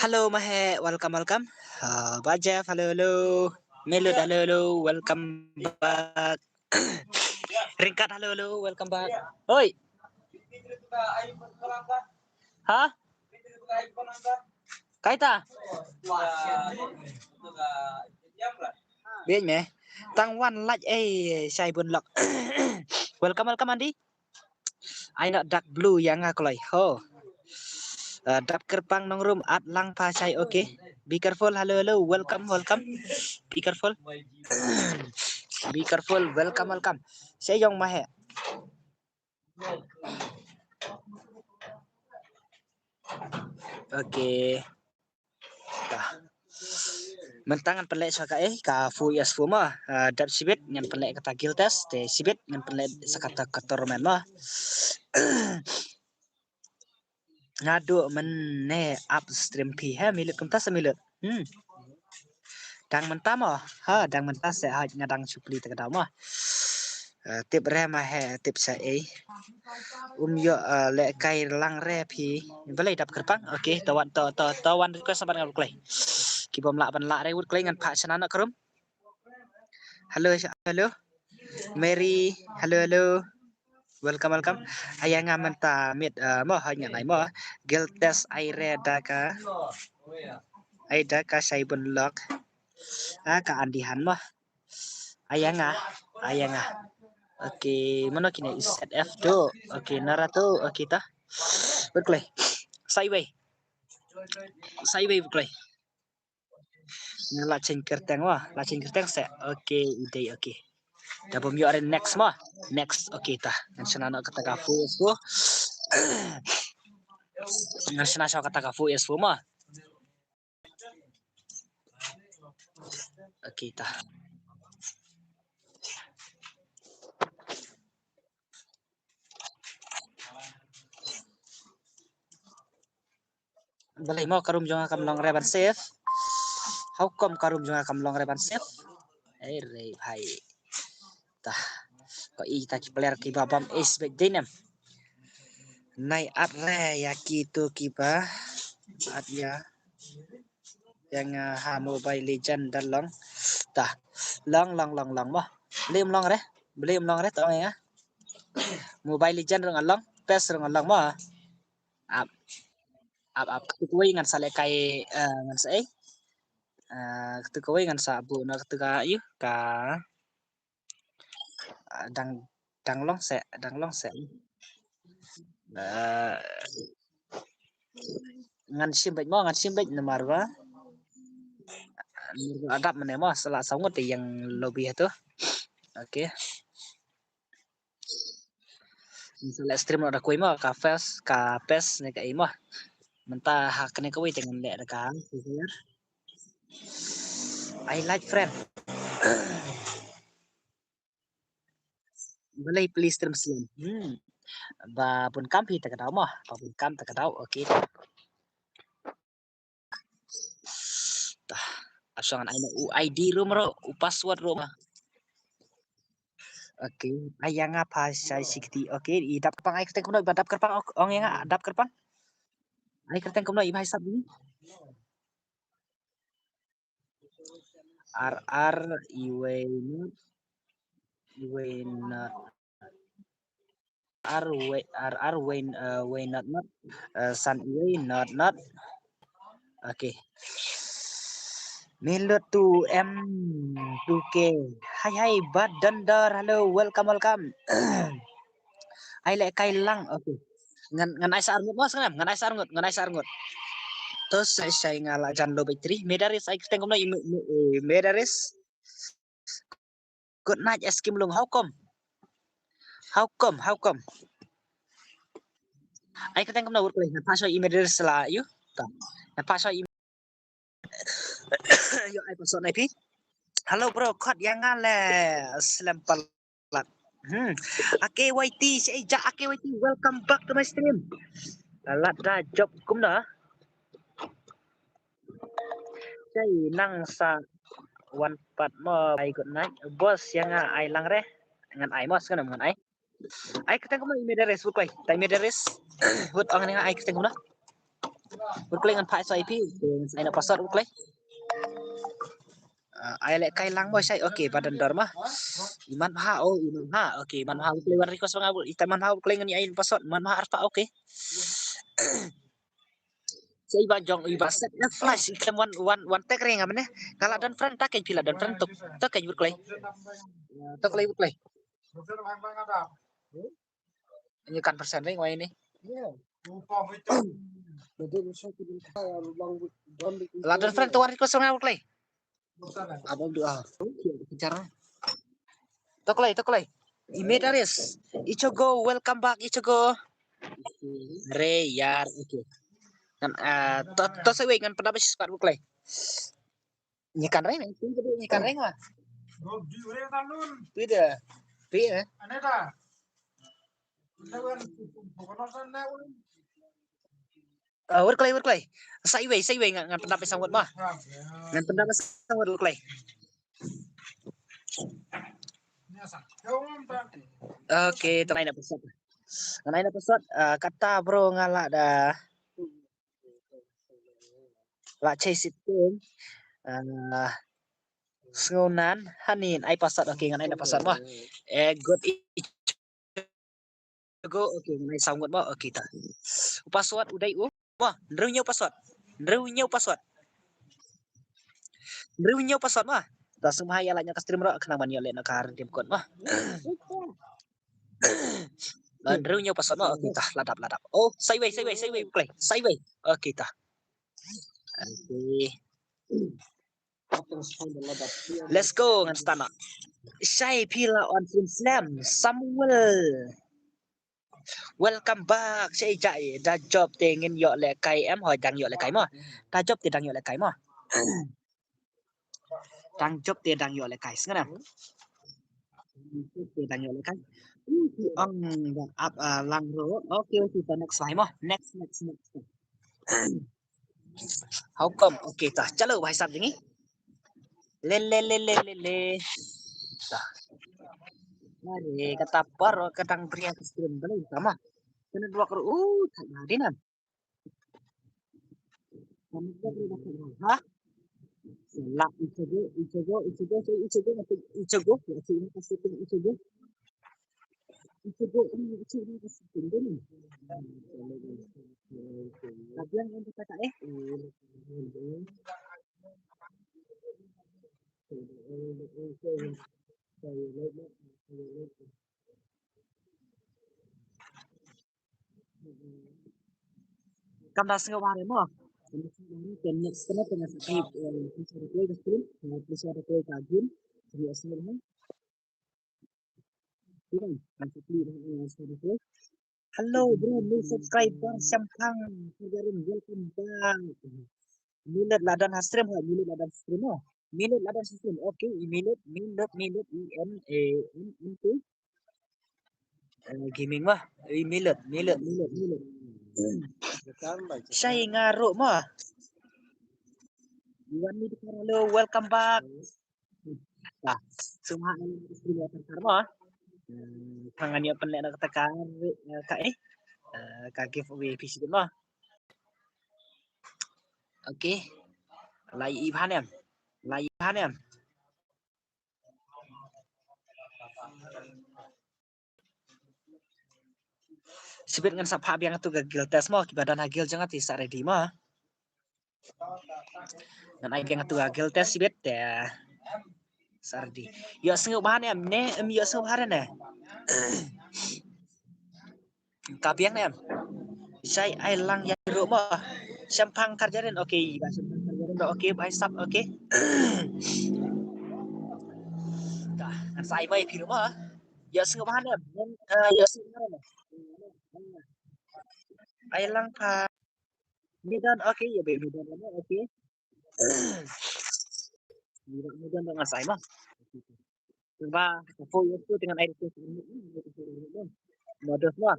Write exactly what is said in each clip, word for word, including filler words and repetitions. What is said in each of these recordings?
Hello Mahe, welcome, welcome. Uh, Bajef, hello, hello. Melod, hello, hello, welcome back. Ringkat, hello, hello, welcome back. Hoi. Ha? Kaita? Biang me. Tang wan laj ei shai bun lok. Welcome, welcome Andi. Ai na dark blue ïa nga kloi ho. Uh, dap kyrpang nongrum at lang pha shai, okay. Be careful, hello, hello, welcome, welcome. Be careful. Be careful, welcome, welcome. Shai yong Mahe. Okay. Ta. Mynta ngan pynleh sha ka ei ka fu yes fu ma. Ah, dap shibit ngan pynleh kata guild test te shibit ngan pynleh sa kata ka tournament ma. Nga duh mynne upstream phi ha, milut kumta sa milut. Hmm. Dang mynta mo. Ha, dang mynta sa haj nga dang shu plie ta ka daw mo. Eh, tip re ma he, tip sa ei. Um ïoh, eh, leh kai lang re phi. Balei dap kyrpang. Okay, to wan, to, to, to wan request sa ban nga wut kloi. Ki bym lah ban lah re wut kloi ngan phah shana na ka room. Hello, hello. Mary, hello, hello. Welcome, welcome. Aya nga mynta mit, eh, mo, ha nga nai mo. Guild test ai re da ka. Ai da ka shai bun lok. Ah, ka Andi Han mo. Aya nga, aya nga. Okay, mano kine is F do. Okay, nara to. Okay ta. Wut kloi. Sa iwei. Sa iwei wut kloi. Nga la cheng kyrteng wa, la cheng kyrteng se. Okay, i dei, okay. Da bym ïoh re next mo. Next, okay ta. Ngan shna na kata ka fu yes fu. Ngan shna sha kata ka fu yes fu mo. Okay ta. Balei mo ka room jong nga kam long re ban save? How come ka room jong nga kam long re ban save? Ei re bhai. Ta. Ko i ta ki player ki ba bam ace bek dei nem. Nai at re ïa ki tu ki ba at ïa. Ïa nga ha Mobile Legend da long. Ta. Long, long, long, long mo. Balei um long re? Balei um long re to ïa nga. Mobile Legend ruh nga long, pes ruh nga long mo. Ap. Ap, ap. Katu kawei ngan sa leh kai, eh, ngan sa ei. Eh, katu kawei ngan sa buh na katu ka ïu ka, ah, dang, dang long se, dang long se. Eh, ngan shim beit mo, ngan shim beit namar ba. Namar ba adap mane mo, sa la saw ngut te ïeng lobby ha tu. Okay. Ngan sa leh stream noh da kawei mo, ka pes, ka pes ne ka ei mo. Mynta ha kane kawei te ngan leh da ka. I like friend. Balei please stream sien. Hmm. Ba bun kam phi ta ka daw mo, ba bun kam ta ka daw. Okay. Tah. Ap shong ngan ai na u I D ruh ma ruh, u password ruh ma. Okay, ai ïa nga pha shai shi kti. Okay, i dap kyrpang ai kyrteng kumno, ba dap kyrpang ong ïa nga dap kyrpang. Ai kyrteng kumno i bhai sap ni. R R iwei not, iwei not. R, wei, R, R, wei, eh, wei not, not. Eh, san, wei not, not. Okay. Milut tu M two K. Hai, hai, Bad Dondor. Hello, welcome, welcome. Ai leh kai lang. Okay. Ngan, ngan ai sa arngut mas ngan, ngan ai sa arngut, ngan ai sa arngut. To sai, sai nga la jan low battery. Medaris ai kyrteng kumno i me, me, eh, Medaris. Good night, Eskim Lung. How come? How come? How come? Ai kyrteng kumno wut kloi. Ngan phah shuwa email address la ïu. Ta. Ngan phah shuwa email. Ïoh ai password na phi. Hello bro, khot ïa nga le slem palat. Hmm. A K Y T, shei ja A K Y T, welcome back to my stream. Lada jop kumno. Shei nang sa wan pat mo, bye, good night. Boss ïa nga ai lang re. Ngan ai mo, sngewbha ngan ai. Ai kyrteng kumno email address wut kloi. Ta email address. Wut ong nga ai kyrteng kumno. Wut Klei ngan phah sa ïa phi. Ngan sa ai na password Wut Klei. Ah, ai leh kai lang mo shai. Okay, ba don dor ma. Iman ha, oh, iman ha. Okay, iman ha Wut Klei wan request nga Wut. Ita iman ha Wut Klei ngan ai password. Iman ha arpa, okay. Sa iba jong iba set na flash ikem wan wan wan tek ring amne. Kala don friend ta kej pila don friend tuk. Ta kej Wut Klei. Ta Klei Wut Klei. Ini kan persen ring wai ini. La don friend tu wan request nga Wut Klei. Abang doa. Bicara. Ta Klei, ta Klei. Ime Daris. Ichogo, welcome back Ichogo. Re yar, okay. Ngan ah to to sa wei ngan pada bas squad Wut Klei. Nyi kan reng, nyi kan reng lah. Pida. Pida. Ah, Wut Klei, Wut Klei. Sa iwei, sa iwei ngan ngan pyndap ïa sangwut ma. Ngan pyndap ïa sangwut Wut Klei. Okay, try na password. Ngan ai na password, ah, kata bro nga la da. La chase it. Ah, sngewnan hanin ai password. Okay, ngan ai na password ma. Eh, good. Go, okay, ngan ai sangwut mo. Okay ta. U password u dei u mo. Hynriew hynñiew password. Hynriew hynñiew password. Hynriew hynñiew password mo. Ta sngewbha ïa like na ka stream ruh khnang ban ïoh leh na ka redeem code mo. Hynriew hynñiew password mo. Okay ta, la dap, la dap. Oh, sa iwei, sa iwei, sa iwei, Klei. Sa iwei. Okay ta. Okay. Let's go ngan start noh. Shai phi la on stream slam Samuel. Welcome back. Shai jai da job te ngin ïoh leh kai em hoi dang ïoh leh kai mo. Da job te dang ïoh leh kai mo. Dang job te dang ïoh leh kai sngew em. Job te dang ïoh leh kai. Ong da ap lang ro. Okay, okay, ta next lai mo. Next, next, next. How come? Okay ta. Chalo bhai sab jeng i. Le le le le le le. Ta. Are kata par ka dang bria ka stream bale sama. Kena dua kru. Uh, tak ada nan. Ha? La Ichigo, Ichigo, Ichigo, Ichigo, Ichigo, Ichigo. Ito po ang ito ang ito ang. Kabilang ang kata eh. Kam da sngewbha re mo. Kam da sngewbha re, kan next kena tengah sakit, eh, please ada kue, please ada kue kagin. Serius ni. Hello bro, new subscriber Shempang Kajarin, welcome back. Milet ladan ha stream ha, milet ladan stream ha. Milet ladan stream. Okay, i milet, milet, milet, i M A N N T. Eh, gaming wah. I milet, milet, milet, milet. Shai nga ro mo. Iwan ni hello, welcome back. Nah, semua ini semua terkarma. Hmm, tangan ya pun nak kata ka, eh, ka eh. Eh, ka giveaway P C ma. Okay. Lai i bahan em. Lai i bahan em. Sibit ngan sa phah biang tu ka guild test mo, kiba don ha guild jong nga te sa ready mo. Ngan ai biang tu ka guild test sibit te sa ready. Ïoh sngewbha ne em ne, em ïoh sngewbha ne. Ka biang ne em. Shai ai lang ïa ruh mo. Shempang Karjarin, okay, ba Shempang Karjarin, okay, bai sap, okay. Dah, ngan sa ai bai phi ruh mo. Ïoh sngewbha ne em. Eh, ïoh sngewbha ne em. Ai lang pha. Midan, okay, ïa be midan, okay. Midan, midan ngan sa ai mo. Ba, ko ïoh tu dengan ai request. Modus mo.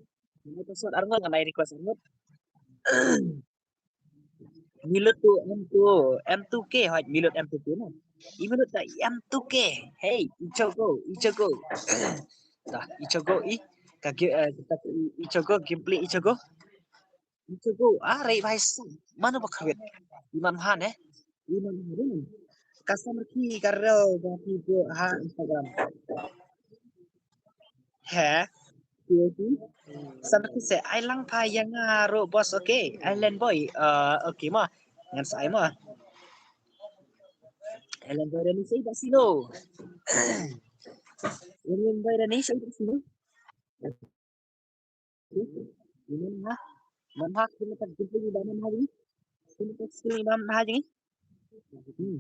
Modus mo, arngut ngan ai request arngut. Milut tu M two, M two K, hoi, milut M two K mo. I milut ta M two K. Hey, Ichigo, Ichigo. Dah, Ichigo i. Kage, eh, kita Ichigo, gameplay Ichigo. Ichago, ah, rei bai sa. Mano ba khawit? Iman ha ne? Iman ha ne? Ka samrkhie ka rel ba phi buh ha Instagram. He? Samrkhie se ai lang pha ïa nga ruh boss, okay. Island boy. Uh, okay ma. Ngan sa ai ma. Island boy da ni sei ba sino. Island boy da ni sei ba sino. Iman ha? Iman ha, kine tak jumpa ni ba man ha jing. Kine tak sini ba man ha jing. Hmm.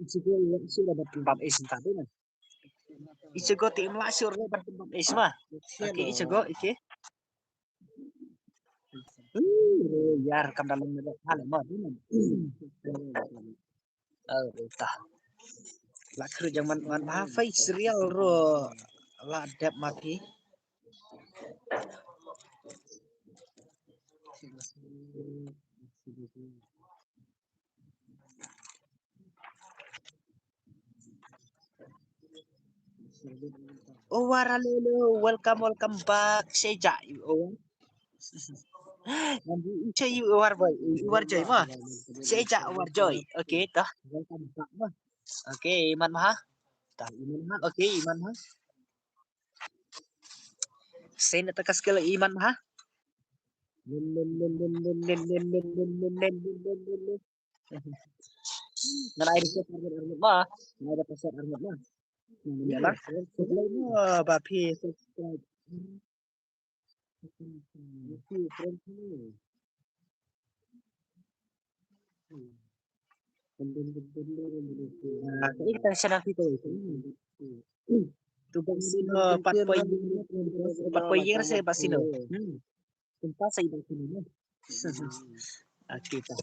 Ichago ïa sura ba pam eh sinta dei man. Ichago ti imla sura ba pam eh sma. Okay, Ichago, okay. Hmm, yar kam dalam ni ba hal ma dei man. Oh, ta. La khru jang man man ha fai serial ro la dep ma phi. Owar, hello, hello, welcome, welcome back. Seja, Owar. Nanti Icha, you Owar boy, Owar joy ma. Seja Owar joy. Okay, tah. Welcome back ma. Okay, iman ma ha. Tah, iman ma ha. Okay, iman ma ha. Sen ta ka skill iman ma ha. Ngan ai request arngut arngut ma. Ngan ai request arngut ma. Ngan ai request arngut ma. Ba phi subscribe. Ah, ka i ka tang channel phi ko. Tu ba sino pat poi, pat poi ïing se ba sino. Hmm. Kumta sa i ba sino. Aki ta.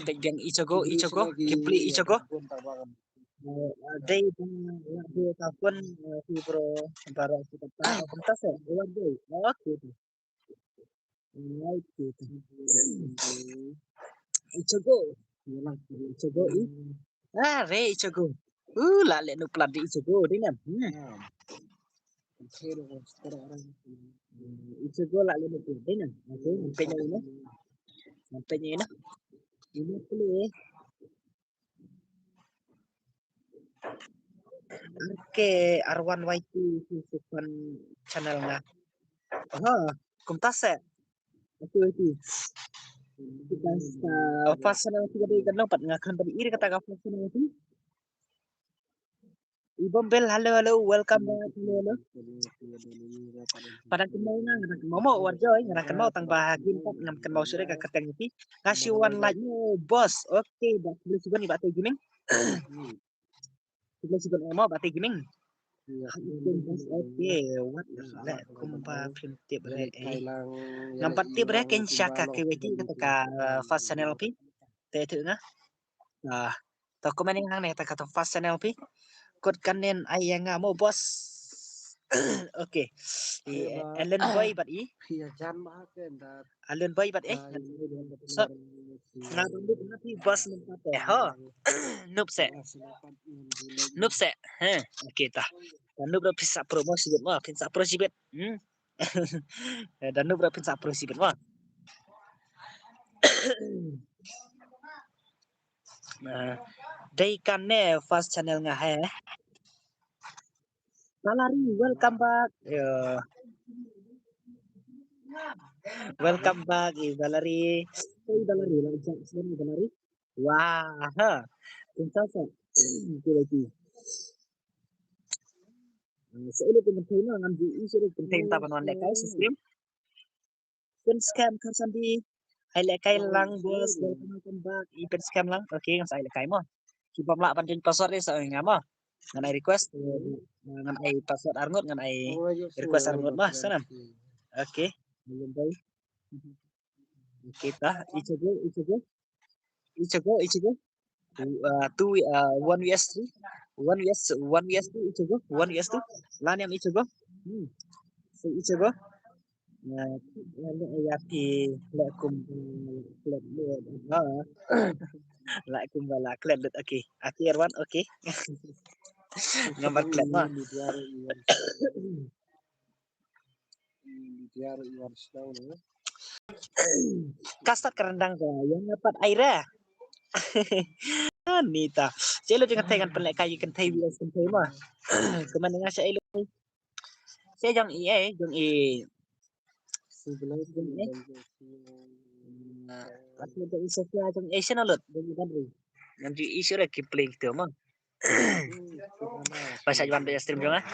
Peit biang Ichago, Ichago, Kipli Ichago. Eh, dei ba la dei ka phone, eh, phi bro, baroh phi kata, kumta sa, eh, dei. Okay ta. Alright, okay ta. Ichago. Yalah, Ichago, i. Ah, re Ichago. Uh, la leh nuh plat di Ichago, dei ngan. Hmm. Ichago la leh nuh plat, dei ngan. Okay, ngan peit ïa ina. Ngan peit ïa ina. Ina pele. Okay, R one Y T, si sukan channel nga. Aha, kumta se. Okay, okay. Kita sa first channel kita dei kan long pat nga khan tadi iri kata ka first channel tu. Ibom Bel, hello, hello, welcome back, hello, hello. Padang kynmaw nga, nga dang kynmaw mo, Warjoy, nga dang kynmaw tang ba ha gym pat ngam kynmaw shuh ka kyrteng ïa phi. Nga shu wan like mo, boss. Okay, ba khublei shibun ïa Bah Tei Gaming. Khublei shibun mo, Bah Tei Gaming. Okay, what the, kumba phim tip re, eh. Ngam pat tip re, ken sha ka K Y T kata ka, uh, first channel phi. Te tu nga. Ah, to comment hangne ta ka to first channel phi. Kot kanen ai ïa nga mo, boss. Okay. I Ellen Boy bad i. Ellen Boy bad eh. So, nga dang dei na phi boss mynta te. Ho. Nup se. Nup se. He. Okay ta. Nup ra phin sa promo shibit mo, phin sa pro shibit. Hmm. Da nup ra phin sa pro shibit mo. Dei kane first channel nga he. Valerie, welcome back. Welcome back, i Valerie. Hey Valerie, la jak sini Valerie. Wah, ha. Kumta sa. Kita lagi. Sa ilu pun thei na ngam ju i sa ilu pun thei ta ban wan lehkai sa stream. Pynskhem Kharsandi. Ai lehkai lang boss, welcome back. I pynskhem lang. Okay, ngan sa ai lehkai mo. Ki bym lah ban join password sa nga mo. Ngan ai request, ngan ai password arngut, ngan ai request arngut mo, sa nam. Okay. Okay ta, Ichago, Ichago. Ichago, Ichago. Uh, two, uh, one V S three. One V S, one V S two, Ichago. One V S two. Laniam Ichago. Hmm. So Ichago. Uh, ya pi la kum la klet le. La kum la klet le. Okay. Okay, Erwan, okay. Ngambar klet ma. Dia ro iwan snow ne. Ka start ka ryndang ka ïa nga pat ai re. Nita. Che lo jong ka thei kan pynleh ka ïa kan thei wi kan thei ma. Kumne nga sha ilo. Che jong i eh jong i. Jong i. Jong i Sofia jong i sha na lut jong i ban ri. Jong i shu re ki playing tu ma. Ba sha wan ba stream jong ah.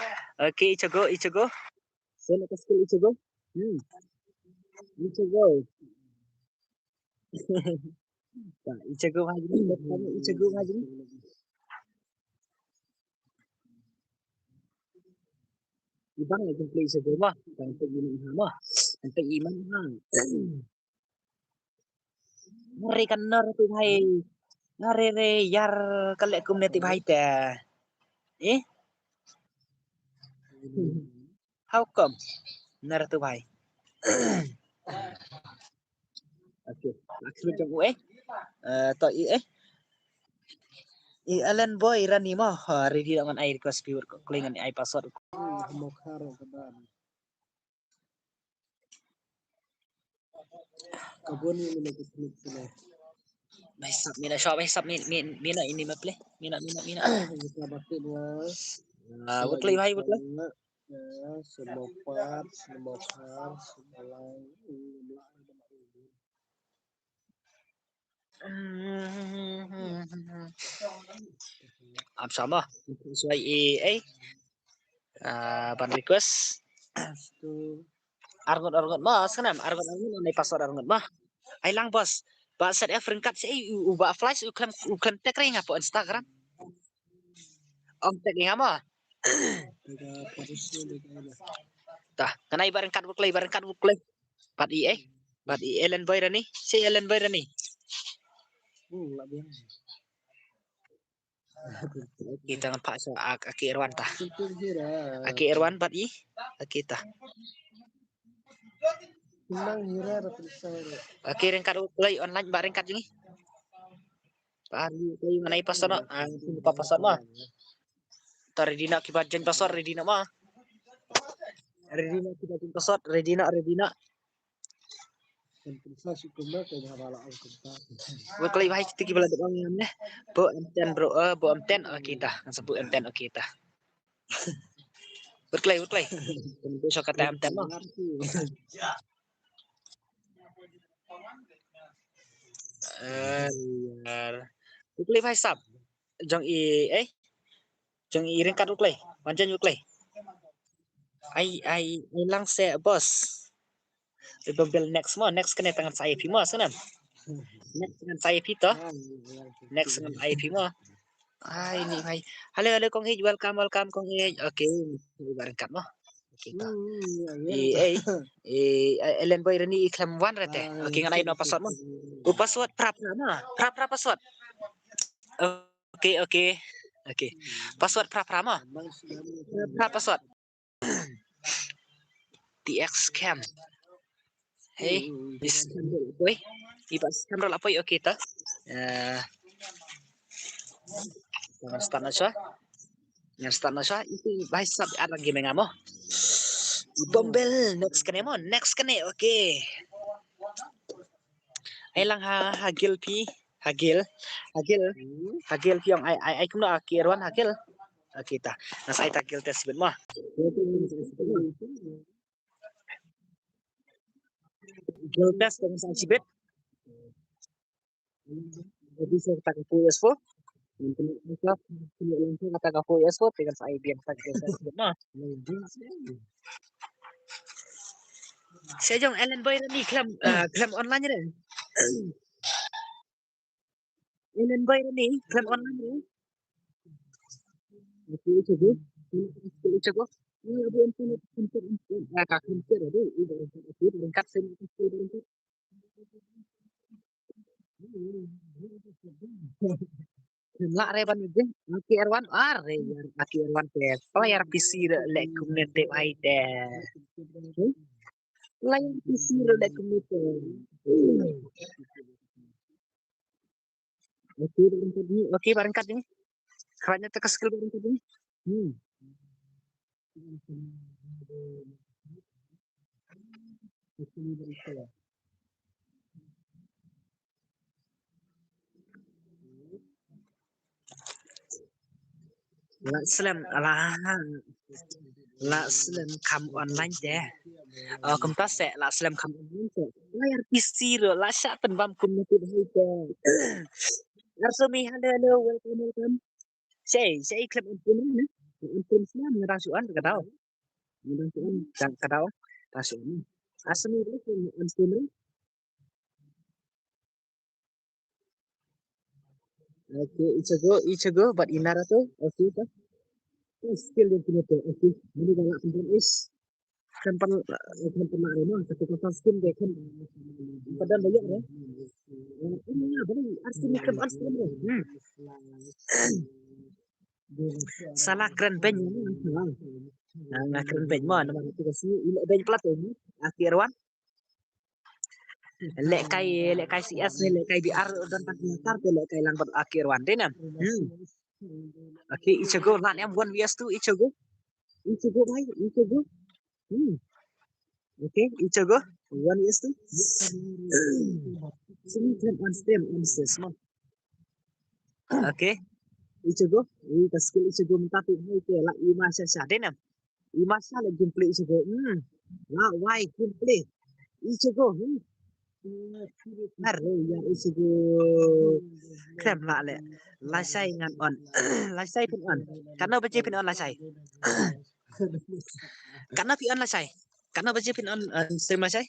Okay, ichago ichago. Seno ka skill ichago. Hmm. Ichago. Ichago ha jing. Ichago ha jing. Ibang lagi play ichago ma. Kan play ini ha ma. Kan play iman ha. Ngare kan nar tu bhai. Ngare re yar kale kumne ti bhai te. Eh? How come? Nar tu bhai. Okay. Akhir jong u eh. Eh, to i eh. I Ellen Boy Rani mo. Ha, ready ngan ai request viewer ko kling ngan ai password. Mo kharo ka ban. Kabun ni mina kisnik sila. Bai sap mina shop bai sap mina mina ini ma play. Mina mina mina. Kita bakit dua. Ah, wut lei bhai wut lei. Semopar, semopar, semalai. Am sama. Suai i eh. Ah, ban request. Arngut arngut ma, sngam arngut arngut ne password arngut ma. Ai lang bos. Ba set F ringkat si u ba flash u klem u klem tag ring apa Instagram. Om tag ing ama. Tah, ngan ai ba ringkat buklei, ba ringkat buklei. Bat i eh. Bat i Ellen Boy Rani, si Ellen Boy Rani. Kita ngan pak sa ak aki Irwan tah. Aki Irwan bat i aki tah. Aki ringkat buklei online ba ringkat jing i. Ba hari buklei ngan ai password no. Ah, pa password ma. Tar ready na kiba jen password ready na ma. Ready na kiba jen password ready na ready na. Wek lei bai tiki bala dong ngam ne. Bo M ten bro, eh bo M ten okay tah. Ngan sebut M ten okay tah. Wek lei wek lei. Ngan so kata M ten ma. Eh, yar. Wek lei bai sap. Jong i eh. Jong i ringkat wek lei. Wan jen wek lei. Ai ai ai lang se boss. Iba bel next mo, next kane tangan sa I P mo, senam. Next tangan sa I P to. Next tangan I P mo. Ai ni hai. Hello hello Kong Ej, welcome welcome Kong Ej. Okay. Iba ringkat mo. Okay to. I eh i Ellen Boy Rani i klem wan rete. Okay ngan ai no password mo. U password pra pra mo. Pra pra password. Okay okay. Okay. Password pra pra mo. Pra pra password. T X cam. Hey, is camera boy. Iba camera la poi okay ta. Eh. Ngan start na sha. Ngan start na sha. Itu bai sap at lagi mengamo. Bombel next kane mo, next kane okay. Ai lang ha ha gil pi. Hagil. Hagil. Hagil piong ai ai ai kumno aki Erwan hagil. Aki ta. Nas ai ta gil test sibit mo. Gil test nas ai sibit. Jadi saya tak aku yes po. Nanti kita kita kita tak aku yes po. Tinggal saya biang tak yes sibit mo. Saya jong Ellen Boy ni klam klam online ni. Ellen Boy ni klam online ni. Aku cuba. Aku cuba. Ini ada yang punya pintar pintar. Ya kak pintar ada. Ini baru satu pintar. Kat sini pintar pintar. Lah re ban je. Aki Erwan are ya. Aki Erwan te player P C de le kumne te ai te. Player P C de le kumne te. Oke, barangkat ni. Oke, barangkat ni. Kerana teka skill barangkat ni. Hmm. Oke, barangkat. La slem, la, la slem kham online te. Oh, kumta se, la slem kham online te. Why R P C ruh, la shah pynbam kum na tip hai te. Arsumi, hello, hello, welcome, welcome. Sei, sei khlem on stream ne? On stream slem, nga dang shu on, ka daw. Nga dang shu on, dang ka daw. Dang shu on. Arsumi, on stream ne? Okay, Ichigo, Ichigo, but Inara too. Okay, ta. Skill yang kena tu. Okay, ini dah nak simpan is. Kan pan, kan pan nak rumah, tapi kau skin dia kan. Padan banyak ya. Ini apa ni? Arsumi kan Arsumi. Hmm. Salah kren ben. Nah, kren ben mana? Mana tu kasi? Ini ben plat ini. Akhir wan. Lehkai, lehkai C S ne, lehkai B R, don tang kyntar te lehkai lang bad Aki Irwan te ne. Hmm. Okay, Ichigo, lan em one V S two, Ichigo. Ichigo, bhai, Ichigo. Hmm. Okay, Ichigo, one V S two. Sini kan on stream, on stream, man. Okay. Ichigo, i ka skill Ichigo mynta tu, hai te la i ma sha sha te ne. I ma sha la gameplay Ichigo. Hmm. La wai gameplay Ichigo. Hmm. Ar ya Ichigo. Krem la le. La shai ngan on. La shai pyn on. Kano baje pyn on la shai. Kano pyn on la shai. Kano baje pyn on, uh, stream la shai.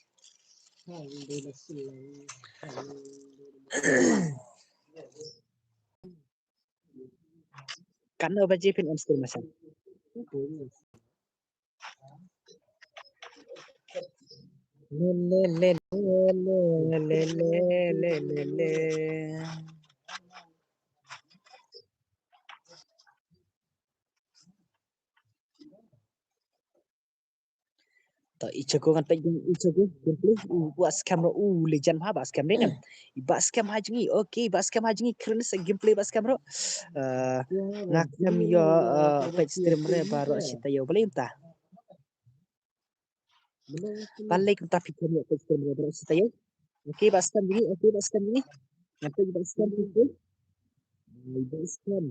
Kano baje pyn on stream la shai. Le, le, le. To Ichigo ngan peit Ichigo gameplay. U Bah Scam ruh u legend ha Bah Scam dei ne. I Bah Scam ha jngi. Okay, Bah Scam ha jngi, kren sa gameplay Bah Scam ruh. Eh, nga khlem ïoh, eh, peit stream re baroh shi taïew balei mynta. Balei mynta phi khlem ïoh peit stream re baroh shi taïew. Okay, Bah Scam jngi. Okay, Bah Scam jngi. Ngan peit Bah Scam jngi. Bah Scam.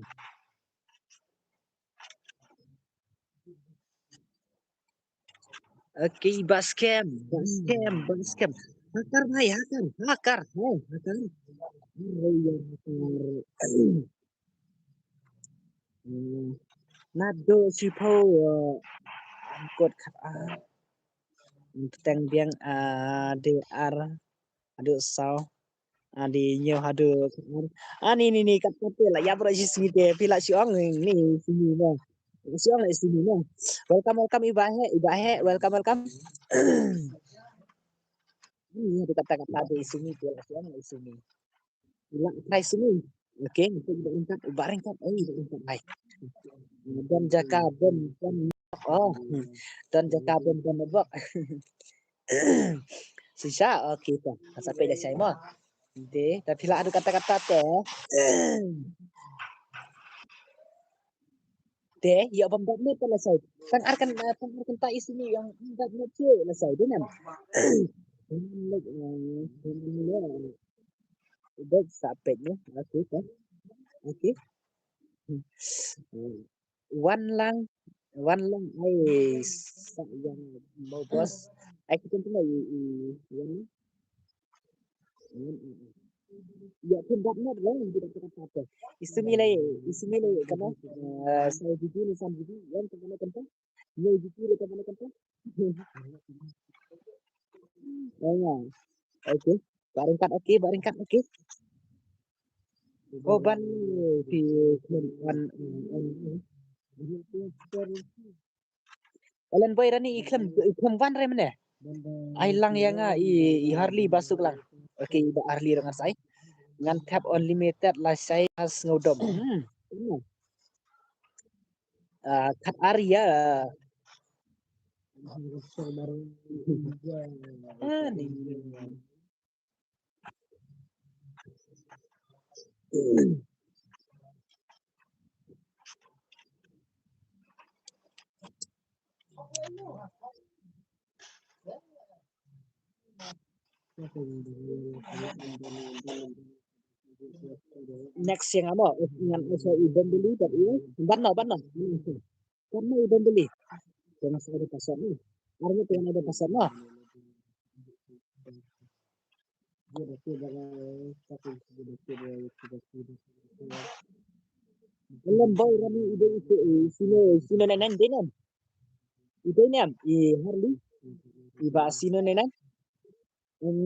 Okay, Bah Scam, Bah Scam, Bah Scam. Hacker bhai, hacker, hacker, hai, hacker. Arre ya hacker. Hmm. Naduh shiphew, eh, angkut khat, ah. Teng biang, ah, D R. Haduh saw. Ani ñiew haduh. Ani ni ni kat kat la ïa bro shi sngi te phi la shi ong ni sngi mo. Shi ong la sngi mo. Welcome welcome Iba He, Iba He, welcome welcome. Ni haduh kata kata de sngi te la shi ong la sngi. La try sngi. Okay, untuk Iba Ringkat, Iba Ringkat, eh Iba Ringkat hai. Don jaka don don. Oh. Don jaka don don bok. Shisha, okay ta. Sa peit da shai mo. De, ta phi la adu kata kata te. De, ïa bam dot net la shai. Tang ar kan, tang ar kan ta isi ni yang dot net che la shai de nam. De sa peit ni. Okay ta. Okay. Wan lang, wan lang ai sa yang mo boss. Ai kita tu lai i wan. Ya pun dot net lah yang kita kata apa. Isumi lai, isumi lai kana. Eh, saya jujur ni sam jujur yang kena kentang. Ya jujur dia kena kentang. Oh ya. Okay. Baringkat okay, baringkat okay. Oh ban di ban. Alan boy rani i khlem, i khlem wan re mene. Ai lang ïa nga i, i Harley ba suk lang. Okay, ba Harley ruh ngan sai. Ngan tap unlimited la sai has ngudom. Hmm. Ah, khat ar ïa. Ah, ni. Next ïa nga mo, ngan ai sha i Bombili bad i, ban no, ban no. Ban no i Bombili. Te ngan sa ai da password no. Ar ngut te ngan ai da password no. Lem boy rani i dei i, i sino, i sino nai nai dei nam. I dei nam, i Harli. I Bah Sino nai nai. Em,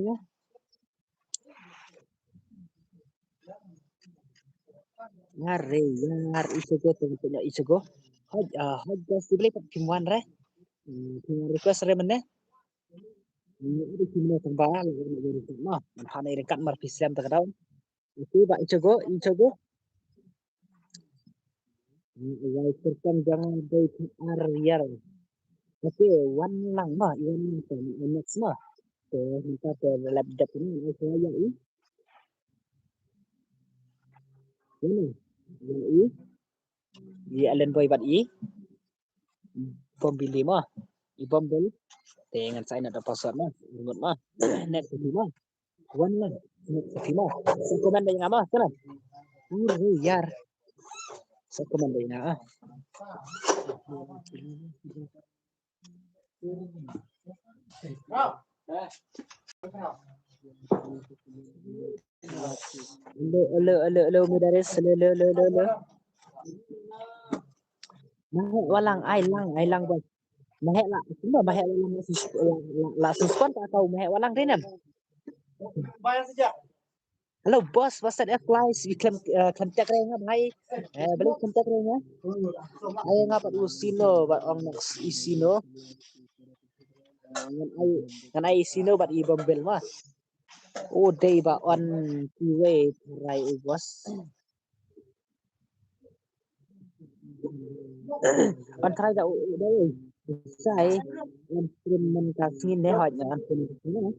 Nga re, yar, i sego, teng teng i sego. Hoj, ah, hoj, gas di beli pat kim wan re. Hmm, kim wan request re mene. Hmm, ada kim wan teng ba, lagi nak jadi kat mah. Man hana ringkat mar pislem tak daun. Itu ba i sego, i sego. Hmm, wai kertang jangan dei ar yar. Okay, wan lang mah, i wan lang teng, next mah. Okay, minta ke lap dep ini, okay, ya i. Ini. Ini i. I Allen Boy bad i. Bombili mo. I Bombel. Te ngan sa ai na da password mo. Ngut mo. Next mo. Wan lang. Next mo. Sa comment da nga mo. Sana. Ur yar. Sa comment da nga. Ah. Hello, hello, hello, hello, Midaris. Hello, hello, hello, hello, hello. Mahek walang, ai lang, ai lang, boy. Mahek la, semua mahek walang la sus-, la, la, la suspend ka kau mahek walang dei nam. Hello, boss, boss, set F flies, you can, uh, contact re nga, bhai. Eh, boleh contact re nga. Ai nga pat u Sino, bad ong next i Sino. Ngan ai, ngan ai i Sino bad i Bombel ma. Oh, dei ba on kiwei trai u boss. On trai da u, u dei. Sai, on stream man ka sngi ne hoj ne on stream ka sngi ne.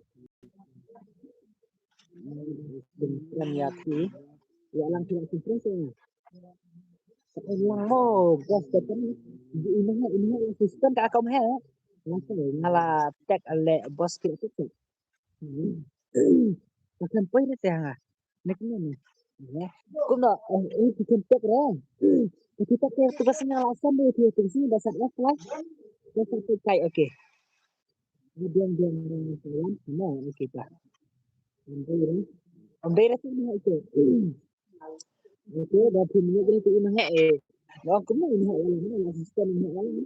Stream ya ki. Ya lang ki stream ki. Sa lang mo, boss ka kan. Di ina ha, ina ha assistant ka akam he. Lang sa, ngala tag ale boss ki tag. Hmm. Ka kan poi ne te hanga. Nek ne ne. Ne. Kumno, eh, eh, ki kan tag re. Ki tag re tu bas ngala sam de tu tu sini bas F lah. Bas tu kai, okay. Biang biang biang salam sama, okay ta. Ambil re. Ambil re tu ni, okay. Okay, dah tu ni dia tu ina he eh. Dah aku mau ina he wala ni, assistant ina he wala ni.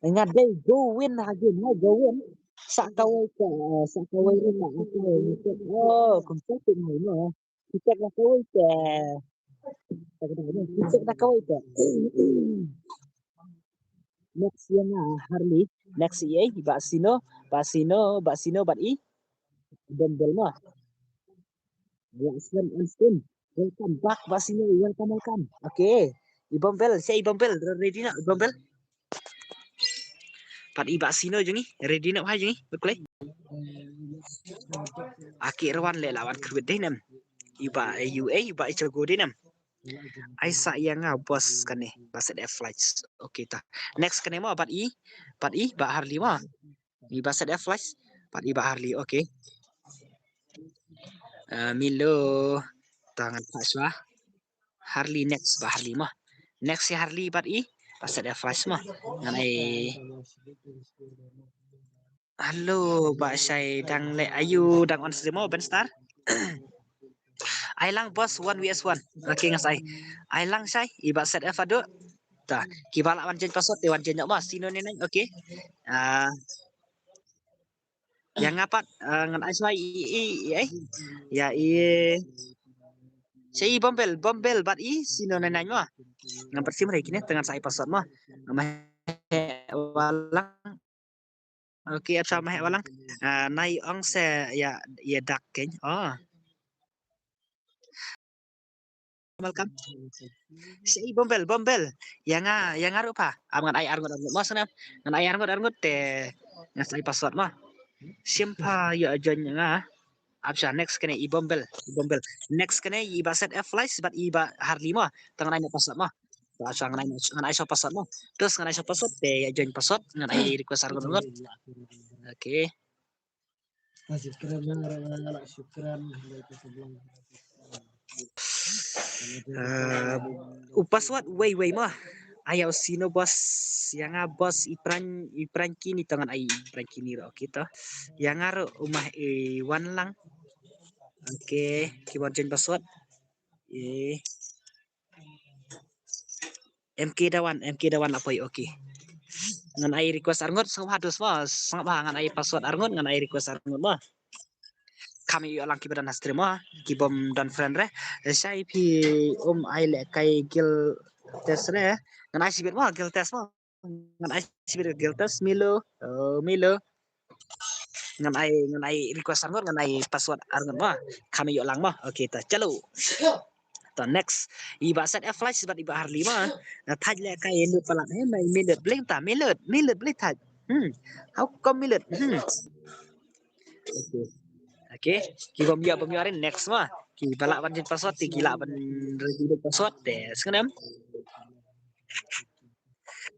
Nga dei go win ha game, ha, go win. Sa kawei ka, sa kawei ka, oh, kumta tu mai no. Kita ka kawei ka. Kita ka kawei ka. Next ïa nga Harley. Next ïa i Bah Sino, Bah Sino, Bah Sino bad i Bombel ma. Ya, Slim on stream. Welcome back, Bah Sino. Welcome, welcome. Okay. I Bombel, siapa i Bombel? Ready na, i Bombel? Pat i Bah Sino jong i. Ready na, hai jong i. Betul. Aki rawan le lawan kerwit deh nem. I Bah, eh, U A, i Bah Ichago deh nem. Ai sa ïa nga boss kane. Bah Set F Flights. Okay ta. Next kane ma, pat i. Pat i, Bah Harley ma. I Bah Set F Flights. Pat i Bah Harley. Okay. Eh, Milo. Tangan Pak Swa. Harley next, Bah Harley ma. Next ïa Harley pat i. Bah Set F Flights ma. Ngan ai. Hello, Bah Shai dang le ayu dang on stream mo, Ben Star. Ai lang boss one V S one. Okay, ngas ai. Ai lang Shai, i Bah Set F ado. Ta, kiba lah wan jen password, te wan jen nyok ma, Sino ne nai, okay. Ah, ïa nga pat, ah, ngan ai Shai i, i, i, ai. Ïa i, Shai i Bombel, Bombel, bad i, Sino ne nai ma. Ngan pat sim re kine, te ngan sa ai password ma. Ngan ma he walang. Okay, ap sama he walang. Ah, nai ong se ïa, ïa dak keng. Oh. Welcome. Shai Bombel, Bombel. Ïa nga, ïa nga ruh pa. Am ngan ai arngut arngut mo sana. Ngan ai arngut arngut te ngan sa ai password mo. Sim pa ïa join nga. Ap sa next kane i Bombel, i Bombel. Next kane i Bah Set F Flights bad i Bah Harley mo. Te ngan ai password mo. To, asha ngan ai, ngan ai sha password mo. Terus ngan ai sha password te ïa join password, ngan ai request arngut. Okay. Ah, u password wei wei mo. Ai ïa u sino boss, ïa nga boss Ipran, Ipran kini to ngan ai Ipran kini ro kita. Ïa nga ro u mah e wan lang. Okay, keyboard join password. Eh. M K Dawan, M K Dawan la poi, okay. Ngan ai request arngut, sngap ha dus mo, sngap ha ngan ai password arngut, ngan ai request arngut mo. Kam ïoh lang kiba don ha stream mo, kibym don friend re. Shai phi um ai lehkai guild test re. Ngan ai shibit mo, guild test mo. Ngan ai shibit guild test, Milo. Oh, Milo. Ngan ai, ngan ai request arngut, ngan ai password arngut mo. Kam ïoh lang mo. Okay, ta chalu. Ta next. I Bah Set F Flash bad i Bah Harley mo. Na thaj lehkai ïa lut palat he, mai milut bling ta, milut, milut bling thaj. Hmm. How come milut? Hmm. Okay. Okay. Kibym ïoh, bym ïoh re, next mo. Kiba lah ban join password te, ki lah ban ready password te. Sngewnem.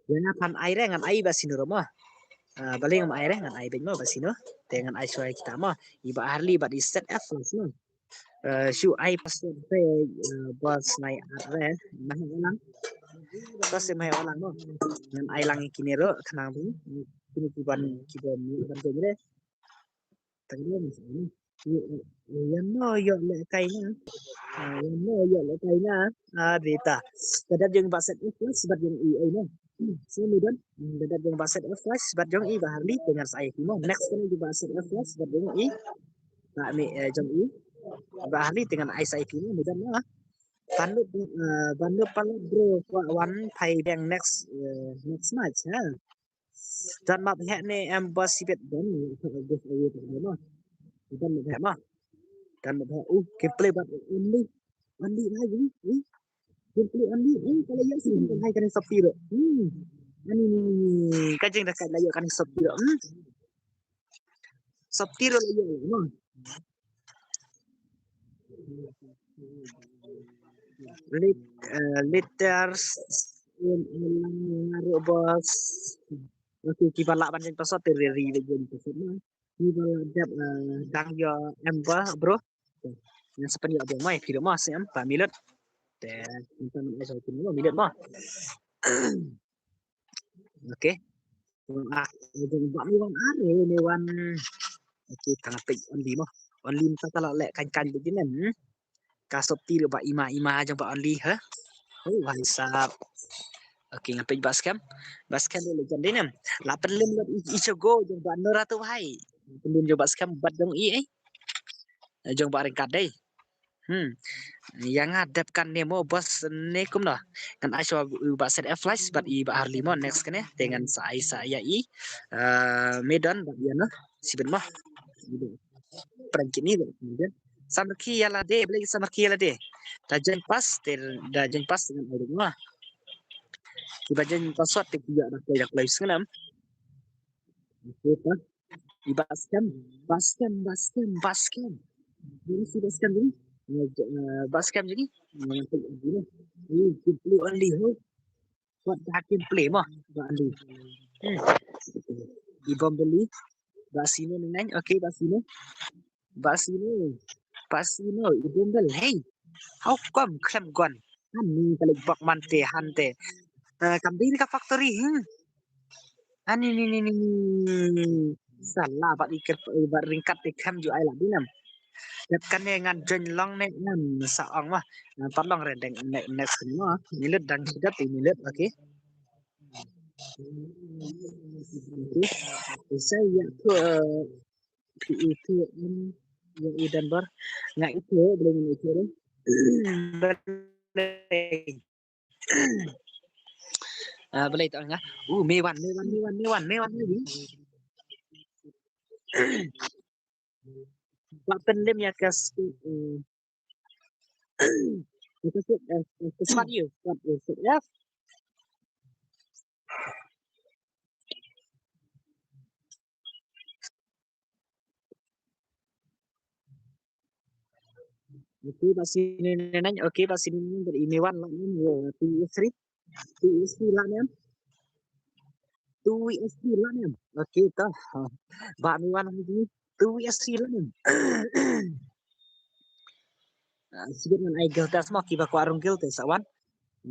Ïa nga pan ai re, ngan ai Bah Sino ro mo. Ah, balei ngam ai re, ngan ai beit mo Bah Sino. Te ngan ai shuwa kita mo. I Bah Harley bad i Set F Flash mo. Eh, shu ai password te, eh, boss nai ar re. Mah lang. Boss mah lang mo. Ngan ai lang ïa kine ro khnang bun. Kine kiban, kiban, kiban join re. Tang ïa ni. Ïa no ïoh lehkai na. Ah, ïa no ïoh lehkai na. Ah, dei ta. Ka dap jong Bah Set F Flash bad jong i ai na. Hmm, sini don. Hmm, ka dap jong Bah Set F Flash bad jong i Bah Harley te ngan sa ai phi mo. Next kane jong Bah Set F Flash bad jong i. Bah mi, eh, jong i. Bah Harley te ngan ai sa ai phi mo. Ni don na. Ban lut, eh, ban lut palat bro. Kwah wan phai biang next, eh, next match ha. Don map heh ne em ba sibet don ne, eh, giveaway don ne. Don map heh ma. Don map heh. Uh, gameplay bad only. Only bhai, eh, eh. Gameplay only. Eh, ka la ïoh sih, bhai, kane sopti ro. Hmm. Ani ni, ni, ni. Ka jingdakat la ïoh kane sopti ro. Hmm. Sopti ro la ïoh, no. Lit-, eh, letters in, in lang ngaruh bos. Okay, kiba lah ban jin password te ri ri jin password na. Kiba lah dep, eh, dang ïoh em ba, bro. Ngan sa pynïoh biang mai, phi ruh ma, sim, ba minit. Te, ngan sa pynïoh biang mai, minit ma. Okay. Ah, jong ba mi wan are, mi wan. Okay, tang peit only mo. Only mynta ka la leh kan kan begini, hmm. Ka sopti ruh ba ima ima jong ba only, ha. Oh, bhai sahab. Okay, ngan peit ba scam. Ba scam dei le jan dei nem. La pynlem lut i, i chogo jong ba Nora tu bhai. Pynlem jong ba scam bad jong i, eh. Jong ba ryngkat dei. Hmm. Ïa nga dep kan ne mo bos ne kumno. Ngan ai shuwa u ba Set F Flash bad i ba Harley mo next kane. Te ngan sa ai sa ïa i. Eh, Medan bad ïa no. Sibit mo. Prank kini bad Medan. Samarki ïa lade, beli samarki ïa lade. Da jen pas, te da jen pas ngan ai mo. Kiba jen password te kiba da play da play sngam. Okay, pa. I ba scam, ba scam, ba scam, ba scam. Ini si ba scam ni. Eh, ba scam ni. Ini gameplay only ho. Buat dah gameplay mah. Ba only. Hmm. I bom beli. Ba sini ni nang. Okay, ba sini. Ba sini. Ba sini. I bom bel. Hey. How come klem gon? Han ni kalik bak man te han te. Eh, kam dei ka factory, hmm. Ani ni ni ni ni. Salah bat ikat bat ringkat te kam ju ai lah dinam. Kat kane ngan join long ne ngan sa ong mah. Ngan pat long re deng ne-, next ni mah. Minit dang hidat te minit, okay. Okay. Saya ya tu, eh, Phi itu, em, ïa i Denver. Nga itu, boleh ngan itu deh. Boleh. Ah, boleh tu nga. Uh, Mewan, Mewan, Mewan, Mewan, Mewan lagi. Ba pynlem ïa ka script, eh, ïa ka script, eh, eh, script ïa, script ïa, script ïa. Okay, ba sini nang, okay, ba sini nang, bad i Mewan lang, eh, P S three. Two E S T lah ne em? Two E S T lah ne em? Okay, to. Ba mi wan ha two E S T lah ne em? Ah, sibit ngan ai guild test mo, kiba kwah rung guild te sa wan.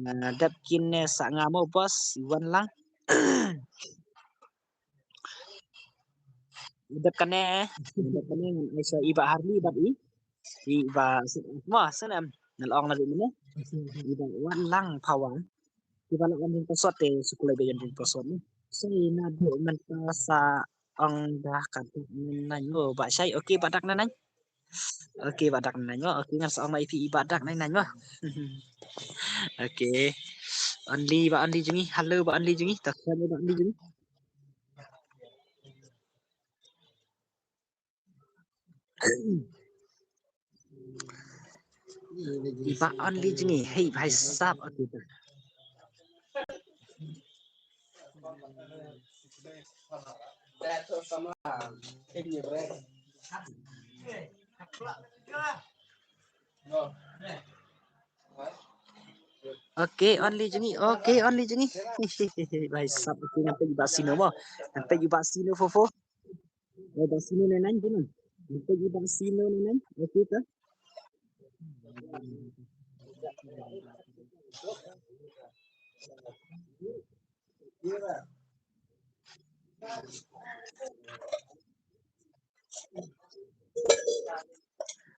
Ah, dep kine sa nga mo boss, wan lang. Dep kane, dep kane ngan ai sa i Bah Harley bad i. I Bah Sut mo, Sut em. Ngan ong na di mane. I Bah wan lang power. Kiba lah wan jingpasot te shu kloi ba ïa jingpasot ne. Shai naduh mynta sa ong da ka dak nai nai. Oh, Bah Shai. Okay, Bah dak nai nai. Okay, Bah dak nai nai. Okay, ngan sa ong ma i phi i Bah dak nai nai mo. Okay. Only Bah Only jong ngi. Hello Bah Only jong ngi. Ta khlem Bah Only jong ngi. I Bah Only jong ngi. Hey, bhai sab, okay ta. Okay, Only jong ngi. Okay, Only jong ngi. Bhai sab, okay, ngan peit i Bah Sino mo. Ngan peit i Bah Sino, fofo. Eh, Bah Sino nai nai, jong ngi. Ngan peit i Bah Sino nai nai. Okay ta.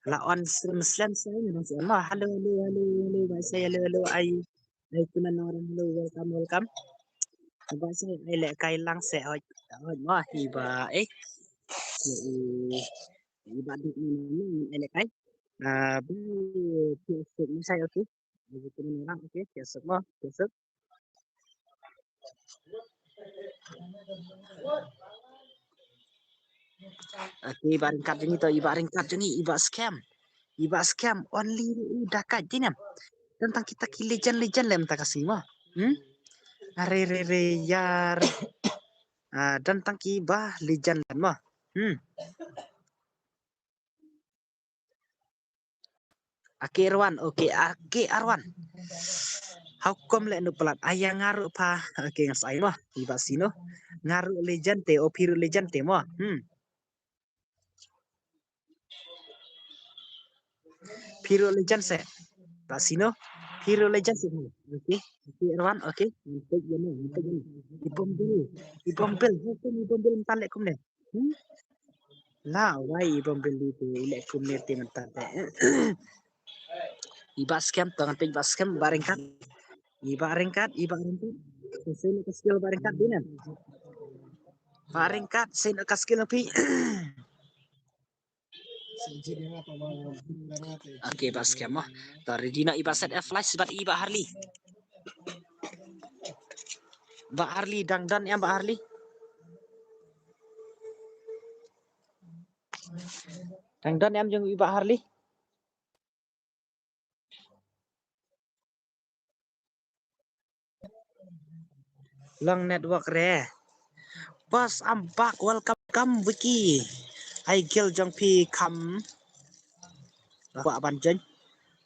La on stream slem slem, hello, hello, hello, hello, Bah Shai, hello, hello, ai, ai, kumno, hello, welcome, welcome. Bah Shai, ai lehkai lang seh, hoi, hoi mo, i Bah, eh, i, i Bah Dik ni, ni, ni, ai lehkai. Ah, Bah, okay, okay, Bah Shai, okay. Ai kumno, okay, okay, suk mo, okay, suk. Okay, i Bah ryngkat jong ngi to, i Bah ryngkat jong ngi, i Bah Scam. I Bah Scam, Only u da ka jingem. Don tang kita ki legend, legend lem ta ka sngi mo. Hmm? Are re re yar. Ah, don tang ki ba legend lem mo. Hmm. Ake Arwan, okay, ake Arwan. How come le nu palat? Aya nga ruh pha. Okay, ngan sa ai mo. I Bah Sino. Nga ruh legend te, o phi ruh legend te mo. Hmm. Phi ruh legend se. Bah Sino. Phi ruh legend se. Okay. Okay, Arwan, okay. Ngan peit ïa mo, ngan peit ïa mo. I Bom Bill. I Bom Bill. How come i Bom Bill mynta leh kumne? Hmm? La wai i Bom Bill te leh kumne te mynta te. I Bah Scam to, ngan peit i Bah Scam, Bah ryngkat. I Bah ryngkat, i Bah ryngkat. Sa sien ka skill Bah ryngkat dei ne. Bah ryngkat, sien ka skill phi. Okay, Bah Scam mo. To ready noh i Bah Set F Flash bad i Bah Harley. Bah Harley, dang don em Bah Harley? Dang don em jong i Bah Harley? Long network re. Boss, I'm back. Welcome, come Vicky. Ai guild jong phi kham. Kwah ban join.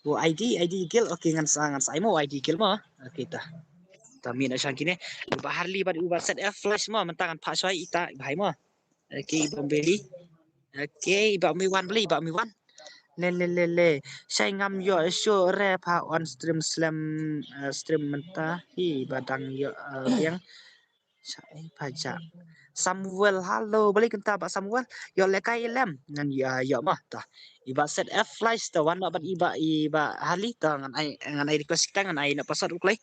O I D, I D guild. Okay, ngan sa, ngan sa ai mo I D guild mo. Okay ta. Ta min a shang kine. Bah Harley bad u Bah Set F Flash mo, mynta ngan phah shoi ita bhai mo. Okay, i Bom Bill. Okay, i Bah Miwan beli, i Bah Miwan. Le le le le. Shai ngam ïoh shuh re pha on stream slem, eh, stream mynta. Hi ba dang ïoh, eh, biang. Shai pha ja. Samuel, hello. Beli kynta Bah Samuel. Ïoh lehkai lem. Ngan ïoh, ïoh mah ta. I Bah Set F Flash ta wan bad i Bah, i Bah Harley ta ngan ai, ngan ai request kita ngan ai na password u klei.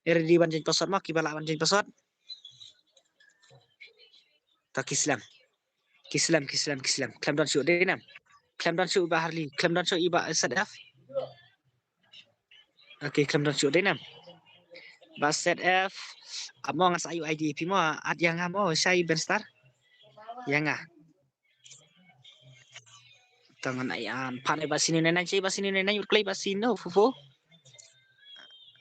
Ready ban join password mo, kiba lah ban join password. Ta ki slem. Ki slem, ki slem, ki slem. Khlem don shuh dei ne em. Khlem don shuh i Bah Harley. Khlem don shuh i Bah Set F. Okay, khlem don shuh dei ne em. Bah Set F. Amo ngan sa ai u I D phi mo, at ïa nga mo, shai Ben Star. Ïa nga. Tang ngan ai, ah, phah ne Bah Sino nai nai, shai Bah Sino nai nai, u klei Bah Sino, fofo.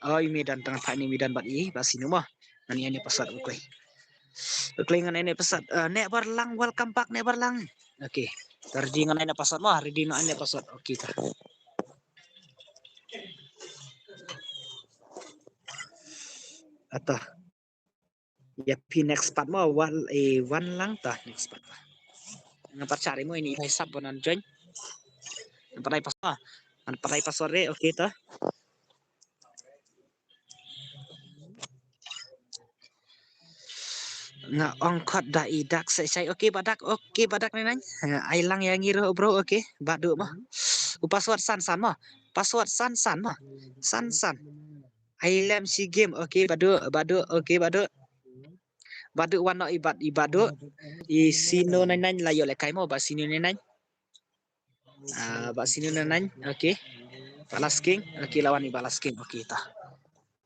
Oh, i Midan, tang phah ne Midan bad i Bah Sino mo. Ngan ai ne password u klei. U klei ngan ai ne password. Eh, ne Barlang, welcome back ne Barlang. Okay. Ta ready ngan ai ne password mo, ready ngan ai ne password. Okay ta. Ata. Ïa phi next part mo, wan, eh, wan lang ta next part. Nga pat share mo ini, i Bhai Sap ban join. Nga pat ai pas-, ah, nga pat ai password re, okay ta. Nga ong khot da i Dak Sep Shai. Okay, Bah Dak. Okay, Bah Dak, nai nai. Eh, ai lang ïa ngi ruh, bro. Okay, Bah Duk mo. U password san san mo. Password san san mo. San san. Ai lem shi game. Okay, Bah Duk, Bah Duk. Okay, Bah Duk. Bah Duk, wan noh i Bah, i Bah Duk. I Sino nai nai la ïoh lehkai mo, Bah Sino nai nai. Ah, Bah Sino nai nai. Okay. Bah Lasking. Okay, la wan i Bah Lasking. Okay, ta.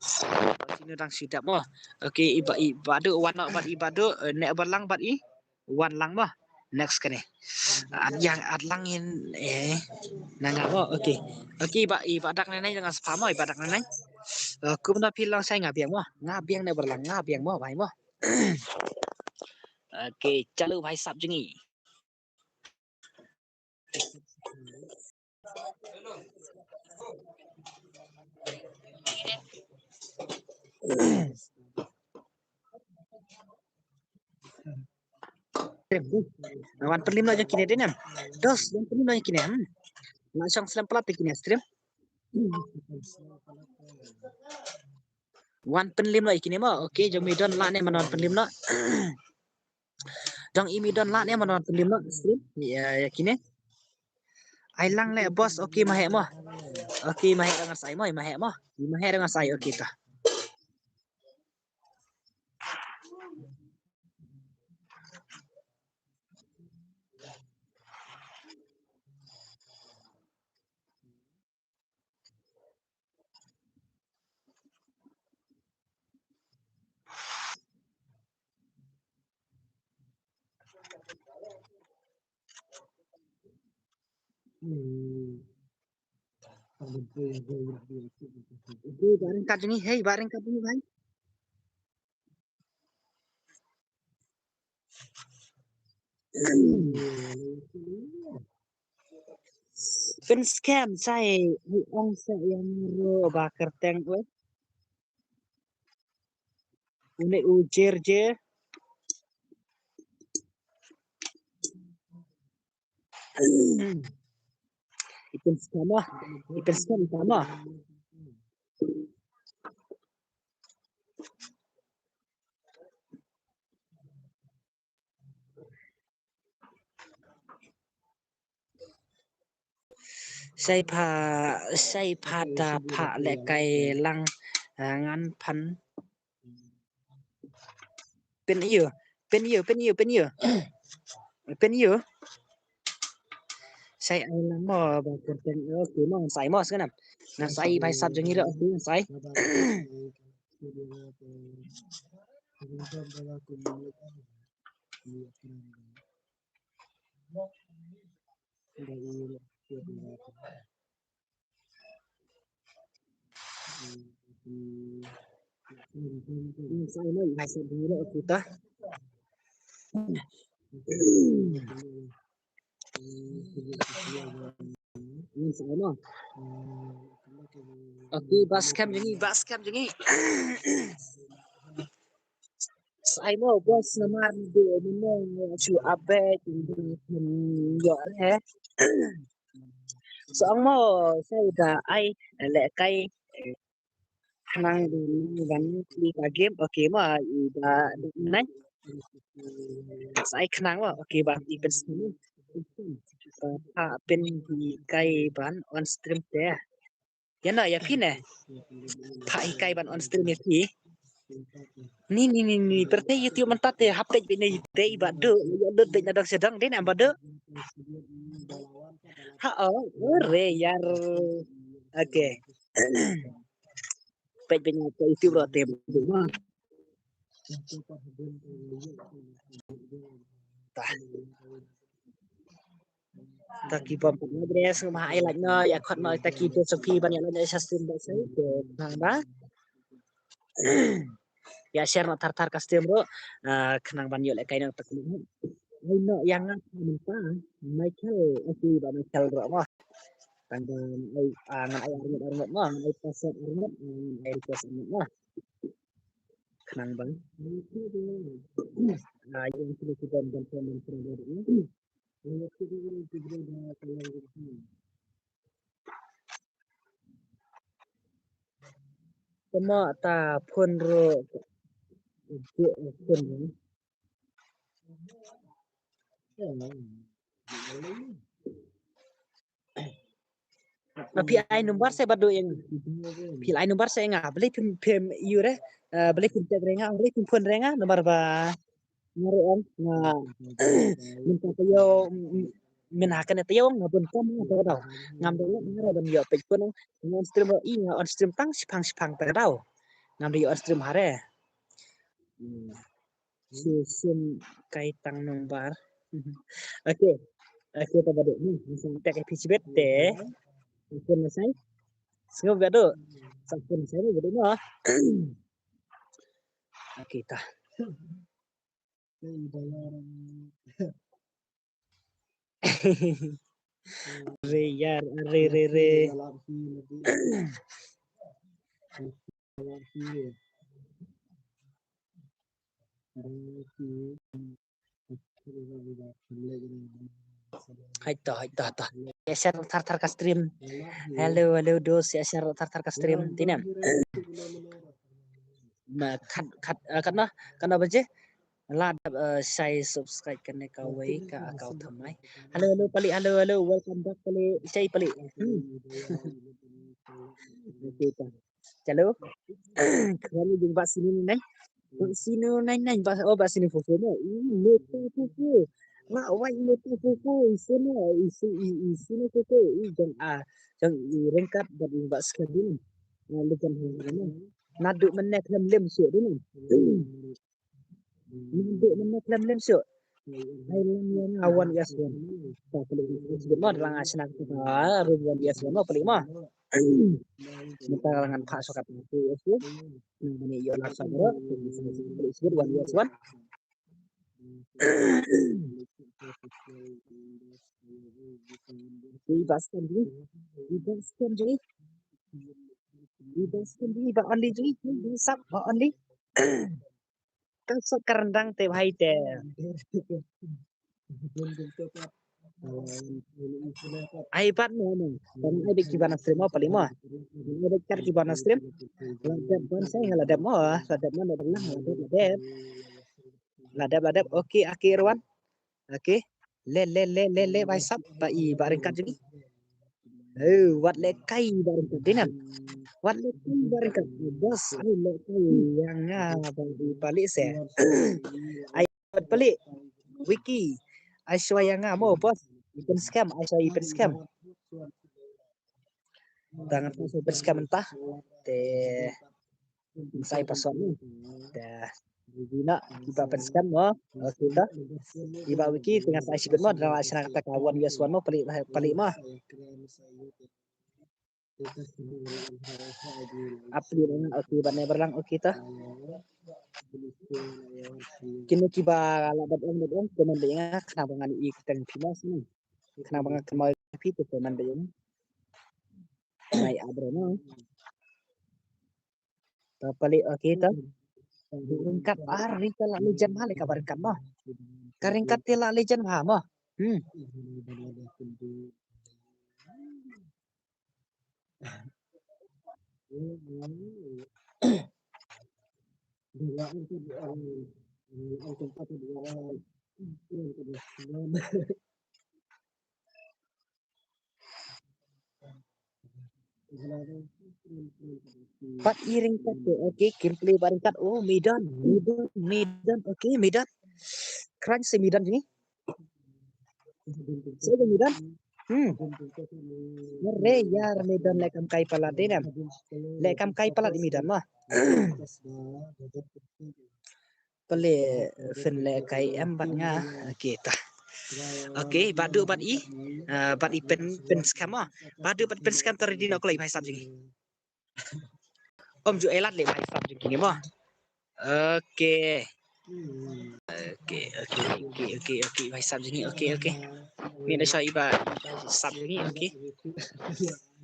Bah Sino dang shu dep mo. Okay, i Bah, i Bah Duk, wan noh bad i Bah Duk, eh, ne ba lang bad i. Wan lang mo. Next kane. At yang, at lang in, eh. Na nga mo. Okay. Okay, Bah, i Bah Dak nai nai, nga spa mo, i Bah Dak nai nai. Eh, kumno phi long shai, nga biang mo. Nga biang ne ba lang, nga biang mo, Bhai mo. Okay, chalu Bhai Sap jong ngi. Wan pynliem noh ïa kine de, nem. Dos, wan pynliem noh ïa kine, hmm. La shong slem palat ïa kine stream. Wan pynliem noh ïa kine mo. Okay, jong mi don lah ne, mano wan pynliem noh. Jong i mi don lah ne, mano wan pynliem noh stream. Ïa, ïa kine. Ai lang leh boss, okay, ma heh mo. Okay, ma heh, dang ngan sa ai mo, ma heh mo. Ma heh, dang ngan sa ai, okay ta. Hmm. Ba ryngkat jong ngi, hei, ba ryngkat jong ngi, bhai. Pynskhem shai, u ong sa ïa nga ruh ba kyrteng, wei. Une u Jer Jer. I pynskhem mo, i pynskhem mo. Shai pha, shai pha da pha lehkai lang, ah, ngan phan. Pyn ïa, pyn ïa, pyn ïa, pyn ïa. Pyn ïa. Shai ai lang mo ba kyrteng, okay mo, ngan sa ai mo, sngewbha. Ngan sa ai Bhai Sap jong ngi ruh, okay, ngan sa ai. Okay, ba skhem jong ngi, ba skhem jong ngi. Sa ai mo, boss, namar dei mynno shu update, ïoh re. Sa ong mo, sa da ai lehkai khnang ban plie ka game. Okay mo, i ba nai. Sa ai khnang mo, okay, ba i pyn stream. Pha pyn kai ban on stream te. Ïa no, ïa phi ne. Pha hikai ban on stream ïa phi. Ni, ni, ni, ni, pyrthei YouTube mynta te hap peit beit ne te i Bah Duk, ïa lut beit na dang sdang dei ne Bah Duk. Ha, oh, ore, yar. Okay. Peit beit ne te YouTube ro te. Ta. Ta ki bym pat ngai bres, ma ai like noh, ïa khot noh ta ki best of phi ban ïa like noh sha stream ba sai, te khnang ba. Ïa share noh thar thar ka stream ruh, ah, khnang ban ïoh lehkai noh ta ki. Ai noh ïa nga mynta, Michael, okay, ba Michael ruh mo. Tang ba ai, ah, ngan ai arngut arngut mo, ngan ai password arngut, ngan ai request arngut mo. Khnang ba. Ah, ïa, Tama ta phone ruh. Phone ruh. Phi ai number sa bad du ïa nga. Phi ai number sa ïa nga. Balei phim, phim ïoh re. Eh, balei phim text re nga, balei phim phone re nga. Number ba nga ruh ong nga mynta taïew, mm, mynta kane taïew nga bun kam nga taïew. Ngam dei leh nga ruh ban ïoh peit phone. Nga on stream ruh i nga on stream tang shipang shipang taïew. Ngam dei ïoh on stream hare. Hmm. Shu sim kai tang number. Okay. Okay, ta ba dei ni. Ni sa tek phi shibit te. Phone na sai. Sngewbha du. Sa phone na sai ni ba dei mo. Okay, ta. Re, yar, re, re, re. Hai to, hai to, to. Ïa share thar thar ka stream. Hello, hello, dos, ïa share thar thar ka stream. Tinem. Ma kat, kat, eh, katno, katno baje? La dep, eh, shai subscribe kane kawei ka account thymmai. Hello, hello, Pali, hello, hello, welcome back, Pali. Shai, Pali. Hmm. Okay, ta. Chalo. Khrami jong Bah Sinu nai nai. Bah Sinu nai nai, Bah, oh, Bah Sinu Fufu mo. Ih, meta Fufu. La wai meta Fufu. Isu na, isu, i-, isu na Fufu. I jong a, jong i ryngkat bad i Bah Skadin. Na lejan hang na. Naduh mynne khlem lem shuh dei na. Naduh mynne khlem lem shuh. Ai lang yang awan yes wan. Ta palik yes wan mo, lang asna ta ru wan yes wan mo palik mo. Mynta lang ngan phah sokat yes wan. Nang bani yo la sa bro. Palik wan yes wan. Di bas kan di. Di bas kan di. Di bas kan di ba only di. Di sap ba only. Kan sa karandang te bhai te. Ai bat no no. Kan ai de kiba na stream mo pali mo. Ai de kar kiba na stream. La dep ban sai la dep mo. La dep mo la dep la dep. La dep la dep. Okay, okay, Irwan. Okay. Le le le le le bai sap ba i ba ryngkat jong i. Oh, wat le kai ba ryngkat dei nam. Wat le kai ba ryngkat. Bos, ai le kai yang nga ba i pali se. Ai wat pali. Wiki. Ai shwa yang nga mo bos. I pen scam, ai shwa i pen scam. Tang tu super scam entah. Te sai password ni. Te bina kiba pen scam mo. Okay ta. Kiba wiki tengah sai sikit mo dalam asana kata kawan yes wan mo palik palik mo. Upload na okay ba ne berlang okay ta. Kini kiba la dap ong dap ong komen de nga kena bangan i keteng pima sini. Kena bangan kena phi tu komen de nga. Mai abro no. Ta palik okay ta. Ryngkat ar ryngkat la lejan ma le ka ryngkat ma. Ka ryngkat te la lejan ma ma. Hmm. Pat i ryngkat te, okay, kim plie ba ryngkat, oh, Midan, Midan, Midan, okay, Midan. Kren se Midan ni. Saya Midan. Hmm. Re yar Midan le kam kai palat dei nam. Le kam kai palat Midan ma. Pale fin le kai em bat nga. Okay ta. Okay, badu bat i. Ah, bat i pen pen scam ma. Badu bat pen scam tar di no kolai bhai sab jing. Om ju elat le bhai sab jing ni ma. Okay. Okay, okay, okay, okay, okay, bhai sab jing ni. Okay, okay. Ni da shai ba sab jing ni. Okay.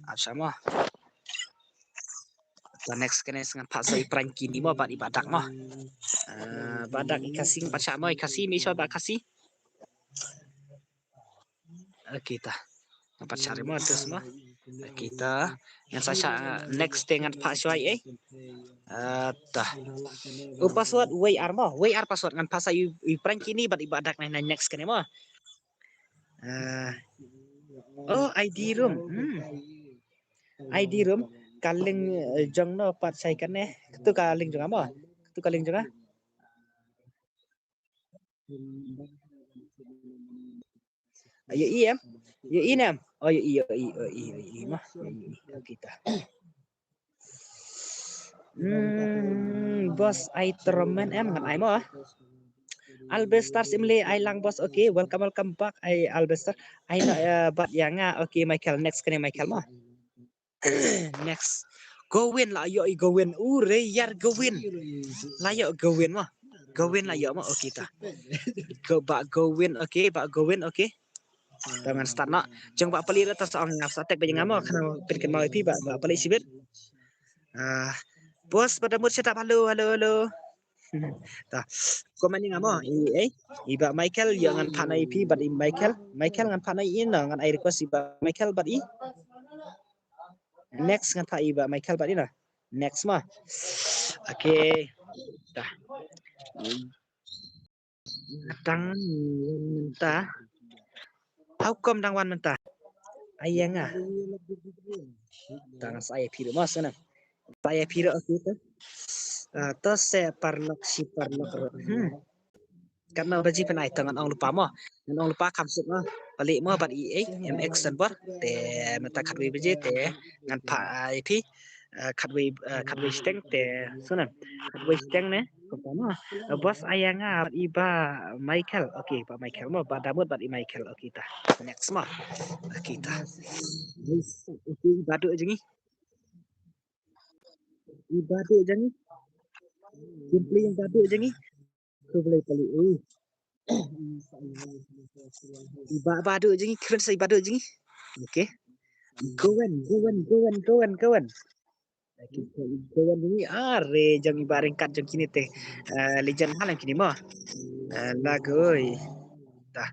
Ap sama. Ta next kane sngan pat sa i Prank Kini mo, bad i Bah Dak mo. Ah, Bah Dak i Khasi, pat shah mo i Khasi, mi shah Bah Khasi. Okay ta. Ngan pat shah mo, terus mo. Okay ta. Ngan sa shah, ah, next te ngan pat shah i, eh. Ah, ta. U password wei ar mo, wei ar password ngan pat sa i, i Prank Kini bad i Bah Dak na next kane mo. Ah. Oh, I D room. Hmm. I D room. Ka link, eh, jong no pat shai kane. Katu ka link jong nga mo. Katu ka link jong nga. Ayo i em. Ayo i nem. Oh, ayo i, ayo i, ayo i, ayo i mo. Ayo i. Okay ta. Hmm, boss, ai torment em ngan ai mo. Albester Simle ai lang boss. Okay, welcome, welcome back. Ai Albester. Ai na, eh, bad ïa nga. Okay, Michael, next kane Michael mo. Next. Gowin la ïoh i Gowin. U re ïar Gowin. La ïoh Gowin mo. Gowin la ïoh mo. Okay ta. Go Bah Gowin. Okay, Bah Gowin. Okay. Ta ngan start noh. Jong Bah Pali ruh ta sa ong nga sa tek ba jong nga mo, khnang phin kynmaw ïa phi Bah, Bah Pali shibit. Ah, boss, ba da mut sha ta, hello, hello, hello. Ta. Comment ïa nga mo, i, eh, i Bah Michael, ïa ngan phah noh ïa phi bad i Michael. Michael ngan phah noh ïa i noh, ngan ai request i Bah Michael bad i. Next ngan phah i Bah Michael bad i noh. Next mo. Okay. Ta. Dang wan mynta. How come dang wan mynta? Ai ïa nga. Dang sa ïa phi ruh mo sngewbha. Sa ïa phi ruh, okay to. Ah, to se paralok shi paralok ruh. Hmm. Katno baje phin ai to ngan ong lypa mo. Ngan ong lypa kham suk mo. Pali mo bad i ei em ek san bor. Te mynta khatwei baje te ngan phah ai phi. Ah, khatwei, ah, khatwei shiteng te sunan. Khatwei shiteng ne. Kumta mo. Ah, boss ai ïa nga bad i Bah Michael. Okay, Bah Michael mo. Bah Damut bad i Michael. Okay ta. Next mo. Okay ta. Okay, Bah Duk jong ngi. I Bah Duk jong ngi. Simply i Bah Duk jong ngi. Khublei pali. Ui. I Bah, Bah Duk jong ngi, kren sa i Bah Duk jong ngi. Okay. Gowen, Gowen, Gowen, Gowen, Gowen. Okay, Gowen jong ngi, are jong i Bah ryngkat jong kine te. Eh, legend ha lang kine mo. Eh, lagoi. Ta,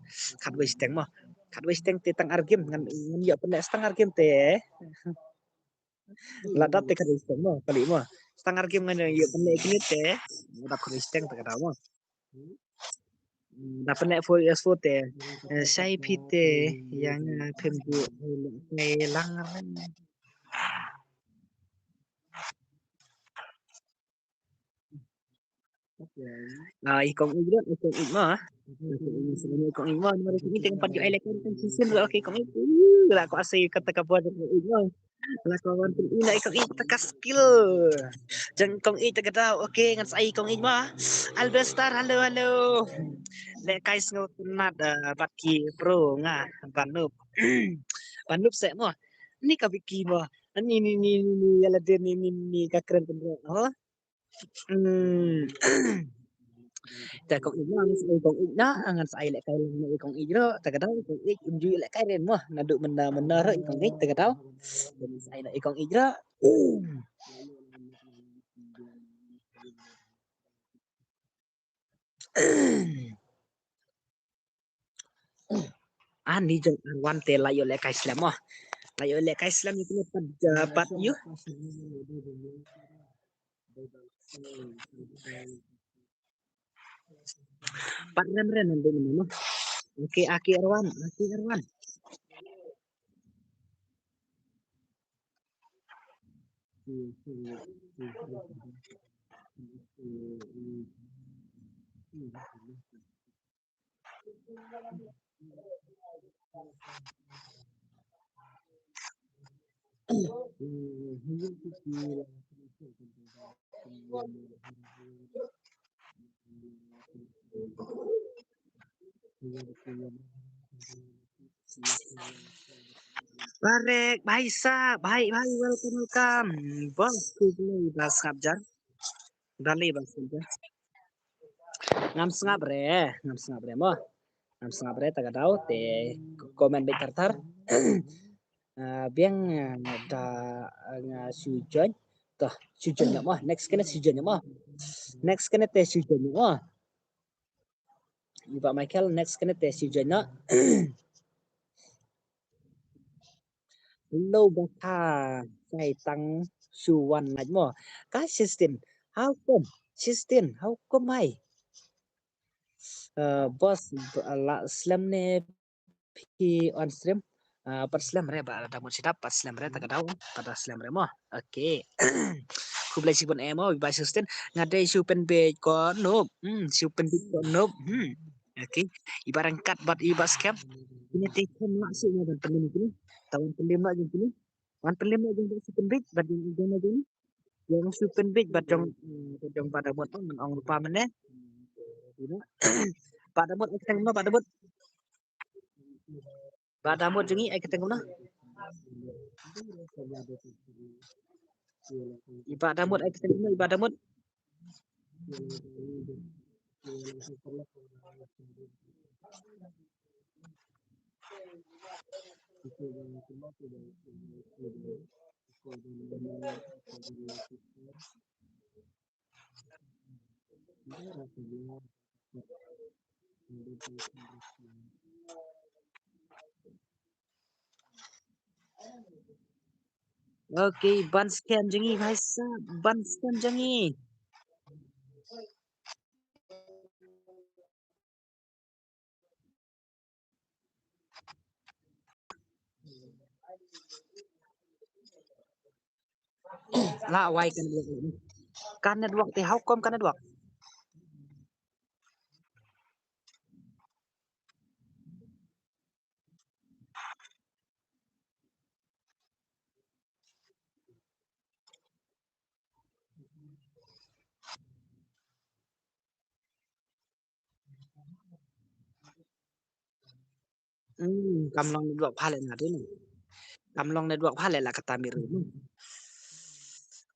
khatwei shiteng mo. Khatwei shiteng te tang ar game ngan, ngan ïoh pynleh tang ar game te. Lada te khatwei shiteng mo, pali mo. Tang ar game ngan ïoh pynleh kine te. Lada khatwei shiteng te ka daw mo. Da pynleh four versus four te. Eh, shai phi te ïa nga phim ju leh kai lang re. Ah, i kong Ïeit, i kong Ïeit mo. I kong Ïeit mo, namar i kong Ïeit te ngam pat ju ai leh kai kan shisien ruh, okay, kong Ïeit. Uh, la ko asei kata ka bor kong Ïeit mo. La ko wan pyn i na i kong Ïeit ta ka skill. Jong kong Ïeit ta ka daw, okay, ngan sa ai kong Ïeit mo. Albester, hello, hello. Leh kai sngewtynnat, ah, bad ki pro nga, Bah Nup. Bah Nup seh mo. Ni ka Vicky mo. Ni, ni, ni, ni, ni, ïa lade ni, ni, ni, ka kren pynrek. Oh. Hmm. Te kong Ïeit mo, ngan sa ai kong Ïeit na, ngan sa ai leh kai lang na i kong Ïeit ruh, te ka daw kong Ïeit, um ju leh kai ren mo, naduh mynta mynta ruh i kong Ïeit, te ka daw. Ngan sa ai na i kong Ïeit ruh. Ani jong Arwan te la ïoh leh kai slem mo. La ïoh leh kai slem ïa kine pat, uh, pat ïoh. Pat rem rem nanti mo. Okay, aki Arwan, aki Arwan. Barek, bye Sa, bye, bye, welcome, welcome. Bos, khublei ba sngap jar. Dali ba sngap jar. Ngam sngap re, ngam sngap re mo. Ngam sngap re ta ka daw te comment beit tar tar. Ah, biang, ah, da, ah, nga shu join. Shu join noh mo. Next kane shu join noh mo. Next kane te shu join noh mo. I Bah Michael, next kane te shu join noh. Hello, Bah Tha. Sai tang shu wan lait mo. Ka Sistine. How come? Sistine, how come ai? Uh, boss, b-, la slem ne phi on stream? Uh, pat slem re, ba da mut shu dap, pat slem re, ta ka daw, pat da slem re mo. Okay. Khublei shibun eh mo, i Bah Sistine. Nga dei shu pynbeit ko nop. Hmm, shu pynbeit ko nop. Hmm. Okay. I Bah Ryngkat bad i Bah Skhem. Kine te kham lah shuh mo ban pynlem kine. Ta wan pynlem noh jong kine. Wan pynlem noh jong Bah Shu Pynbeit bad jong, jong, jong Bah Shu Pynbeit bad jong, eh, jong Bah Damut, oh, ngan ong lypa mynne. Bah Damut, ai kyrteng kumno, Bah Damut? Bah Damut jong ngi, ai kyrteng kumno? I Bah Damut, ai kyrteng kumno, i Bah Damut? Okay, ban scan jong ngi, bhai sahab, ban scan jong ngi. La wai ka network. Ka network te, how come ka network? Hmm, kam long network bha leh na dei ne. Kam long network bha leh la kata mih ruh.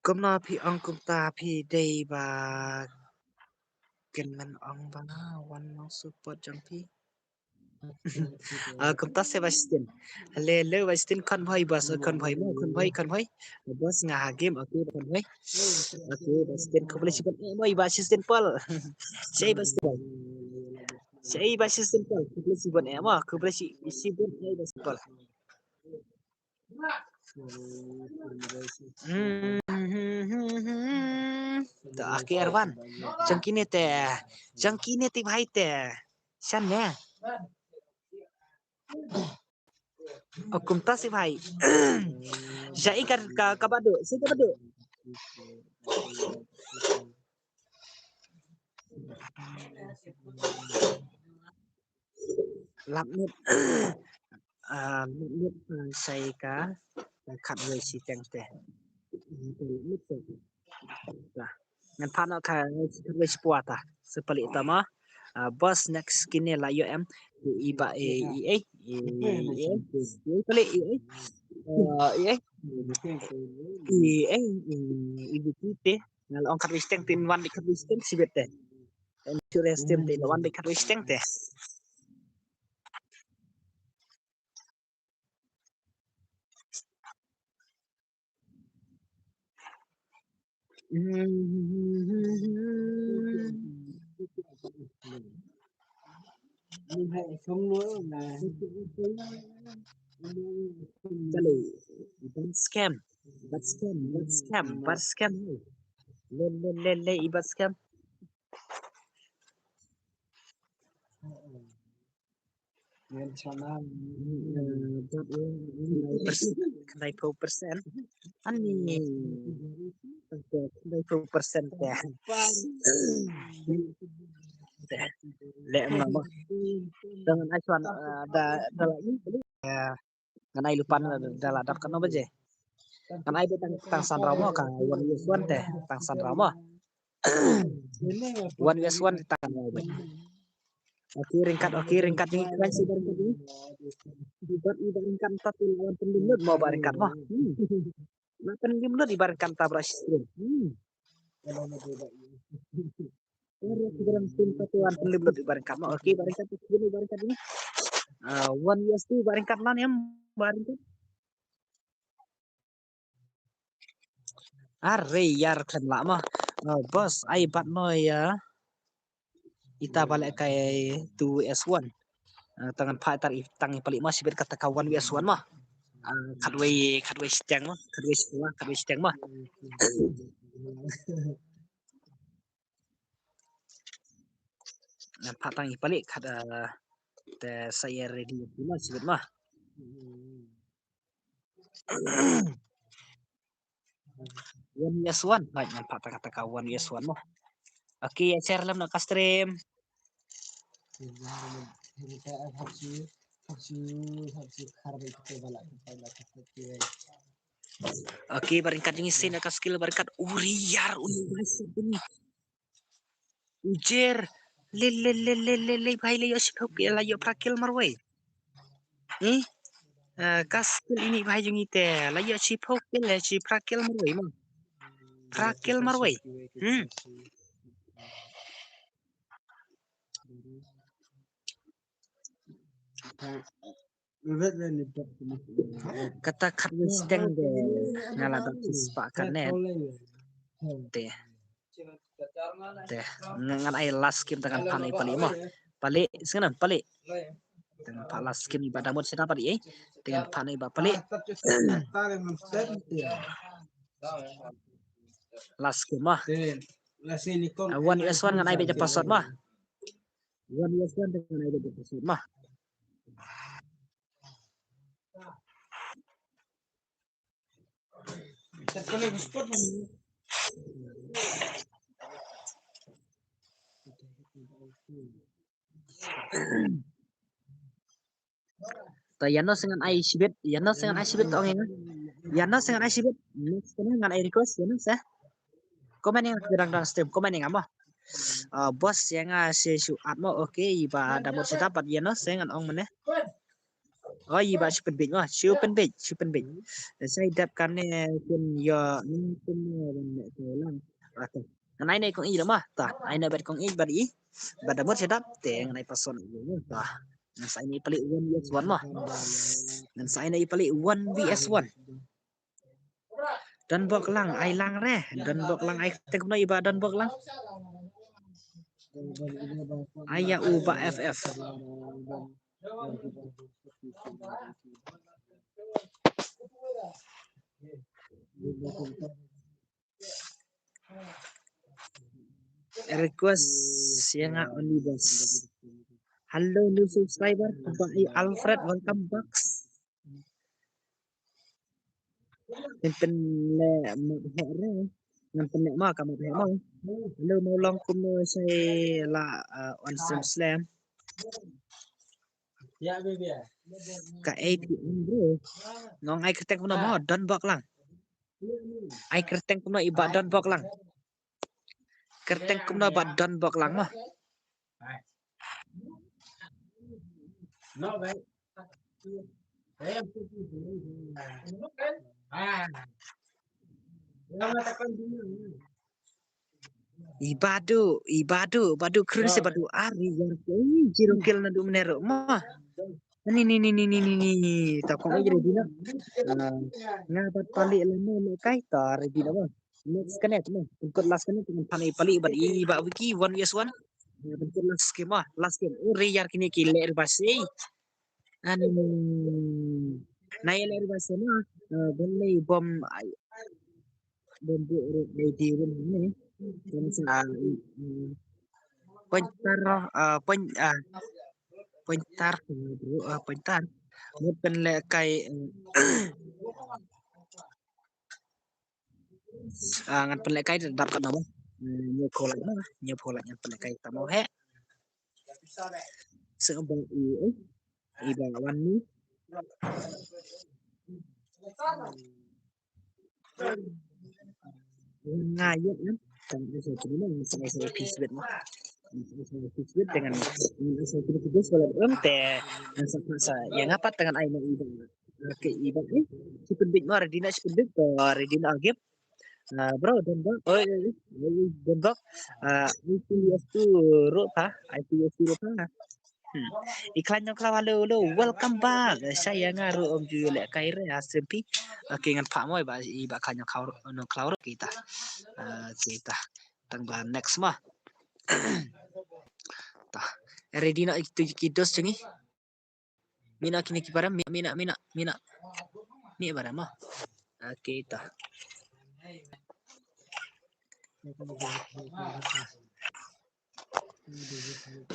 Kumno phi ong kumta phi dei ba kynmen ong ba wan long support jong phi. Ah, kumta se Bastin. Hello, hello, Bastin, khon bhoi, boss, khon bhoi mo, khon bhoi, khon bhoi. Boss, nga ha game, okay, khon bhoi. Okay, Bastin, khublei shibun eh mo, i Bastin Paul. Sei Bastin. Sei Bastin Paul, khublei shibun eh mo, khublei shi-, shibun eh Bastin Paul. Hmm, hmm, hmm, hmm. To, okay, Erwan. Jong kine te. Jong kine te bhai te. Shan ne. O kumta se bhai. Jai ka, ka, ka Badu. Se ka Badu. Lap miet. Ah, miet, miet, ah, sai ka, ka khatwei shiteng te. Lap miet te. Lah. Ngan pan ka khatwei shipua ta. Sepali ta ma. Ah, boss, next kine la ïoh em. I ba, i, i, i, i, i, i, pali, i, i. Ah, i, i. I, i, i, i, i, te. Nga la ong khatwei shiteng te, wan dei khatwei shiteng shibit te. Insurance team te, wan dei khatwei shiteng te. Hello. Bad scam. Bad scam. Bad scam. Bad scam. Le, le, le, le, i bad scam. Ngan chana. Khyndai phew percent. Ani. Khyndai phew percent te. Le ma ma. Ngan ai shuwa, eh, da, da la ni. Eh, ngan ai lypa da la dap katno baje. Ngan ai tang, tang san raw mo ka one vs one te, tang san raw mo. One vs one te tang san raw mo. Okay, ryngkat, okay, ryngkat ni, kan si ryngkat ni. Ibat, ibat ryngkat ta tu wan pynlem lut mo ba ryngkat mo. Hmm. Wan pynlem lut ibat ryngkat ta bra stream. Hmm. Wan pynlem lut ta tu wan pynlem lut ibat ryngkat mo. Okay, ibat ryngkat tu, ibat ryngkat ni. Ah, one vs two ibat ryngkat lan em, ibat ryngkat. Are ïar khlem lah mo. Ah, boss, ai bat mo ïa ita ba leh kai two S one. Ah, tang ngan phah tar i tang i pali mo, shibit kata ka one V S one mo. Ah, khatwei, khatwei shiteng mo, khatwei shiteng mo, khatwei shiteng mo. Ngan phah tang i pali khat, ah, te sa ïa ready mo, shibit mo. One V S one. Right, ngan phah ta ka, ta ka one V S one mo. Okay, ïa share lem na ka stream. Okay, baringkat jong i sien na ka skill, baringkat uri ïar, uri ïar. Ujer. Le, le, le, le, le, le, bhai, la ïoh shiphew kill, la ïoh phra kill marwei. Eh? Ah, ka skill ini bhai jong i te, la ïoh shiphew kill, la ïoh phra kill marwei mo. Phra kill marwei. Hmm. Kata khat ni steng de nga la dap spah ka net. Te. Te. Nga, ngan ai last game, te ngan phah na i pali mo. Pali, sngewbha pali. Te ngan phah last game, i ba download setup pali, eh. Te ngan phah na i ba pali. Last game mo. Ah, one V S one ngan ai beit da password mo. One V S one te ngan ai beit da password mo. Ta ïano se ngan ai shibit, ïano se ngan ai shibit, ta ong ïa nga. Ïano se ngan ai shibit, next kane ngan ai request, ïano se. Comment ïa nga, dang dang stream, comment ïa nga mo. Ah, boss, ïa nga se shu add mo, okay, i ba download setup pat ïano se ngan ong mane. Oh, i ba shu pynbeit mo, shu pynbeit, shu pynbeit. Sa i dep kane kin ïa, kin ïa ban leh te lang. Okay. Ngan ai na i kong i da mo, ta, ai na bad kong i bad i. Ba download setup te ngan ai password ïa nga, ta. Ngan sa ai na i pali one V S one mo. Ngan sa ai na i pali one V S one. Don Bok Lang, ai lang re. Don Bok Lang, ai kyrteng kumno i ba Don Bok Lang. Ai ïa u ba F F. Request ïa nga only boss. Hello new subscriber, ba i Alfred, welcome back. Ngan pynleh map heh re. Ngan pynleh ma ka map heh ma. Hello, mo long kumno sa la, uh, on stream slem. Ka A P M bro. Ngan ai kyrteng kumno mo, Don Bok Lang. Ai kyrteng kumno i ba Don Bok Lang. Kyrteng kumno ba Don Bok Lang mo. I Badu, i Badu, Badu khrun se Badu ari yang zero kill na du menero ma. Ni, ni, ni, ni, ni, ni, ni, ni. Ta kong ai ready na. Ah, nga bat pali lama me kai ta ready na ma. Next kane ma. Pengkut last kane pengkut pali pali bat i ba Wiki one V S one. Pengkut last game ma. Last game. Oh, re yar kini ki le ba sei. Ani na ïa leh revive ma, eh, ban leh bom ai, bom bu ru dei di bom ne. Bom sa, eh, pointer, eh, point, eh, pointer, eh, bro, eh, pointer. Mut pynleh kai, eh, Ah, ngan pynleh kai dap katno mo. Hmm, hynñiew phew lait mo, hynñiew phew lait ngan pynleh kai katno he. Sngewbha i, eh, i ba wan ni. Nga ïa, eh, tang ai sa kini mo, sa ai sa peace bit mo. Sa ai sa peace bit dengan, sa ai sa peace bit wala em te, sa sa ïa nga pat dengan ai na i ba. Okay, i ba, eh, shi pynbeit mo, ready na shi pynbeit, to ready na game. Ah, bro, Don Bok. Oi, oi, oi, oi, Don Bok. Ah, I P S two ruh pa, I P S two ruh pa. Hmm. I Khlaiñ Nongkhlaw, hello, hello, welcome back. Sha ïa nga ruh ym ju lehkai re ha stream phi. Okay, ngan phah mo i Bah, i Bah Khlaiñ Nongkhlaw, Nongkhlaw ruh kita. Kita. Tang ba next mo. Ta. Ready na itu ki dos jong ngi. Mina kine ki para, mina, mina, mina, mina. Ni para mo. Okay, ta.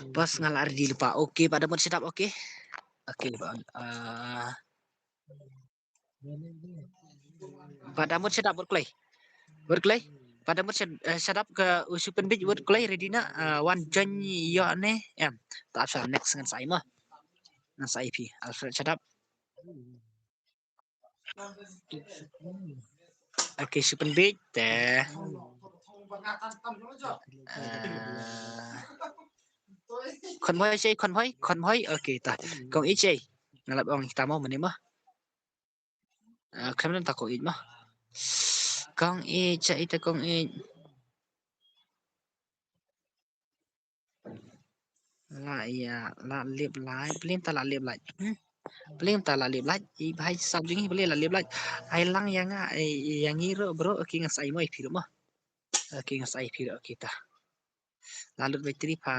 Bos nga la ready lypa. Okay, Bah Damut shut up, okay. Okay, Bah, ah, Bah Damut shut up, wat kloi. Wat kloi. Bah Damut shut, eh, shut up, ka u Shu Pynbiej, wat kloi, ready na, ah, wan join ïoh ne em. Ta ap sha next ngan sa ai mo. Ngan sa ai phi. Alfred shut up. Okay, Shu Pynbiej te. Eh, Khonbhoi, Shei Khonbhoi, Khonbhoi. Okay, ta. Kong Ih Shei. Nga la ong kita mo mynne mo. Ah, khlem ta Kong Ih mo. Kong Ih, Shei ta Kong Ih. La ïa, la lip lait, plim ta la lip lait. Hmm? Plim ta la lip lait, i bhai sap jong ngi plim la lip lait. Ai lang ïa nga, ai ïa ngi ruh bro, okay ngan sa ai mo ïa phi ruh mo. Okay ngan sa ai phi ruh, okay ta. La lut battery pha,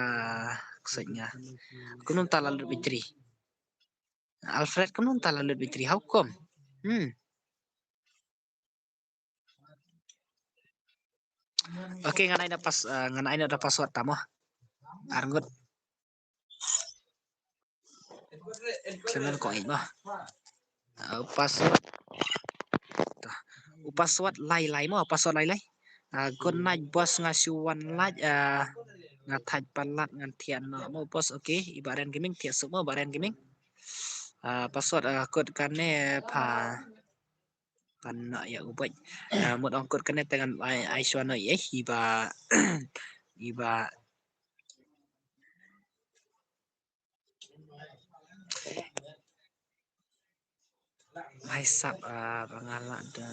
ksait nga. Kumno ta la lut battery. Alfred, kumno ta la lut battery, how come? Hmm. Okay, ngan ai na pas, eh, ngan ai na da password ta mo. Arngut. Khlem Kong Ih mo. Eh, password. Ta. U password lai lai mo, password lai lai. Ah, good night boss, nga shu wan lait, ah, nga thait palat ngan thiah noh mo boss, okay. I Bah Rian Gaming thiah suk mo, Bah Rian Gaming. Ah, password, ah, kut kane pha. Pan na ïa u bait. Ah, mut ong kut kane te ngan ai, ai shuwa noh ïa i Bah, i Bah. Ai sap, ah, ba nga la da.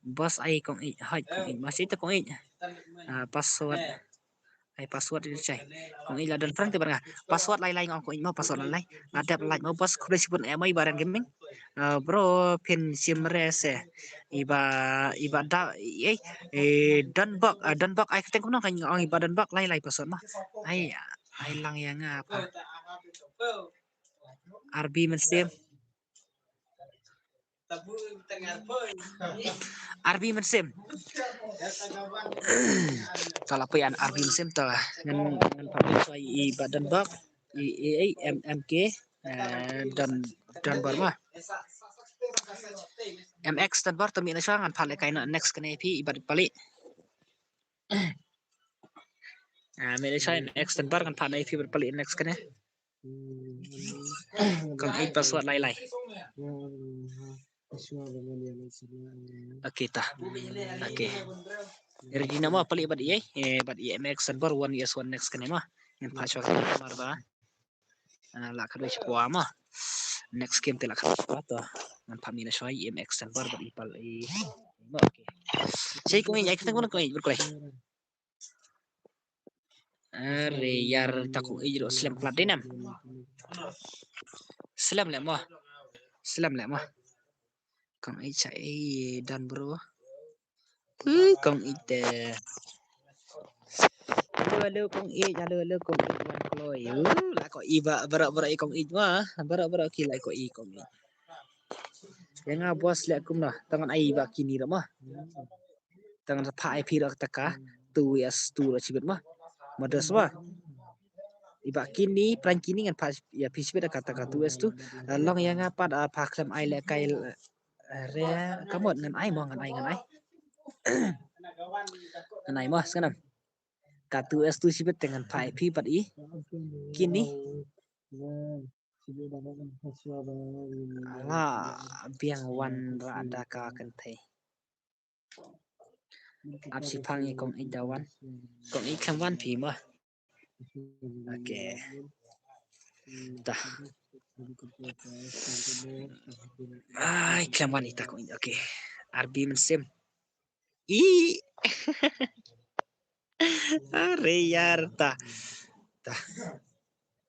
Boss ai Kong Ih, hoi Kong Ih, masih tu Kong Ih. Ah, password. Ai password ïa Shei. Kong Ih la don friend te bad nga. Password lai lai nga ong Kong Ih mo, password lai lai. La dep lait mo boss, khublei shibun eh mo i Bah Rian Gaming. Eh, bro phin shim re se. I Bah, i Bah da, eh, eh, Donbok, eh, Donbok ai kyrteng kumno nga ong i Bah Donbok lai lai password mo. Ai, ai lang ïa nga pha. Arbi Mynsiem. Arbi Mynsiem. Kala pui an Arbi Mynsiem ta ngan, ngan phah shuwa i Bah Donbok, i, i, i, M, M K, eh, Don, Don Bor mo. M X Don Bor, to mih na shuwa ngan phah lehkai noh next kane phi i Bah Pali. Ah, mih na shuwa M X Don Bor ngan phah noh phi Bah Pali next kane. Kong Ih password lai lai. Okay ta. Okay. Ready na mo Pali bad i, eh, bad i M X Don Bor one yes one next kane mo. Ngan phah shuwa mar ba. Ah, la khadwei shipwa mo. Next game te la khadwei shipwa to. Ngan phah mih na shuwa i M X Don Bor bad i Pali mo. Okay. Shei Kong Ih ai kyrteng kumno Kong Ih bad kloi. Are ïar ta Kong Ih ruh slem plat dei nam. Slem leh mo. Slem leh mo. Kong Ih Shei Don bro. Ui, Kong Ih te. Hello, hello, Kong Ih, hello, hello, Kong Ih, wan kloi. Uh, la ko i ba, baroh, baroh i Kong Ih mo. Baroh, baroh ki la ko i Kong Ih. Ïa nga boss leh kumno, tang ngan ai ba kini ruh mo. Tang ngan phah ai phi ruh kata ka two S two ruh shibit mo. Modus mo. I ba kini, pran kini ngan phah ïa phi shibit kata ka two S two. Long ïa nga pat, ah, pha khlem ai lehkai, eh, re, ka mut ngan ai mo, ngan ai, ngan ai. Ngan ai mo, sngewbha. Ka two S two shibit te ngan phah ai phi pat i kini. Ala biang wan ra da ka kynthei. Ap shiphang i Kong Ih da wan. Kong Ih khlem wan phi mo. Okay. Ta. Ai, khlem wan ita Kong Ih. Okay. Arbi Mynsiem. I. Are ïar ta. Ta.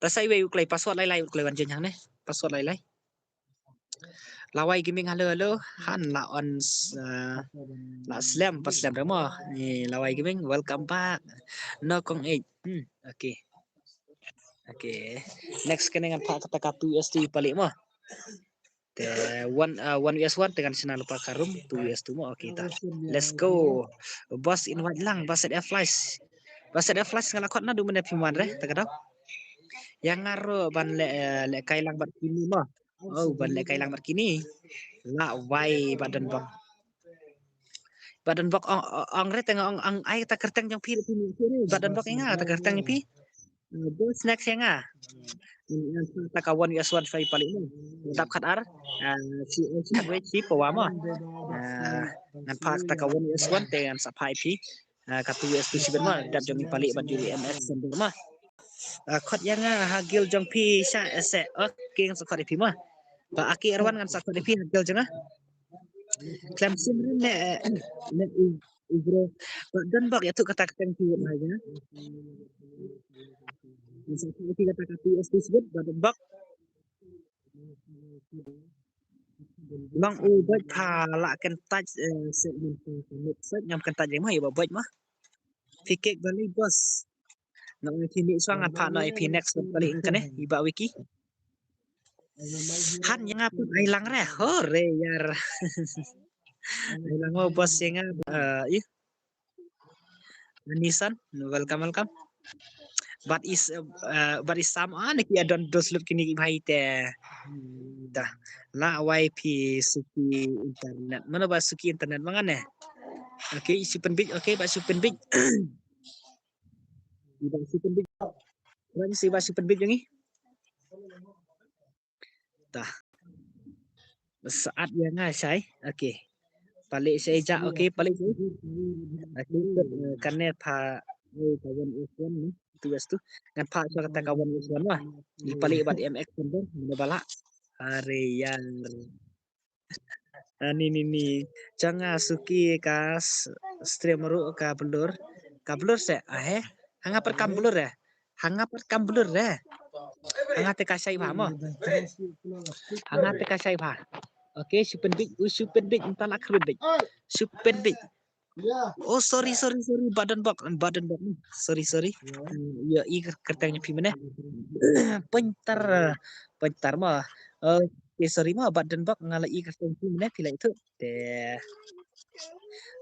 Ta sa iwei u kloi password lai lai u kloi wan jeng hangne. Password lai lai. Lawai Gaming, hello, hello. Han la on s-, uh, la slem, pat slem re mo. Ni Lawai Gaming, welcome back. No kong eight. Hmm, okay. Okay. Next kane ngan phah kata ka two S two pali mo. Te one, uh, one V S one te ngan shna lypa ka room two V S two mo. Okay ta. Let's go. Boss invite lang, boss at flash. Boss at flash nga la khot naduh mynne phim wan re, ta ka daw. Ïa nga ruh ban leh, eh, lehkai lang bad kine mo. Oh, ban lehkai lang bad kine. Lawai bad Donbok. Bad Donbok ong, ong, ong re te nga ong, ong ai ta kyrteng jong phi re phi. Bad Donbok ïa nga ta kyrteng jong phi. Uh, boss next ïa nga. Ngan phah ta ka one V S one pali mo. Dap khat ar. Uh, shi, shi, shi pawa mo. Uh, ngan phah ta ka one V S one te ngan sa phah ïa phi. Uh, ka two V S two shi bit mo. Dap jong i pali bad jong i M S Sandor mo. Uh, khot ïa nga ha guild jong phi sha ese. Okay, ngan sa khot ïa phi mo. Ba aki Erwan ngan sa khot ïa phi ha guild jong nga. Khlem shim rin ne, ne u, u bro. Ba Donbok ïathuh kata ka kyrteng phi wad ha ïa. Ngan sa khot ïa phi kata ka two S two shi bit ba Donbok. Long u bait pha la kyntait, eh, set mynta ka mut set ngam kyntait ïa ma ïa ba bait ma. Phi kek bali boss. Nong phi mih shuwa ngan phah noh ïa phi next bad pali ïng kane ïa ba wiki. Han ïa nga pun ai lang re. Hore ïar. Ai lang mo boss ïa nga, eh, ih. Anison, welcome, welcome. But is, uh, but is some, ah, niki adon dos lut kini ki bhai te. Dah. Lawai phi suki internet. Mano ba suki internet mangan eh? Okay, shu pynbit, okay, ba shu pynbit. Ba shu pynbit. Wan si ba shu pynbit jong i. Tah. Saat ïa nga shai. Okay. Pali shai ja. Okay, pali shai. Okay, eh, kane pha, eh, ka one S one ni. Two S two. Ngan phah shuwa kata ka one S one ma. Ni pali bad M X Thunder. Ni bala. Are ïar. Ah, ni, ni, ni. Jong nga suki ka s-, stream ruh ka blur. Ka blur se, ah, he? Ha nga pat kam blur eh? Ha nga pat kam blur eh? Ha nga te ka shai bha mo. Ha nga te ka shai bha. Okay, shu pynbit, u shu pynbit, nta la khrbit. Shu pynbit. Oh, sorry, sorry, sorry. Ba Donbok, ba Donbok. Sorry, sorry. Hmm, ïa i kyrteng phi mynne. Pointer, pointer ma. Okay, sorry ma, ba Donbok nga la i kyrteng phi mynne phi la ïathuh. Te.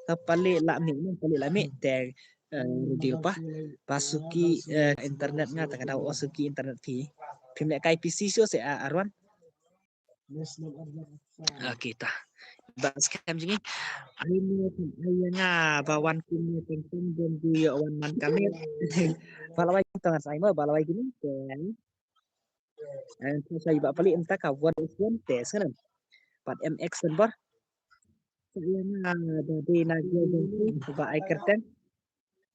Ka pali la mih, pali la mih. Te, eh, deal pa. Ba suki, eh, internet nga ta ka daw, oh, suki internet phi. Phi mynne kai P C show se, ah, Arwan. Okay, tah. Ba scam jong ngi. Ai mo, ai ïa nga ba wan kum ne teng teng don du ïa wan man kamit. Ba lawai tong sa ai mo, ba lawai kini. Te. Ai sa ba pali enta ka one S one te sana. Pat M X Thunder. Sa ïa nga ba dei na ïa ba ai kyrteng.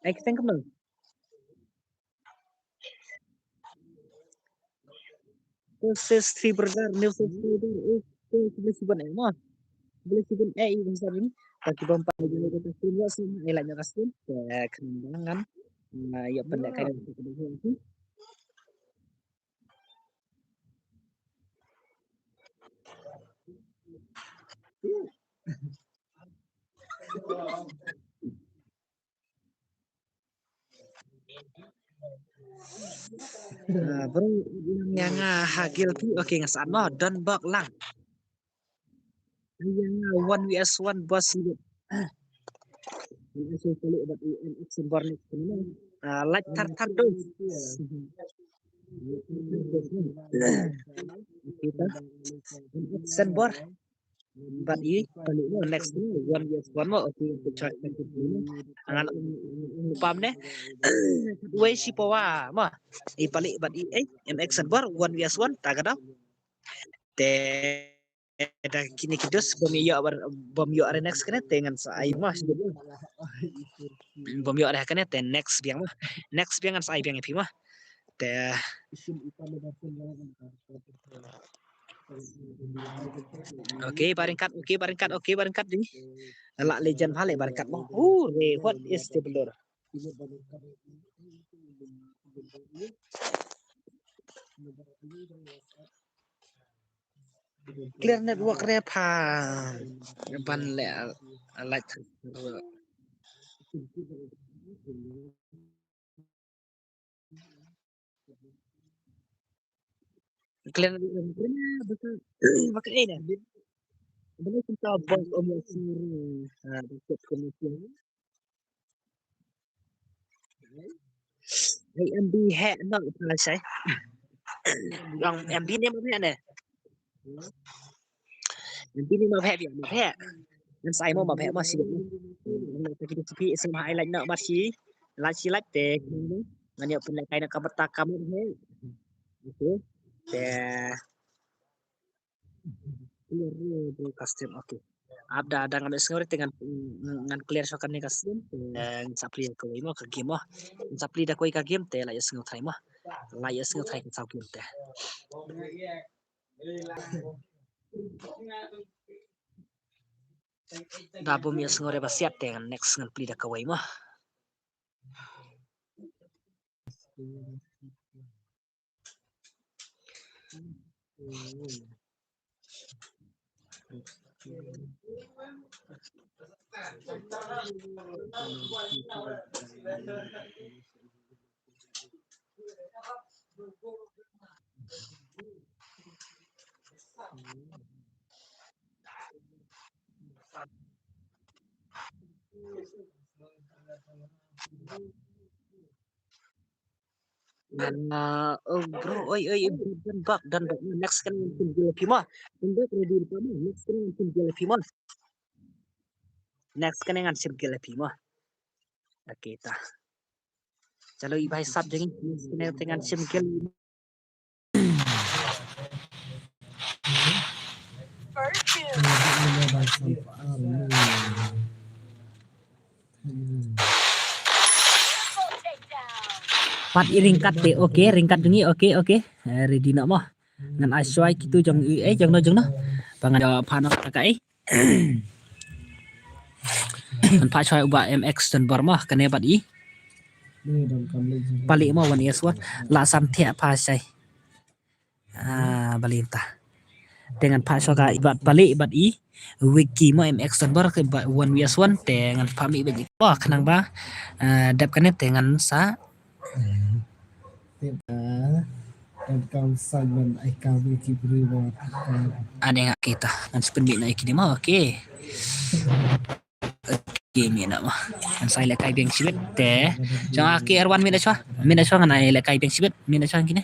Ai kyrteng kumno? This is three brother, new subscriber. Okay, khublei shibun eh mo. Khublei shibun eh i bangsa ni. Baki bam pa ni ka stream, ïa sini eh la nya ka stream. Te khnang ngan. Ïa pynlehkai. Ah, bro, ïa nga ha guild phi, okay, nga saan mo, Donbok lang. Ïa nga one V S one boss. Ïa nga shu kali bad ïa M X Thunder next kali. Ah, like thar thar do. Okay, ta. M X Thunder. But i pali mo next mo, one V S one mo, okay, okay, check, check, check. Ngan pam ne. Wei shi pawa mo. I pali but i, eh, M X Thunder, one V S one, ta ka daw. Te da kini ki dos bym ïoh, bym ïoh re next kane te ngan sa ai mo. Bym ïoh re kane te next biang mo. Next biang ngan sa ai biang ïa phi mo. Te Okay, ba ryngkat, okay, ba ryngkat, okay, ba ryngkat di. La legend bha le ba ryngkat mo. Hooray, what is the blur? Clear network re pha ban leh, uh, light. Clear network re pha baka, baka eh na. Baka kita bang om suru. Ha, baka. Hey, M B heh no pha shai. Yang M B ne ma heh ne. M B ne ma heh, ma heh. Ngan sai mo ma heh ma shi. Ngan ta ki tu pi sim ha ai like no ma shi. Like shi like te. Ngan ïoh pynlehkai na ka bata ka mut heh. Okay. Te Clear, eh, broadcasting. Okay. Ap da, da ngan sngew te ngan, ngan clear shuwa kane ka screen. Eh, ngan sa plie kawei mo ka game mo. Ngan sa plie da kawei ka game te la ïa sngew trai mo. La ïa sngew trai ka saw game te. Da bym ïa sngew re ba siat te ngan next ngan plie da kawei mo. Ah, oh, bro, oi, oi, oi, done back, done back. Next kan ngan shim gel phi mo. Done back, ready pa mo. Next kan ngan shim gel phi mo. Next kan ngan shim gel phi mo. Okay, ta. Chalo, i bhai sab jeng, next kan ngan shim gel. Pat i ryngkat te, okay, ryngkat jong ngi, okay, okay. Eh, ready noh mo. Ngan ai shuwa kitu jong i, eh, jong no, jong no. Ba ngan ïa phah noh kata ka, eh. Ngan phah shuwa uba M X Don Bor mo, kane bad i. Palik mo, one S one. La sam thiah phah shai. Ah, balei ta. Te ngan phah shuwa ka i bad Palik bad i. Wiki mo M X Don Bor ka bad one V S one te ngan phah mih bad i. Mo khnang ba, ah, dep kane te ngan sa. Ane nga kita. Ngan sa pynmih noh ïa kine mo, okay. Okay, mih noh mo. Ngan sa ïalehkai biang shibit te. Jong nga ki Erwan mih noh shuwa. Mih noh shuwa ngan ïalehkai biang shibit. Mih noh shuwa kine.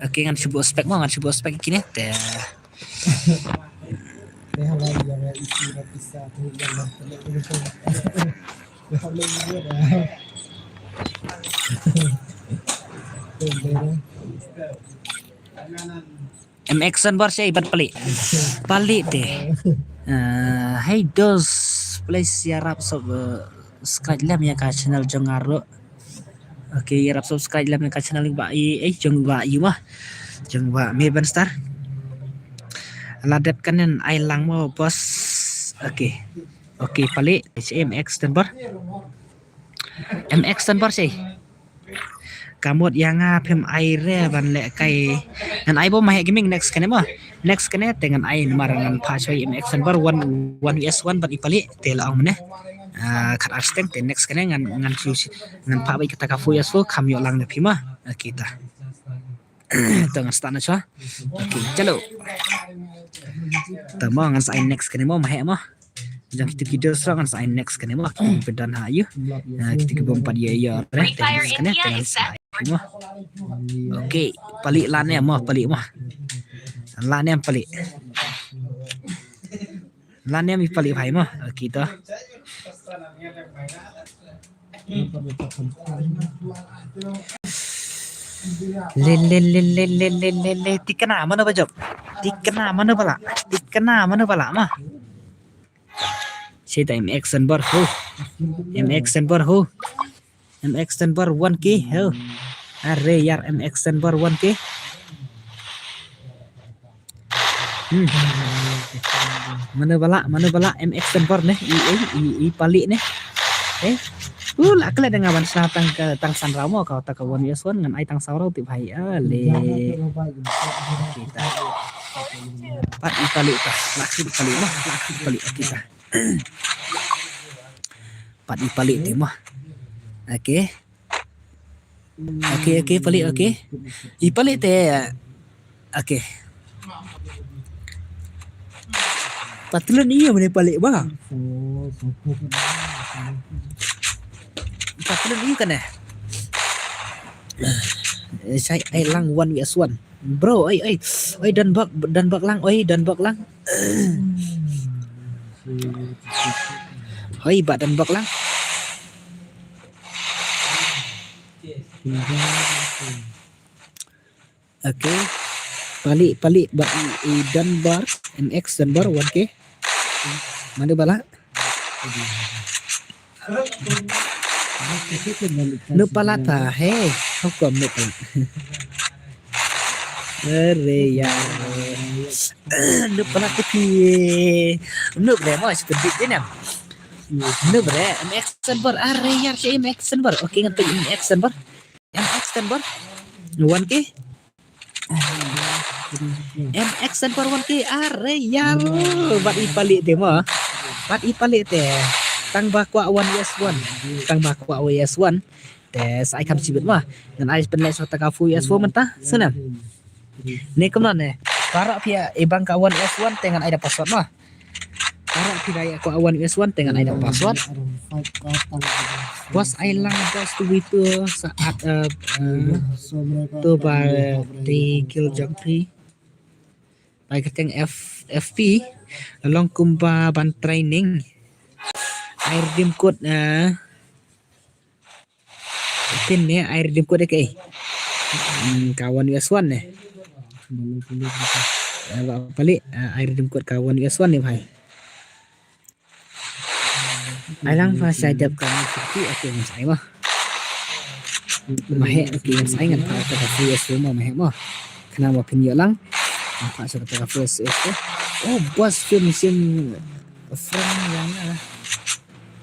Okay, ngan shu buh spec mo, ngan shu buh spec kine te. M X Don Bor shai bad Palik. Palik te. Ah, hey dos, please ïarap sub, eh, subscribe lem ïa ka channel jong nga ruh. Okay, ïarap subscribe lem ïa ka channel ba i, eh, jong ba i mo. Jong ba Meban Star. La dep kan ngan ai lang mo, boss. Okay. Okay, Palik, H M X Don Bor. M X Don Bor shai. Ka mut ïa nga phim ai re ban lehkai. Ngan ai bom ma heh gaming next kane mo. Next kane te ngan ai namar ngan phah shuwa M X Don Bor one, one V S one bad i Palik te la ong mane. Ah, khat ar steng te next kane ngan, ngan shu, ngan phah bad kata ka four S four kham ïoh lang da phi mo. Okay ta. To ngan start noh shuwa. Okay, chalo. To mo ngan sa ai next kane mo ma heh mo. Jong kitu ki dos ruh ngan sa ai next kane mo. Ki pyndan ha ïa. Ah, kitu ki bym pat ïa ïa re te next kane te ngan sa ai mo. Okay, Palik lane mo, Palik mo. Lane Palik. Lane mi Palik bhai mo. Okay to. Le le le le le le le le, tikna mano ba jop. Tikna mano ba lah. Tikna mano ba lah ma. Sita M X Don Bor ho. M X Don Bor ho. M X Don Bor one K ho. Are yar M X Don Bor one K. Hmm. Mano ba lah, mano ba lah M X Don Bor ne. I, i, i, i Palik ne. Eh. Uh, la klet da nga ban shna tang ka, tang san rau mo, ka ta ka one versus one, ngan ai tang saw rau tip hai. Ale. Kita. Pat i pali ta. La ki pali mo, la ki pali kita. Pat i pali ti mo. Okay. Okay, okay, pali, okay. I pali te. Okay. Patlun iya mane pali ba. Patlun iya kane. Sai ai lang one versus one. Bro, oi, oi. Oi, dan bak, dan bak lang, oi, dan bak lang. Hoi, ba dan bak lang. Okay. Pali, pali, ba i, i Dunbar, M X Dunbar, one K. Mana bala? Nup pala ta, hey, hukum nup pala. Are ya. Nup pala ta pi. Nup re mo seperti ini. Nup re, M X Dunbar, are ya, si M X Dunbar. Okay, ngan M X Dunbar. M X Dunbar. One K. M X Dunbar one K, are ya. Bat i pali te mo. Bat i pali te. Tang ba kwah one versus one. Tang ba kwah one versus one. Te sa ai kam sibit mo. Ngan ai pynleh sa ta ka four versus four mynta. Sana. Ne kumno ne. Para pia i bang ka one versus one te ngan ai da password mo. Para pia da ya kwah one versus one te ngan ai da password. Bos ai lang bos tu itu saat eh, eh, tu ba di kill jump free. Bai ka keng F F P long kumba ban training. Ai redeem code eh, pin ne ai redeem code ke. Hmm, ka one versus one ne. Eh, ba pali eh, ai redeem code ka one versus one ne bhai. Ai lang pha shai dep ka ni fifty, okay, ngan shai mo. Mahe, okay, ngan shai ngan pha ta ka four versus four mo, mahe mo. Khnang ba phin ïoh lang. Ngan pha sa ka ta ka four versus four. Oh, bos phin sim friend yang na.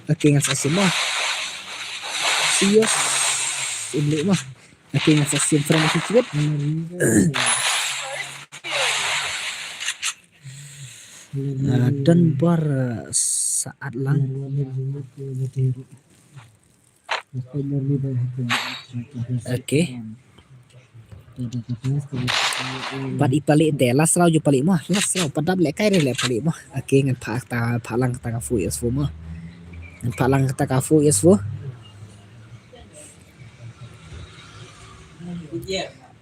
Okay, ngan shai sim mo. Serious. Im leh mo. Okay, ngan sa sim friend ki chibit. Ah, don bar, ah, saat lang. Okay. Pat i pali te, last round ju pali mo, last round pat dap leh kai re leh pali mo. Okay, ngan pha ta, pha lang ta ka four versus four mo. Ngan pha lang ta ka four versus four.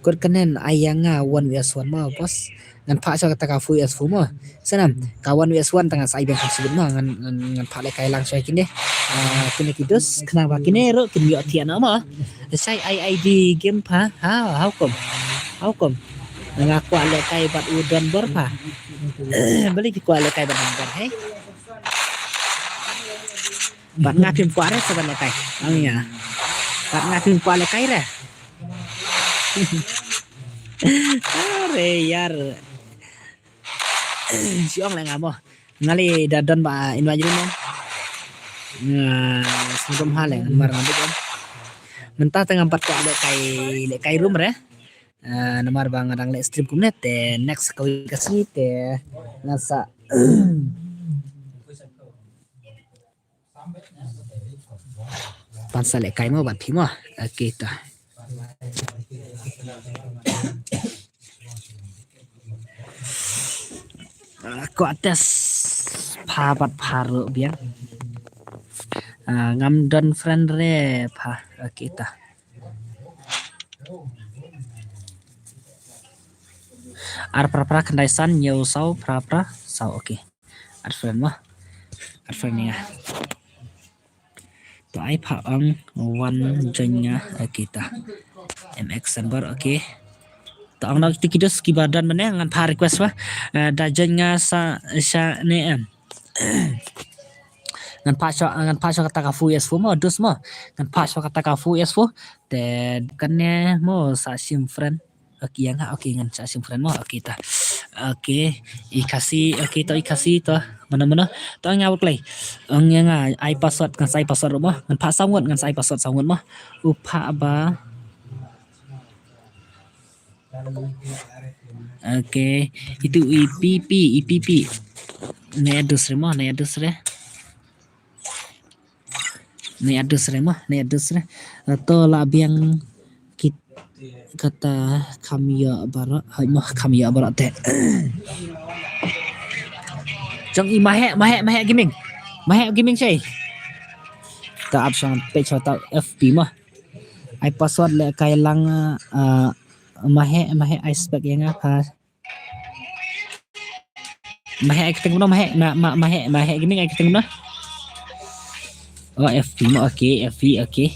Kut kenen ai ïa nga one versus one mo, bos. Ngan pha sa kata ka four versus four mo. Sanam, ka one versus one tang ngan sa ai biang ka sibit mo. Ngan, ngan, ngan pha leh kai lang sa kine. Ah, kine ki dus, kena ba kine ro, kine ïoh tian mo. Sai ai I D game pha. Ha, how come? How come? Nga kwah leh kai bad u don bor pha. Beli ki kwah leh kai bad don bor, hey. Bad nga phim kwah re sa ban leh kai. Ang ïa. Bad nga phim kwah leh kai re. Are yar. Shi ong leh nga mo. Nga leh da don ba invite room mo. Nga sngewdom ha leh ngan mar nga dik em. Mynta te ngam pat kwah leh kai, leh kai room re. Ah, namar ba nga dang leh stream kumne te next ka week ka sngi te nga sa Pan sa leh kai mo bad phi mo. Okay ta. Ah, ko atas pha bad pha ruh biang. Ah, ngam don friend re pha. Okay ta. Ar phra phra khyndai san hynñiew saw phra phra saw, okay. Ar friend mo. Ar friend ïa. To ai pha ong wan join nga, okay ta. M X Sunbar, okay. To ong na ti ki dos kiba don mynne ngan pha request ba. Eh, da join nga sa, sa ne em. Ngan pha sha, ngan pha sha kata ka four versus four mo, dos mo. Ngan pha sha kata ka four versus four. Te kane mo sa sim friend. Okay, ïa nga, okay, ngan sa sim friend mo, okay ta. Okay, i Khasi, okay to, i Khasi to. Mano mano? To nga wut klei. Ong ïa nga ai password, ngan sa ai password ruh mo. Ngan phah saw ngut, ngan sa ai password saw ngut mo. U phah ba. Okay. Itu i P P, i P P. Ne adus re mo, ne adus re. Ne adus re mo, ne adus re. To la biang kit kata kham ïoh baroh, hai mo kham ïoh baroh te. Jong i Mahek, Mahek, Mahek Gaming. Mahek Gaming sei. Ta ap shong page ta F B mo. Ai password leh kai lang, ah, Mahek, Mahek ai spek ïa nga ha. Mahek ai kyrteng kumno, Mahek, ma, ma, Mahek, Mahek Gaming ai kyrteng kumno. Oh, F B mo, okay, F B, okay.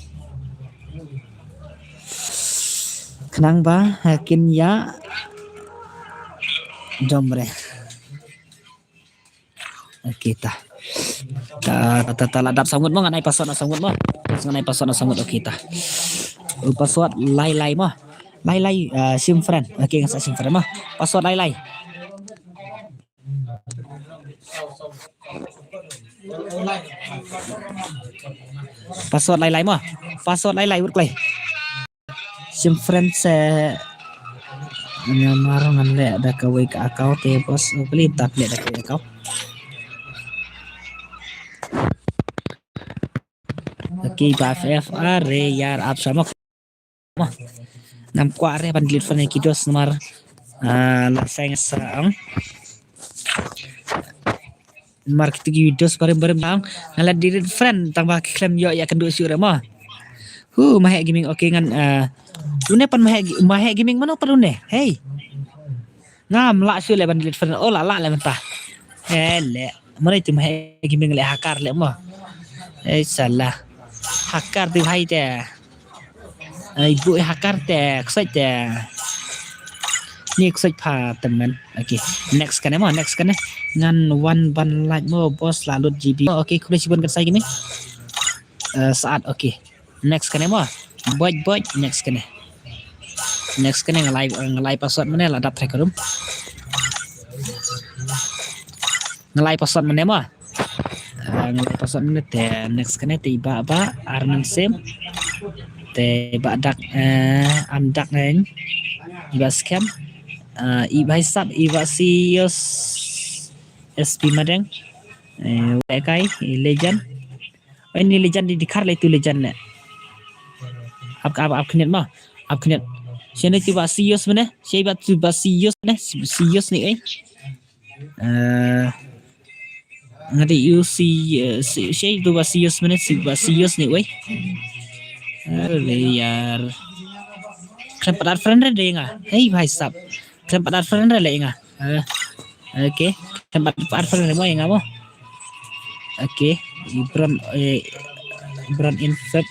Khnang ba, ha, kin ïa dom re. Okay, ta. Ta, ta, ta, ta, la dap saw ngut mo, ngan ai password na saw ngut mo. Ngan ai password na saw ngut, okay, ta. Uh, password Lai Lai mo. Lai Lai, uh, shim friend. Okay, ngan sa shim friend mo. Password Lai Lai. Password Lai Lai mo. Password Lai Lai, wut klei. Shim friend se. Namar ngan leh da kawei ka account te boss, beli tak leh da kawei account. Okay, ba F F R re ïar ap sama. Ngam kwah re ban delete friend ki dos namar, ah, la seng sa ang. Namar kito ki dos barim barim ang. Nga la delete friend tang ba ki khlem ïoh ïa kynduh shuh re mo. Hu, Mahek Gaming, okay ngan, ah, une pan Mahek, Mahek Gaming mano pan une? Hey. Ngam lah shuh leh ban delete friend. Oh, lah lah leh mynta. Eh, leh. Mano itu Mahek Gaming leh hacker leh mo. Eh, salah. Hacker tu hai te. Ai bu hacker te, ksoj te. Ni ksoj pha temen. Okay. Next kane mo, next kane. Ngan wan ban like mo boss la lut G B. Okay, khublei shibun kan sai kine. Eh, saat, okay. Next kane mo. Boj boj, next kane. Next kane ngalai ngalai password mane la dap track room. Ngalai password mane mo. Ah, ngalai password mane te next kane te iba ba ar ngan sim. Te iba dak, eh, am dak ngan. Iba scam. Ah, iba hisap, iba sios S P Madeng. Eh, wekai, eh, legend. Eh, ni legend di dikhar le tu legend ne. Ap, ap, ap khnit ma. Ap khnit. Shane tu ba sios mane. Shane ba tu ba sios mane. Sios ni, eh. Eh, ngadi u si, eh, si, si tu ba sios mane, si ba sios ni, wei. Are yaar. Khlem pat add friend re de nga. Hey bhai sahab. Khlem pat add friend re le nga. Eh, okay. Khlem pat add friend re mo nga mo. Okay. Ibran, eh, Ibran Infek.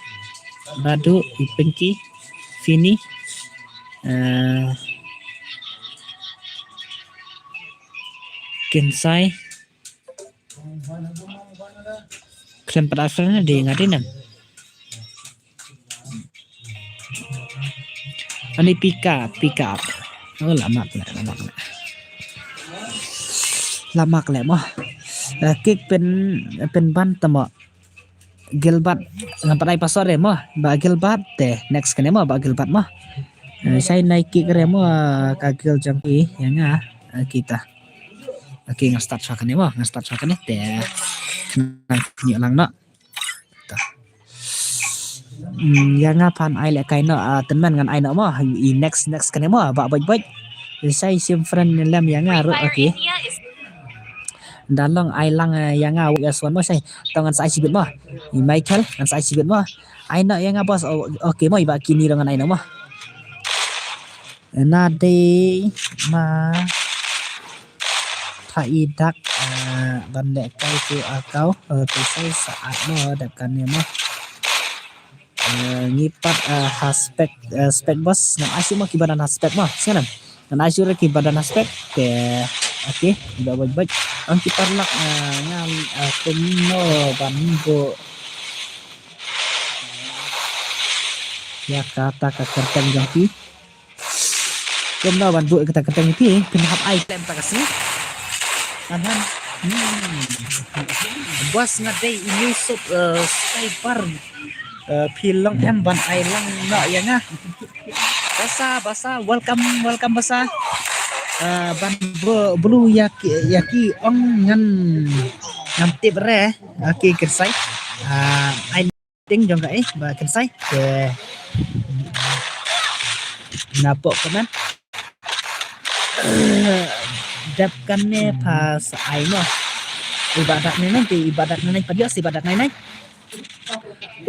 Badu, Ipinki, Fini. Eh, Kinsai. Khlem pat add friend de nga de nem. Ani pick up, pick up. Oh, lama kena, lama kena. Lama kena mo. Eh, kick pin, pin ban tamo. Gilbert, ngam pat ai password re mo. Ba Gilbert te. Next kane mo, ba Gilbert mo. Eh, shai nai kick re mo, ka Gil jong ki, ïa nga, eh, kita. Okay, nga start sha kane mo, nga start sha kane te. Kane ngi lang no. Ta. Hmm, ïa nga phan ai le kai no, ah, tymmen ngan ai no mo. I next, next kane mo, ba boj boj. Shai shim friend lem ïa nga ruh, okay. Da long ai lang, eh, ïa nga, eh, suan mo shai. Tang ngan sa ai shibit mo. I Michael, ngan sa ai shibit mo. Ai no ïa nga boss. Oh, okay mo, iba kini ruh ngan ai no mo. Na dei ma pha i dak, eh, ban leh kai tu akau, eh, tu sai saat mo dep kane mo. Eh, ngi pat, eh, ha spek, eh, spek boss, ngan ai shuh mo kiba don ha spek mo, sngewbha. Ngan ai shuh re kiba don ha spek, te, okay, ba boj boj. Ang ki paralok, eh, ngan, eh, kumno ban buh ïa kata ka kyrteng jong ki. Kumno ban buh kata kyrteng jong ki, phin hap ai klem ta ka sngi. Kan han. Bos nga dei i Yusuf, eh, sniper. Eh, phi long em ban ai lang noh ïa nga. Basa, basa, welcome, welcome basa. Eh, ban bru, bru ïa ki, ïa ki ong ngan, ngan tip re. Okay, kynsai. Eh, ai ting jong ka eh, ba kynsai. Te na pok comment. Dap kane pha sa ai mo. Ibadat ne nai, ibadat ne nai, padiak si ibadat ne nai.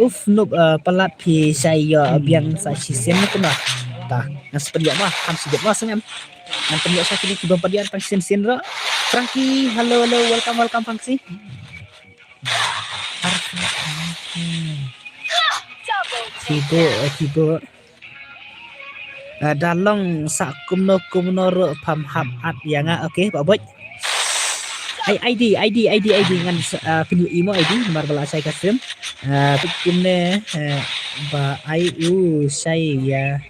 Uf, nup, eh, palat phi shai ïoh biang sa shisien ne kena. Ta, ngan sa pynïoh mo, kam sibit mo sngem. Ngan pynïoh sa kini ki bym padiak tang shisien sien ro. Frankie, hello, hello, welcome, welcome Frankie. Kibo, eh, kibo. Ah, da long sa kumno kumno ruh pham hap at ïa nga, okay, ba boj. Ai, ID, ID, ID, ID ngan, ah, pynïoh imo ID, namar ba la shai ka stream. Ah, peit kumne, eh, ba ai u shai ïa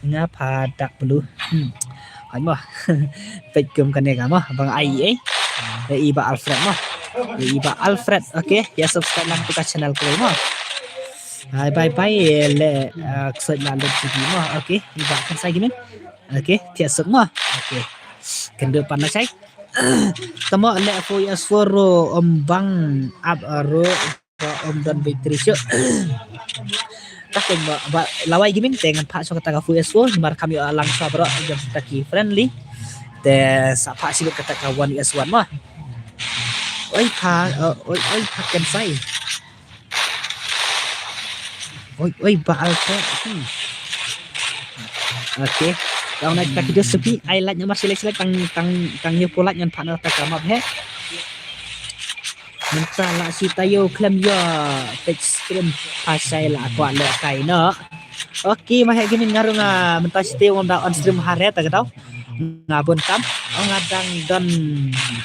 nga pha dak blue. Hmm. Ai mo. Peit kum kane ka mo, bang ai eh. Ïa i ba Alfred mo. Ïa i ba Alfred, okay. Ïa subscribe lang tu ka channel ko mo. Hai, bye bye, eh, le, eh, ksoit la lut sidi mo. Okay, i ba kan sai gimit. Okay, thiah suk mo. Okay. Kynduh pan na sai. Tamo le four S four ro, um, bang ap, eh, ro, ba, um, don battery shu. Ka keng ba, ba lawai gimit te ngan phah suk kata ka four S four, namar kam ïoh lang sha bro, jam kata ki friendly. Te sa phah sibit kata ka one S one mo. Oi pha, eh, oi, oi pha kynsai. Oi, oi, ba Alfred. Hmm. Okay. Tang na kita kita sepi, ai like namar select select tang, tang, tang ïa pulak ngan phah na ta ka map he. Mynta la shi taïew khlem ïoh page stream pha shai la kwah leh kai noh. Okay, ma he gimit nga ruh nga mynta shi taïew ngam da on stream ha re ta ka daw. Nga bun kam. Oh, nga dang don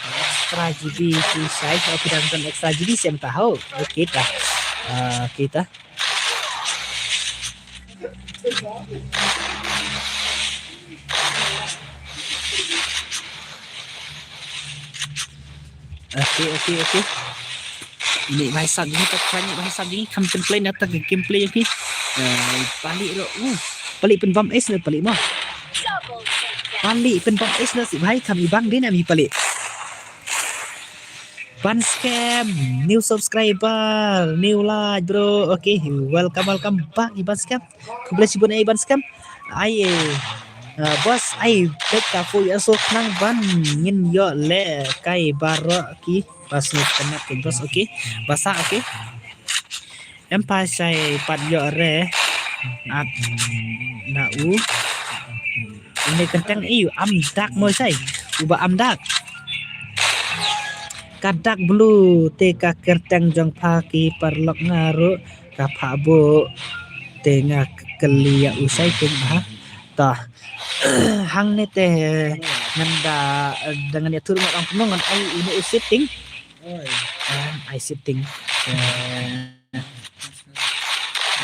extra GB ki shai. Oh, ki dang don extra GB sem ta ho. Okay ta. Ah, okay ta. Okay, okay, okay. Ini bhai sab jing ta, ini bhai sab jing kam gameplay na ta gameplay ki. Eh, palik ro. Uh, palik pynbam ace na palik mo. Palik pynbam ace na si bhai kam ibang din ami palik. Ban Scam, new subscriber, new like bro. Okay, welcome, welcome back Iban Scam. Khublei shibun eh Iban Scam. Ai, eh, uh, bos, ai bet ka four S four khnang ban ngin ïoh leh kai baroh ki. Bas ni kena ke bos, okay. Basa, okay. Em pha shai pat ïoh re. At na u. Ini kyrteng i am dak mo shai. Uba am dak. Ka dak blue te ka kyrteng jong pha ki paralok nga ruh ka pha bu te nga kylli ïa u shai king ha. Tah. Hangne te ngan da, da ngan ïa tur ngan ong kumno ngan ai ine i setting. Ai setting. Eh,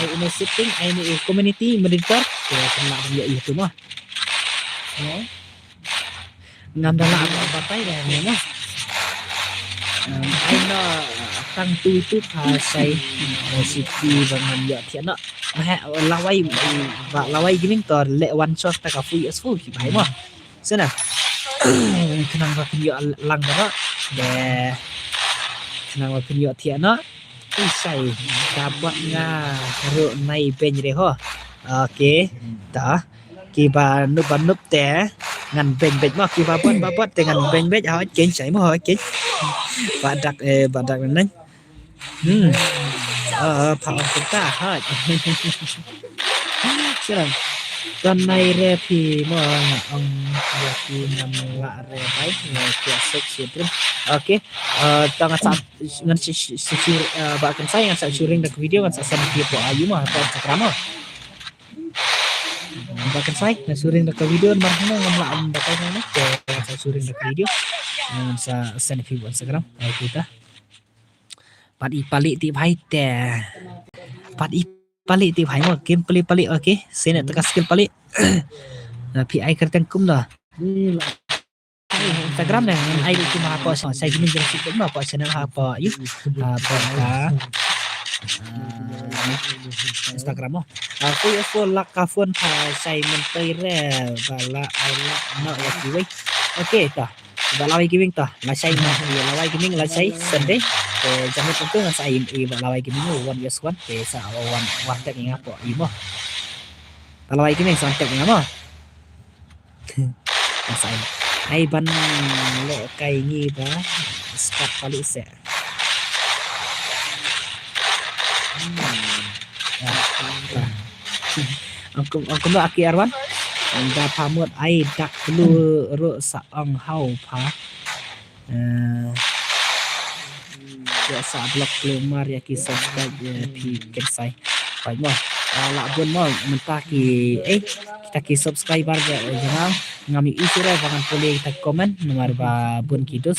ai ine setting, ai ine i community monitor. Te kena ïa itu mo. Ngam da lah batai dah ni mo. Em, ai no tang tu itu pasai, eh, siti ba ngan ïa thiah no. Mah lawai, ba lawai giming tor le one shot ta ka four S four ki bhai mo. Sena. Khnang ba pynïoh lang baroh. De. Khnang ba pynïoh thiah noh. Isai. Ka bot nga ruh nai beng re ho. Okay. Ta. Kiba nup ba nup te ngan beng beng mo, kiba bot ba bot te ngan beng beng. Ha ken sai mo ha ken. Ba dak, eh, ba dak nang. Hmm. Ah, pha ong kita ha. Siram. Ton nai re phi mo nga ong ïa phi ngam lah re bai. Ïa phi sek sitrim. Okay. Ah, tang sa ngan si, si, si, si, ah, ba kan sai ngan sa shu ring da ka video ngan sa send phi po ayu mo ha Instagram mo. Ba kan sai ngan shu ring da ka video mar hano ngam lah am ba kan ne. Ngan sa shu ring da ka video. Ngan sa send phi po Instagram. Okay ta. Pat i palik ti bhai te. Pat i palik ti bhai mo, game palik palik, okay. Sene ta ka skill palik. Na phi ai kyrteng kumno. Instagram ne, ngan ai ruh kumba hapoh channel, Shai Gaming jong suk ma hapoh channel hapoh, ïa, hapoh ka, ah, Instagram mo. Ah, four years four lak ka phone pha Shai Myntoi re, ba la ai lak noh ïa kiwei. Okay, to. Ba Lawei Gaming to. Lashai ma, ïa Lawei Gaming lashai Sunday. Te jamu tentu ngan sa ai ïa ba Lawei Gaming one years one. Te sa one, one tap ïa nga hapoh ïa mo. Ba Lawei Gaming sa one tap ïa nga mo. Ngan sa ai. Ai ban leh kai ngi ba. Skat palu se. Hmm. Ya, ta. Ong kum, ong kumno aki Arwan. Da pha mut ai dak klu ruh sa ong hau pha. Eh, ïa sa block klu mar ïa ki subscribe ïa phi Kynsai. Peit mo. Ah, la bun mo mynta ki, eh, kita ki subscriber ïa, ïa nga. Ngam ïohi shuh re ba ngan pule kita ki comment namar ba bun ki dus.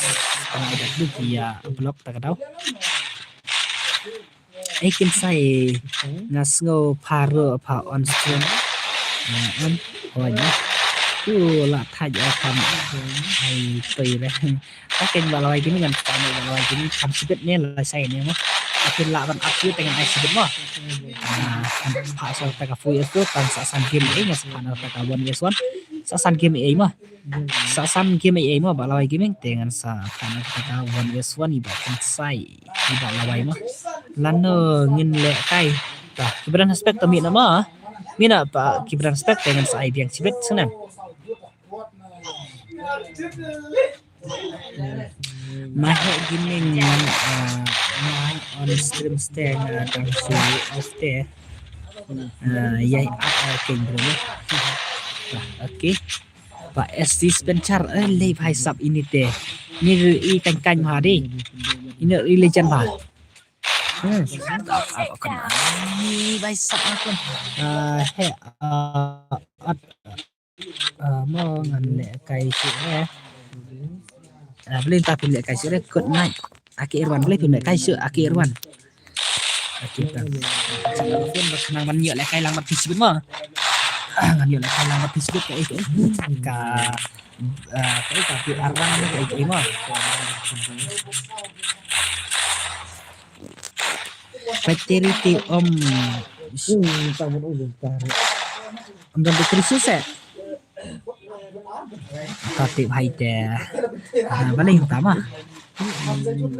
Tang ai dak klu ki ïa block ta ka daw. Ei Kynsai, nga sngew pha ruh pha on stream. Nga em, hoi na. Tu la thaj o pha ma. Ai toi re. Ta ken ba Lawei Gaming ngan ta ba Lawei Gaming kham sibit ne lashai ne mo. Ta ken la ban aku te ngan ai sibit mo. Ah, pha sa ta ka four years two, tang sa san game ei, nga sa pha na ta ka one years one. Sa san game ei mo. Sa san game ei mo ba Lawei Gaming te ngan sa pha na ta ka one years one ïa ba Kynsai. Ïa ba Lawei mo. Lano ngin leh kai. Ta, ki ba don respect to mih na mo. Mih na ba ki ba don respect te ngan sa ai biang sibit sngewbha. Mahek Gaming ngan, ah, ngan on stream ste nga dang shu off te. Ah, ïa, ah, ah, okay, bro. Ta, okay. Ba S T Spencer, eh, lei bhai sap ini te. Ini i kan kan bha dei. Ini i legend bha. Hmm. Ni bhai sap na kun. Ah, he, ah, at, ah, mo ngan leh kai shuh eh. Ah, beli ta phi leh kai shuh eh. Good night. Aki Irwan, beli phi leh kai shuh, Aki Irwan. Aki ta. Sa ka phone ba khnang ban ïoh leh kai lang bad phi sibit mo. Ah, ngan ïoh leh kai lang bad phi sibit ka, eh, ka, eh, ka, ah, ka, eh, ka, phi arang ka, eh, ka, eh, mo. Battery te om. Hmm, ta ban u ta. Om don battery shuh se. Ta tip hai te. Ah, balei ta ma. Hmm, hmm,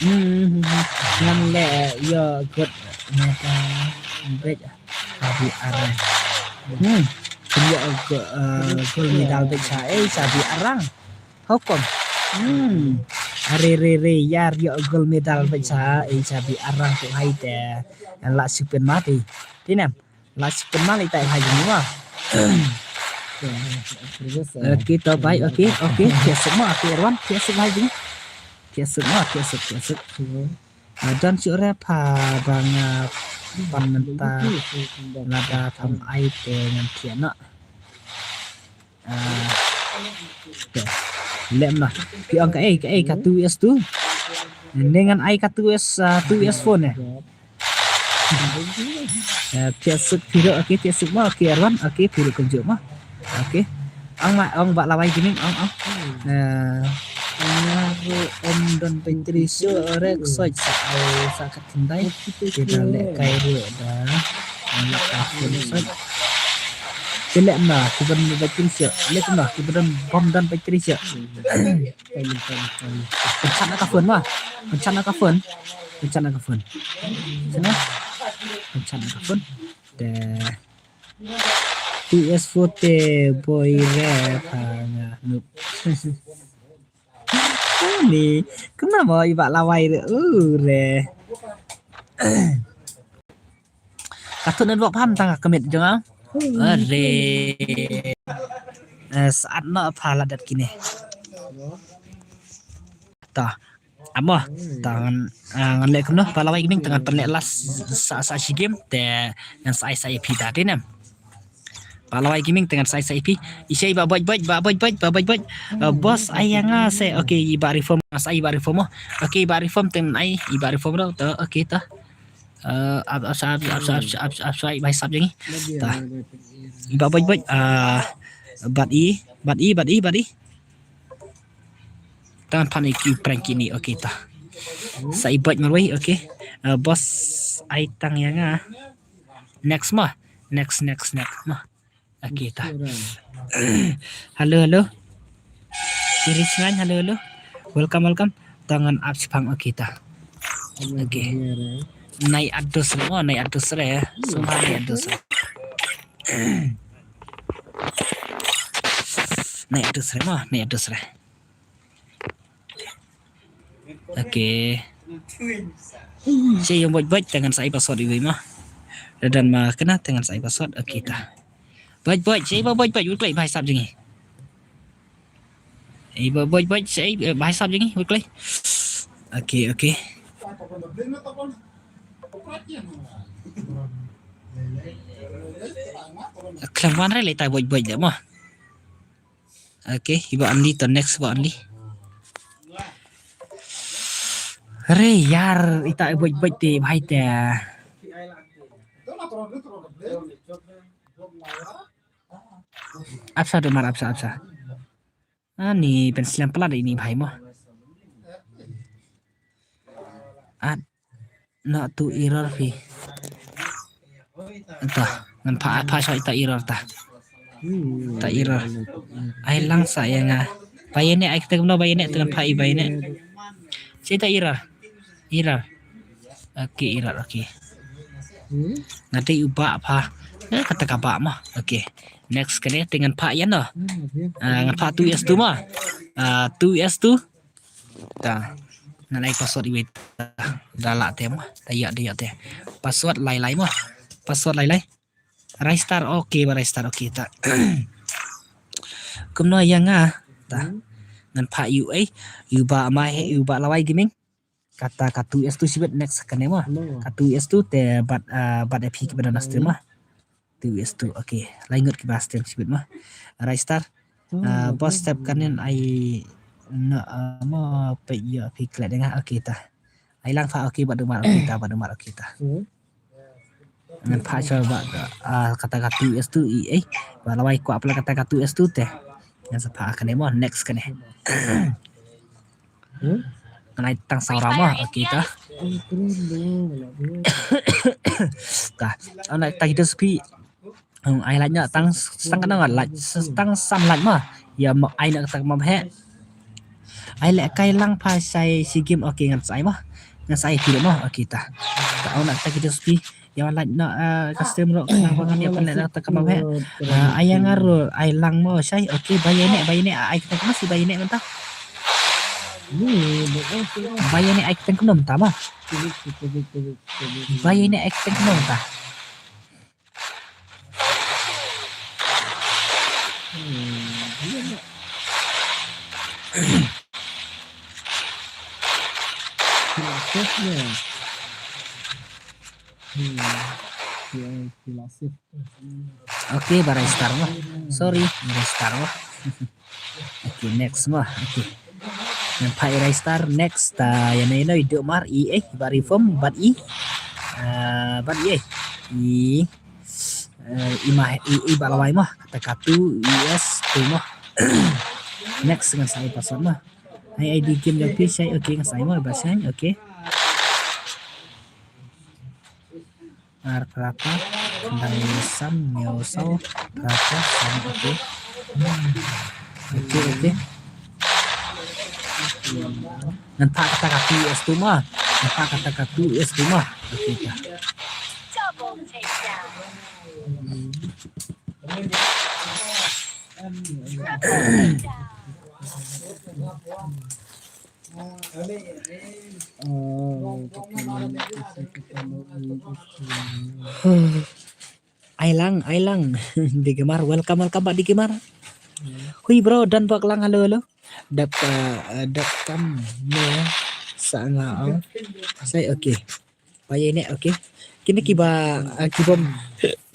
hmm. Ngan leh ïa kot mata bej. Shabi arang. Hmm. Ïa kot, eh, gold medal bej sha, eh, shabi arang. Hukum. Hmm. Are re re ïa ïa gold medal bej sha, eh, shabi arang tu hai te. La sipin mati. Tinem. La sipin mali ta hai jingwa. Okay, to bye. Okay, okay. Kiasuk ma, okay, Irwan. Kiasuk hai jing. Kiasuk ma, kiasuk, kiasuk. Ah, don shuh re pha ba nga pan mynta lada tham ai te ngan thiah noh. Ah, te. Lem noh. Phi ong kaei, kaei ka two S two. Ne ngan ai ka two S, ah, two S four ne. Ah, phi suk phi ruh, okay, phi suk ma, okay, Arwan, okay, phi ruh kumjuh ma. Okay. Ong ma, ong ba Lawei Gaming, ong, ong. Nga ruh ym don battery shuh re, ksoit sa ai sa ka thyndai. Te da leh kai ruh da. Leh ka phone ksoit. Te leh ma, ki bym don battery shuh. Leh ma, ki bym don, bym don battery shuh. Pynchat na ka phone ma. Pynchat na ka phone. Pynchat na ka phone. Sini. Pynchat na ka phone. Te T S four te boi re pha nga nup. Ni, kumno mo i ba Lawei re, u re. Ka thut network pha tang ka commit jong nga. Are. Eh, saat no pha la dat kine. Ta. Amo, ta ngan, ah, ngan leh kumno, ba Lawei Gaming, ta ngan pynleh last sa, sa shi game, te ngan sa ai sa ïa phi ta, te nem. Ba Lawai Gaming te ngan sa ai sa ai phi. I shai ba boj boj, ba boj boj, ba boj boj. Uh, boss ai ïa nga se. Okay, i ba reform, sa i ba reform mo. Okay, i ba reform te ngan ai, i ba reform ro. To, okay to. Uh, ap ap sa ap ap sa ap sa ap sa ap sa i ba hisap jeng i. Ta. I ba boj boj. Uh, bat i, bat i, bat i, bat i. Tang pan i ki prank ini, okay ta. Sa i boj marwei, okay. Uh, boss ai tang ïa nga. Next mo. Next, next, next mo. Okay ta. Hello, hello. Iris ngan, hello, hello. Welcome, welcome. Tangan ap sipang, okay ta. Okay. Nai adus re mo, nai adus re. Semua nai adus re. Nai adus re mo, nai adus re. Okay. Shai ïa boj boj te ngan sa ai password iwei mo. Ladan ma kena te ngan sa ai password. Okay ta. Boj boj, shai ba boj boj, wut klei ba hisap jeng i. Ai ba boj boj, shai, eh, ba hisap jeng i, wut klei. Okay, okay. Khlem wan re lei ta boj boj de mo. Okay, iba only to next ba only. Re yar ita boj boj te bhai te. Apsa de mar apsa apsa. Ani pen slem pala de ini bhai mo. At na tu error phi. Ta ngan pha pha shoi ta error ta. Ta error. Ai lang sa ïa nga. Ba ïa ne ai kata kumno ba ïa ne tu ngan pha i ba ïa ne. Shoi ta error. Error. Okay, error, okay. Nga dei u ba pha. Eh, kata ka ba mo. Okay. Next kane te ngan pha ïa no. Ah, ngan pha two S two mo. Ah, two S two. Ta. Ngan ai password iwei ta. Da lah te mo. Ta ïa de ïa te. Password lai lai mo. Password lai lai. Rai star, okay, ba rai star, okay ta. Kumno ïa nga ta. Ngan pha ïa u ei, ïa u ba ma he, ïa u ba Lawai Gaming. Kata ka two S two shibit next kane mo. Ka two S two te bat, ah, bat ïa phi ki ba don na stream mo. Two S two, okay. Lai ngut ki ba stream shibit mo. Rai star. Ah, boss step kanin ai na, ah, mo pe ïa phi klet nga, okay ta. Ai lang pha, okay, ba dumar, okay ta, ba dumar, okay ta. Ngan pha sha ba, ah, kata ka two S two i, eh. Ba Lawai kwah pala kata ka two S two te. Ngan sa pha kane mo, next kane. Ngan ai tang saura mo, okay ta. Ka, ana ta kita sepi. Ai lait na tang, tang kana ngan lait, tang sam lait mo. Ïa mo ai na kata mo he. Ai leh kai lang pha shai shi game, okay ngan sa ai mo. Ngan sa ai phi mo, okay ta. Ta au na ta kita sepi. Ïa lait na, eh, ka stream ro, ka nang ba ngan ïa pynleh na kata mo he. Eh, ai ïa nga ro, ai lang mo shai, okay, ba ïa ne, ba ïa ne, ai kata mo si ba ïa ne mynta. Ba ïa ne, ai kata mo mynta mo. Ba ïa ne, ai kata mo mynta. Okay, ba rai star mo. Sorry, ba rai star mo. Okay, next mo. Okay. Ngan pha i rai star, next, ah, ïa na ïa na i duk mar i, eh, ba reform, bat i. Ah, bat i, eh. I, eh, i ma, i, i ba Lawai mo. Kata ka two, i S, two mo. Next ngan sa ai password mo. Ai, ai di game jong phi shai, okay, ngan sa ai mo, ba shai, okay. Ar phrapar, khyndai san, hynñiew saw, phrapar, san, okay. Hmm. Okay, okay. Ngan pha kata ka two S two mo. Ngan pha kata ka two S two mo. Okay, okay. Ai lang, ai lang. Digemar, welcome, welcome ba Digemar. Hui bro, don bok lang, hello, hello. Dap, eh, dap kam ne sa nga au. Sai, okay. Ba ïa ne, okay. Kine ki ba, eh, ki bom.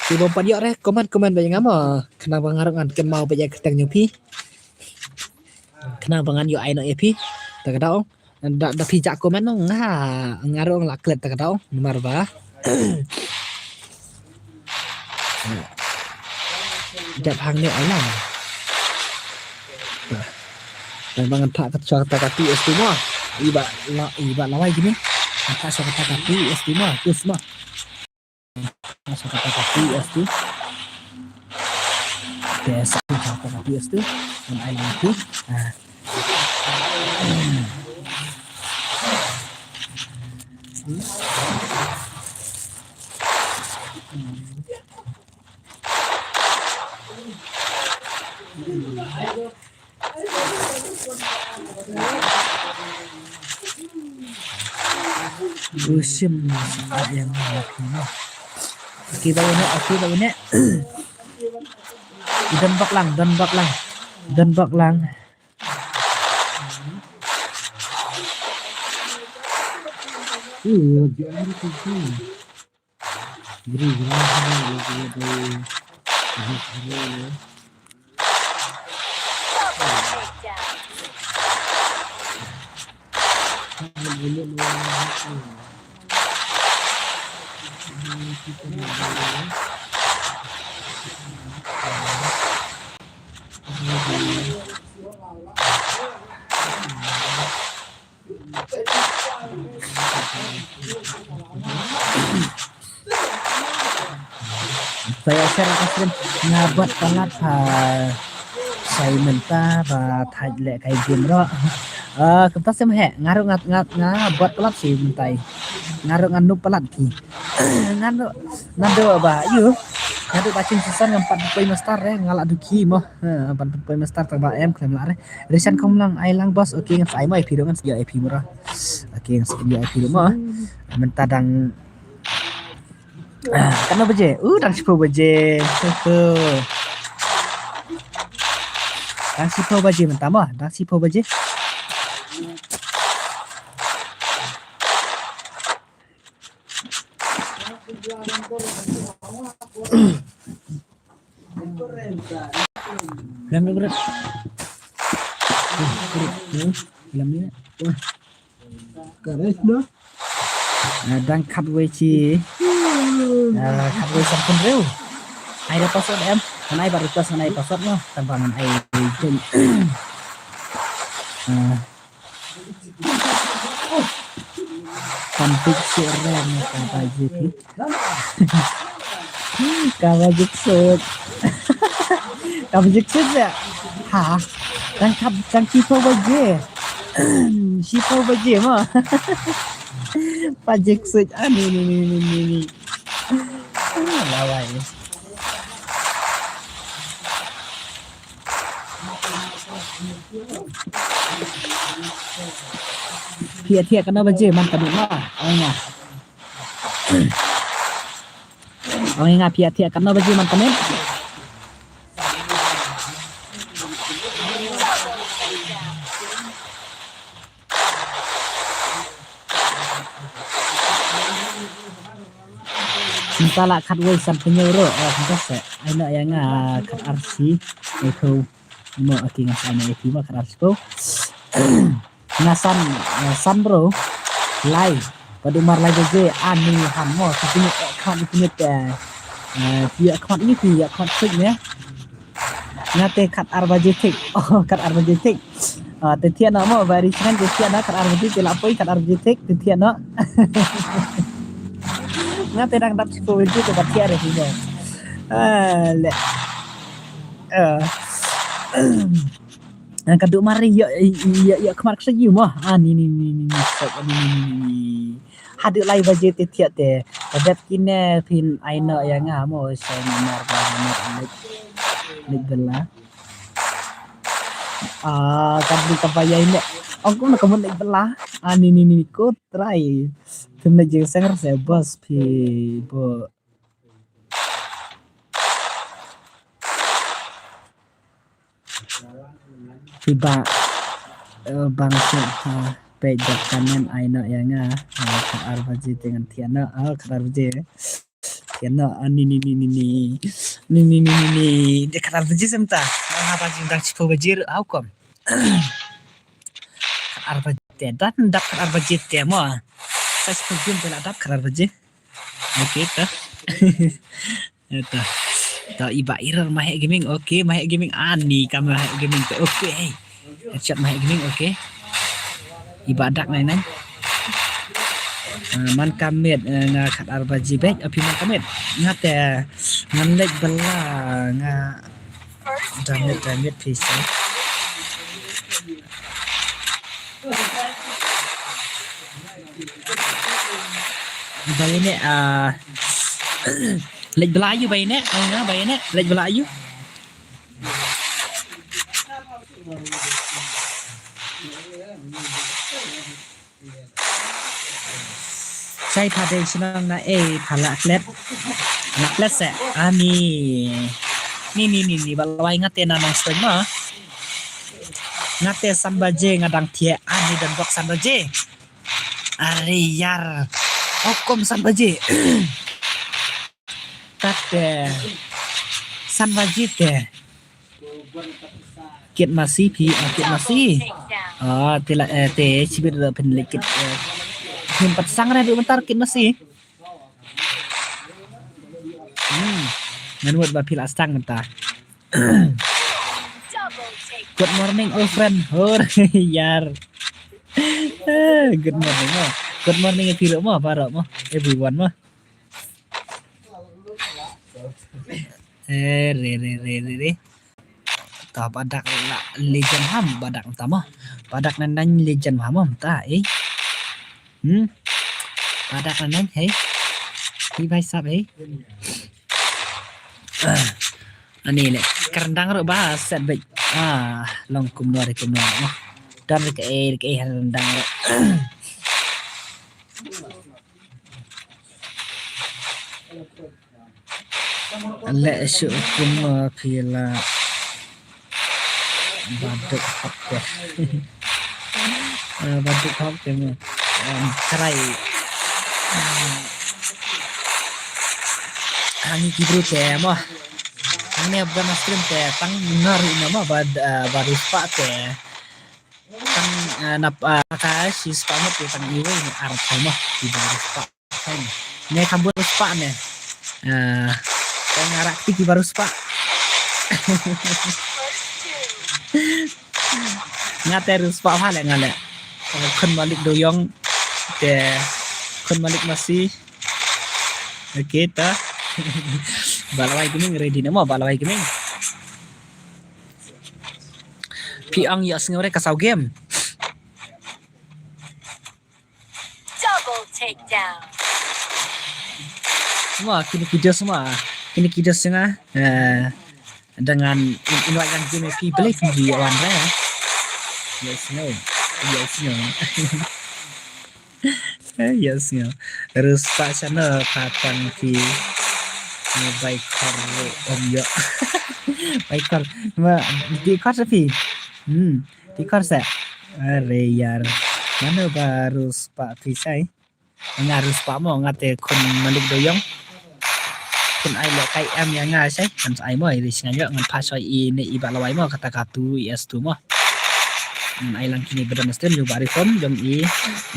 Phi bym pat ïoh re, comment, comment beit ïa nga mo. Khnang ba nga ruh ngan kynmaw beit ïa ka kyrteng jong phi. Khnang ba ngan ïoh ai noh ïa phi. Ta ka daw. Da, da phi jah comment noh nga, nga ruh nga la klet ta ka daw. Namar ba dep hangne ai lang. Tang ba ngan phah kat shuwa kata ka P S two mo. Iba la, iba lawei kine. Ngan phah shuwa kata ka P S two mo. Pus mo. Phah shuwa kata ka P S two. P S two, phah shuwa kata ka P S two. Ngan ai lang phi. Ah. Usim sa yang laki no. Aki ba ini, aki ba ini. Don bak lang, don bak lang. Don bak lang. Sa ïa share ka screen, nga bud palat ha, sa ïa mynta ba thait leh kai game ruh. Ah, kumta shem he, nga ruh nga, nga, nga bud palat shi mynta. Nga ruh nga noob palat ki. Nga ruh, nga ruh ba, ïu. Nga ruh ba chim season ngam pat poi master re, nga la duh ki mo. Ha, ban pynpoi master tang ba em khlem lah re. Rishan kham lang ai lang boss. Okay, ngan sa ai mo ïa phi ruh, ngan sa ïoh ïa phi mo ruh. Okay, ngan sa ïoh ïa phi ruh mo. Mynta dang, ah, katno baje? Uh, dang shiphew baje. Shiphew. Dang shiphew baje mynta mo. Dang shiphew baje. Lem ni berat. Lem ni. Wah. Karet dah. Ah, dang khatwei shi. Ah, khatwei san phew hynriew. Ai da password em. Ngan ai ba request ngan ai password noh. Tang ba ngan ai jin. Ah. Kan big share ne ka ba je phi. Ka ba je sut. Ka ba je sut ya. Ha. Kan kap kan shiphew baje. Shiphew baje mo. Ba je sut. Ah, ni, ni, ni. Ah, lawei. Phi ïathiah katno baje man ka miet ma? Ong nga. Ong nga phi ïathiah katno baje man ka miet? Mynta la khatwei san phew hynñiew ruh, oh, mynta sa ai noh ïa nga khatar shiphew. Mo, okay, nga sa ai noh ïa phi mo khatar shiphew. Nga san, eh, san bro. Lai. Ba dei mar lai baje, ani han mo, ki kine, eh, khat ki kine te, eh, ki ïa khat ni, ki ïa khat sik ne. Nga te khatar baje thik. Oh, khatar baje thik. Ah, te thiah noh mo, ba ri sngan te thiah noh, khatar baje te la poi, khatar baje thik, te thiah noh. Nga te dang dap shiphew baje te ba thiah re mo. Ah, le. Ah. Nga ka duk mari ïa, ïa, ïa, ïa khmat ksa ïa mo. Ah, ni, ni, ni, ni, ni, stop, ni, ni, ni, ni, ni. Haduh lai baje te thiah te. Ka dep kine phin ai noh ïa nga mo, sa namar ba nga leit, leit bela. Ah, ka dei ka ba ïa ine. Ong kumno ka mon leit bela. Ah, ni, ni, ni, ni, ko try. Phim leit jingseng re se boss phi bo. Phi ba, eh, bang shu ha peit da comment ai noh ïa nga. Eh, khatar baje te ngan thiah noh. Ah, khatar baje. Kena, ah, ni, ni, ni, ni, ni. Ni, ni, ni, ni, ni. Dei khatar baje sem ta. Ah, ha baje dang shiphew baje, how come? Khatar baje te, dang dap khatar baje te mo. Sa shiphew baje te la dap khatar baje. Okay, ta. Ta. Ta, i Bah Irar Mahek Gaming. Okay, Mahek Gaming. Ah, ni ka Mahek Gaming te. Okay, hey. Headshot Mahek Gaming, okay. I Bah Dak nai nai. Ah, man ka miet, eh, nga khatar baje beit, ah, phi man ka miet. Nga te, ngan leit bylla, nga. Damn it, damn it, phi sa. Ba ïa ne, ah, leit bylla ïa u ba ïa ne, ah, ba ïa ne, leit bylla ïa u. Shai pha dei shnong na ei pha la klet. Na klet se ani. Ni, ni, ni, ni, ba lawai nga te na Nongstoiñ ma. Nga te san baje nga dang thiah ani, don bok san baje. Are yar. Hukum san baje. Tate san baje te. Kit masi phi, ah, kit masi. Ah, te la, eh, te shibit la phin leit kit, eh, phin pat sang re du mynta kit masi. Hmm. Ngan wad ba phi la sang mynta. Good morning, old friend. Hor, yar. Eh, good morning, oh. Good morning, phi ruh mo, baroh mo. Everyone mo. Eh, re, re, re, re, re. Ta Badak la legend ham, Badak ta mo. Badak nan nan legend ham ta, eh. Hmm. Badak nan nan, hey. Hi bhai sab, hey. Ah. Ani le, ka ryndang ruh ba set beit. Ah, long kumno re kumno mo. Don re ka ei, re ka ei ha ryndang ruh. Le shu kumno phi la baduk hok te. Ah, baduk hok te mo. Em, try. Ah, hangne ki bru te mo. Hangne ba na stream te tang nar ina mo ba, ah, ba riewspah te. Tang, ah, nap, ah, ka shi spah ngut te tang iwei ne ar te mo. Ki ba riewspah. Ne kham bun riewspah ne. Ah, tang arak ti ki ba riewspah. Nga te riewspah pha le nga le. Khun Malik Doyong te khun Malik Masi. Okay ta. Ba lawai Gaming ready ne mo, ba lawai Gaming. Phi ong ïohsngew re ka saw game. Double takedown. Mo kine ki dos mo. Kine ki dos nga. Eh, dengan in, in wajang game phi beli phi wan re. Yes no. Yes no. Eh, yes no. Riewspah shano ka tang ki. Bai khor om yo. Bai khor. Ma di khor sa phi. Hmm. Tikor sa. Are yar. Mano ba riewspah phi shai? Nga riewspah mo, nga te khun Malik Doyong. Khun ai le kai em ïa nga shai. Ngan ai mo ri shngain ïoh ngan phah shoi i ne i ba lawai mo kata ka tu i es tu mo. Ngan ai lang kine ba don stem ïa ba ri khom jong i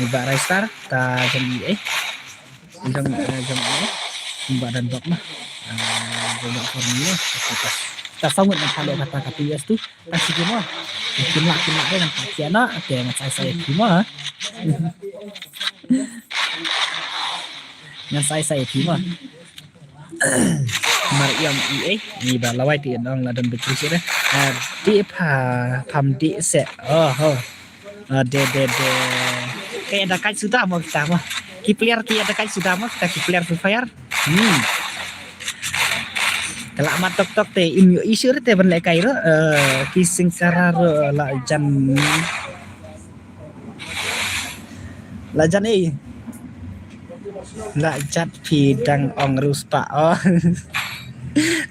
i ba rai star ta jong i eh. Jong, eh, jong, eh, jong ba dan dok ma. Eh, jong ba formula. Ta sangut na palo kata ka P S tu. Ta sigi ma. Kin la, kin la dei ngan ta kia na. Te ngan sai sai ki ma. Ngan sai sai ki ma. Mar iam i eh. Ni ba lawai ti nong la don betul sih deh. Eh, di pha, pham di se. Oh, oh. Ah, de, de, de. Kaei da kai suda mo kita mo. Ki player kaei da kai suda mo kita ki player Free Fire. Hmm. Kala mat tok tok te im yo isur te ban le kai ro. Eh, ki singkara ro la jan. La jan eh. La jat phi dang ong riewspah. Oh.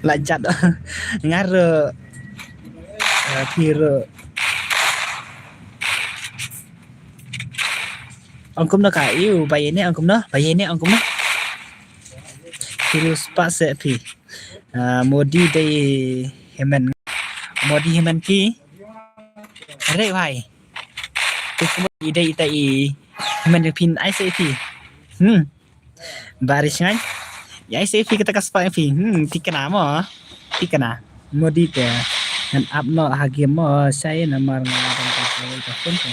La jat. Ngar ro. Eh, phi ro. Ong kumno ka iu, ba ïa ne ong kumno, ba ïa ne ong kumno. Kiri spah se phi. Ah, Modi dei hemen. Modi hemen ki. Re bhai. Tu Modi dei ita i hemen phin ai se phi. Hmm. Baris ngai. Ya se phi kata ka spah phi. Hmm, ti kana mo. Ti kana. Modi te. Ngan ap no ha game mo. Sai namar ngan ka phone ko.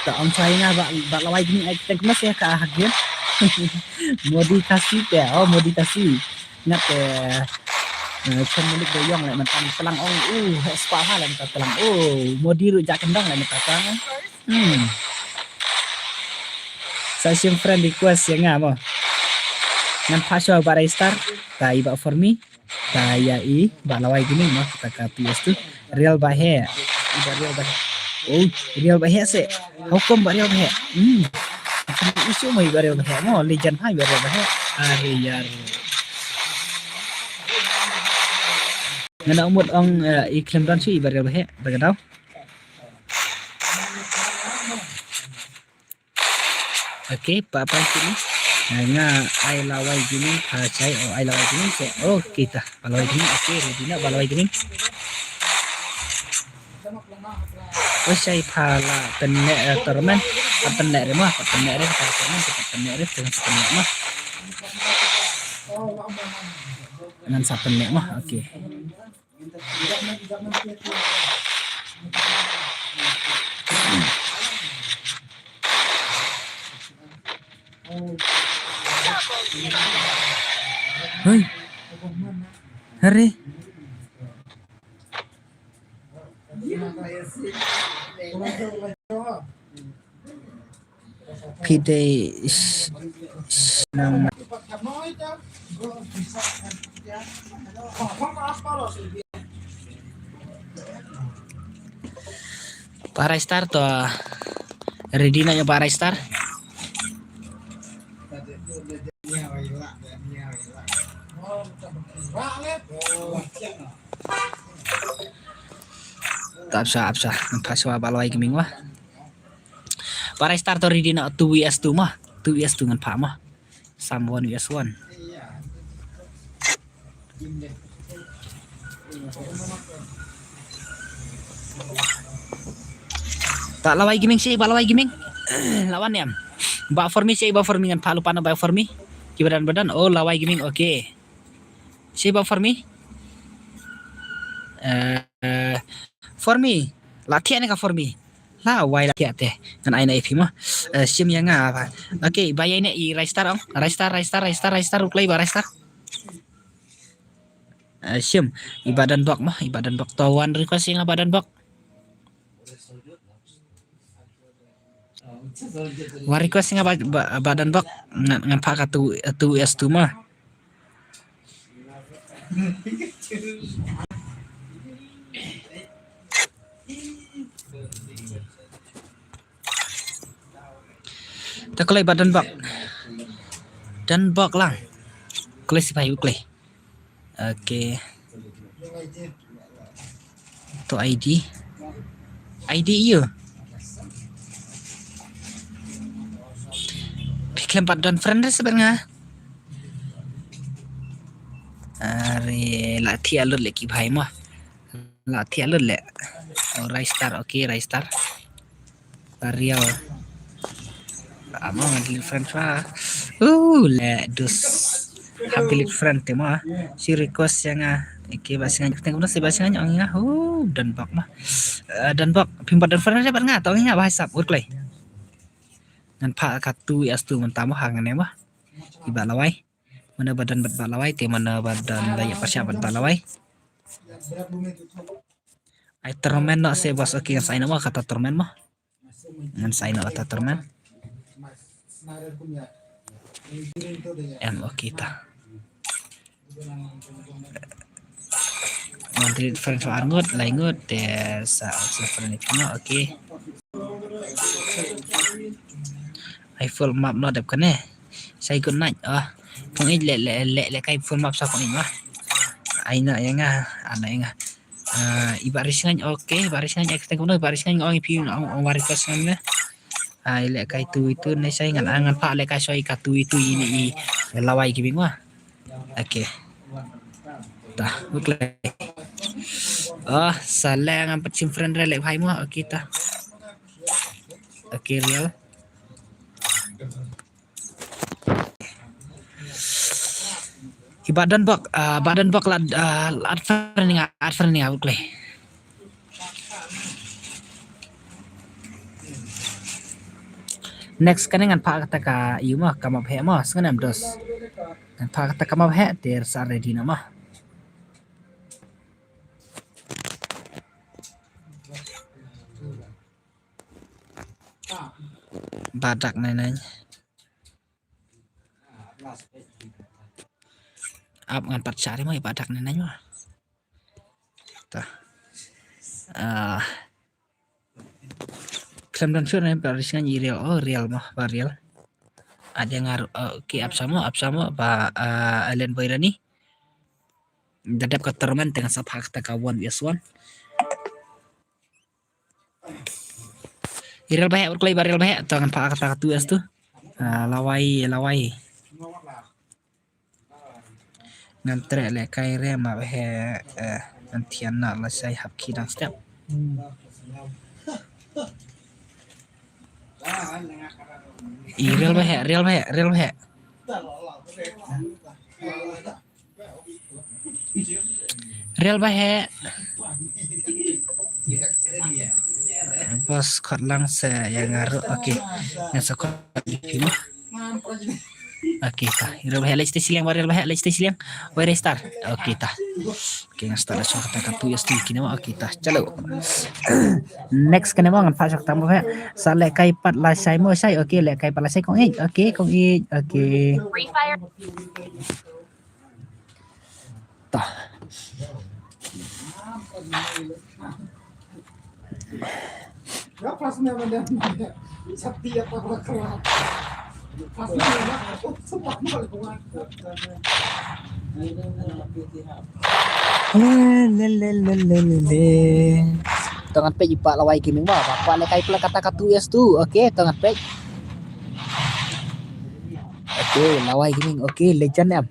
Ta ong chai nga ba, ba lawai gini ai teng mas ya ka ha game. Modi Khasi te, oh Modi Khasi. Ngat te, eh, Chen Malik de yong le mata telang ong, uh, he spa ha le mata telang. Oh, Modi ru ja kendang le mata telang. Hmm. Sa sim friend request ya nga mo. Ngan phah shuwa ba Rai Star, ta i ba for me. Ta ya i ba Lawai Gaming mo, ta ka P S two. Real ba he. I ba real ba he. Oh, real ba he se. Hukum ba real ba he. Hmm. Isu mo i ba real ba he mo, legend hai ba real ba he. Are yar. Ngana umut ong, eh, i khlem don shu i ba real ba he. Ba ka dau. Okay, pa pa sini. Nga ai Lawai Gaming, ha chai o ai Lawai Gaming se. Okay ta, ba Lawai Gaming. Okay, ready na ba Lawai Gaming. O chai pha la penne, eh, tournament, pa penne re ma, pa penne re, pa tournament, pa penne re, pa penne ma. Ngan sa penne ma, okay. Hoi. Hare. Phi dei s-, s-, nang. Ba Rai Star to. Ready na ya ba Rai Star? Ta apsa, apsa. Ngan phah shuwa ba Lawai Gaming wa. Ba Rai Star to ready na two V S two ma. Two V S two ngan phah ma. Sam one V S one. Ta Lawai Gaming si, ba Lawai Gaming. Lawan em. Ba for me si, ba for me ngan phah lypa na ba for me. Ki badan badan. Oh, Lawai Gaming, okay. Si ba for me. Eh, eh, for me. La thiah ne ka for me. Lawai la thiah te. Ngan ai na i phi mo. Eh, sim ya nga ba. Okay, ba ya ne i Rai Star ong. Rai Star, Rai Star, Rai Star, Rai Star, u klei ba Rai Star. Eh, sim. I ba Don Bok mo. I ba Don Bok to one request ya nga ba Don Bok. Wa request nga ba, ba, ba Don Bok ngan, ngan phah ka two, two S two ma. Ta klei ba Don Bok. Don Bok lang. Klei sipai u klei. Okay. To I D. I D ïa. Phi khlem pat don friend re sa bad nga. Are la thiah lut le ki bhai mo. La thiah lut le. Oh, Rai Star, okay, Rai Star. Pariaw. Amo ngan delete friend pa. Uh, le dus. Hap delete friend te ma. Si request ya nga. Eke ba singa teng kumno si ba singa ong nga. Uh, Don Bok ma. Eh, Don Bok, phim pat don friend re bad nga, to ong nga ba hisap, ur klei. Ngan phah ka two S two mynta ma ha ngan ne ma. I ba Lawai. Mano ba don bad ba Lawai, te mano ba don ba ïa pyrshah bad ba Lawai. Ai tournament noh se bos, okay, ngan sa ai noh ma kata tournament ma. Ngan sa ai noh kata tournament. Em, okay ta. Madrid friend fa arngut, laingut, te sa, sa friend itu ma, okay. Ai full map noh dep kane. Sai good night. Ah, pung ij le, le, le, le kai full map sa pung ij ma. Ai na ya nga, ana ya nga. Ah, i ba Risngan, okay, ba Risngan, ek teng kono, ba Risngan, ong i phi, ong, ong ba request ngan ne. Ai le kai tu itu ne sai ngan, ngan phah le kai soi ka tu itu ini i. Lawai ki bing wa. Okay. Ta, okay. Oh, salah ngam pat shim friend re lek bhai mo. Okay, ta. Okay, real. Ki ba don bok, ah, ba don bok la, ah, la at friend nga, at friend nga, okay. Next kane ngan phah kata ka yu mo, ka map heh mo, sngan em dos. Ngan phah kata ka map heh, ter sa ready na mo. Ba dak nai nai. Ap ngan pat share mo, ba dak nai nai mo. Ta. Ah. Khlem don shuh ne ba ris ngan i real. Oh, real mo, ba real. Ada ngar, oh, okay, ap samo, ap samo, ba, ah, Alen Boy Rani. Da dep ka tournament teng sa phah kata ka one versus one. I real ba heh, ur klei ba real ba heh, to ngan phah kata ka two S two. Ah, lawai, lawai. Ngan treh lehkai re ma ba heh, eh, ngan thian na la sai hap ki dang step. I real ba heh, real ba heh, real ba heh. Real ba heh. Bos khot lang sa ïa nga ruh. Okay. Nga sa khot. Okay, ta. Real ba heh, leit stage shiliang ba real ba heh, leit stage shiliang. Wei re star. Okay, ta. Okay, nga start da shong kata ka two S two kine mo. Okay, ta. Chalo. Next kane mo ngan phah shong kata mo heh. Sa lehkai pat la shai mo shai. Okay, lehkai pat la shai kong ïeit. Okay, kong ïeit. Okay. Ta. Le, le, le, le, le, le. To ngan peit i Bah Lawai Gaming mo. Ba kwah lehkai pla kata ka two S two. Okay, to ngan peit. Okay, Lawai Gaming. Okay, legend em.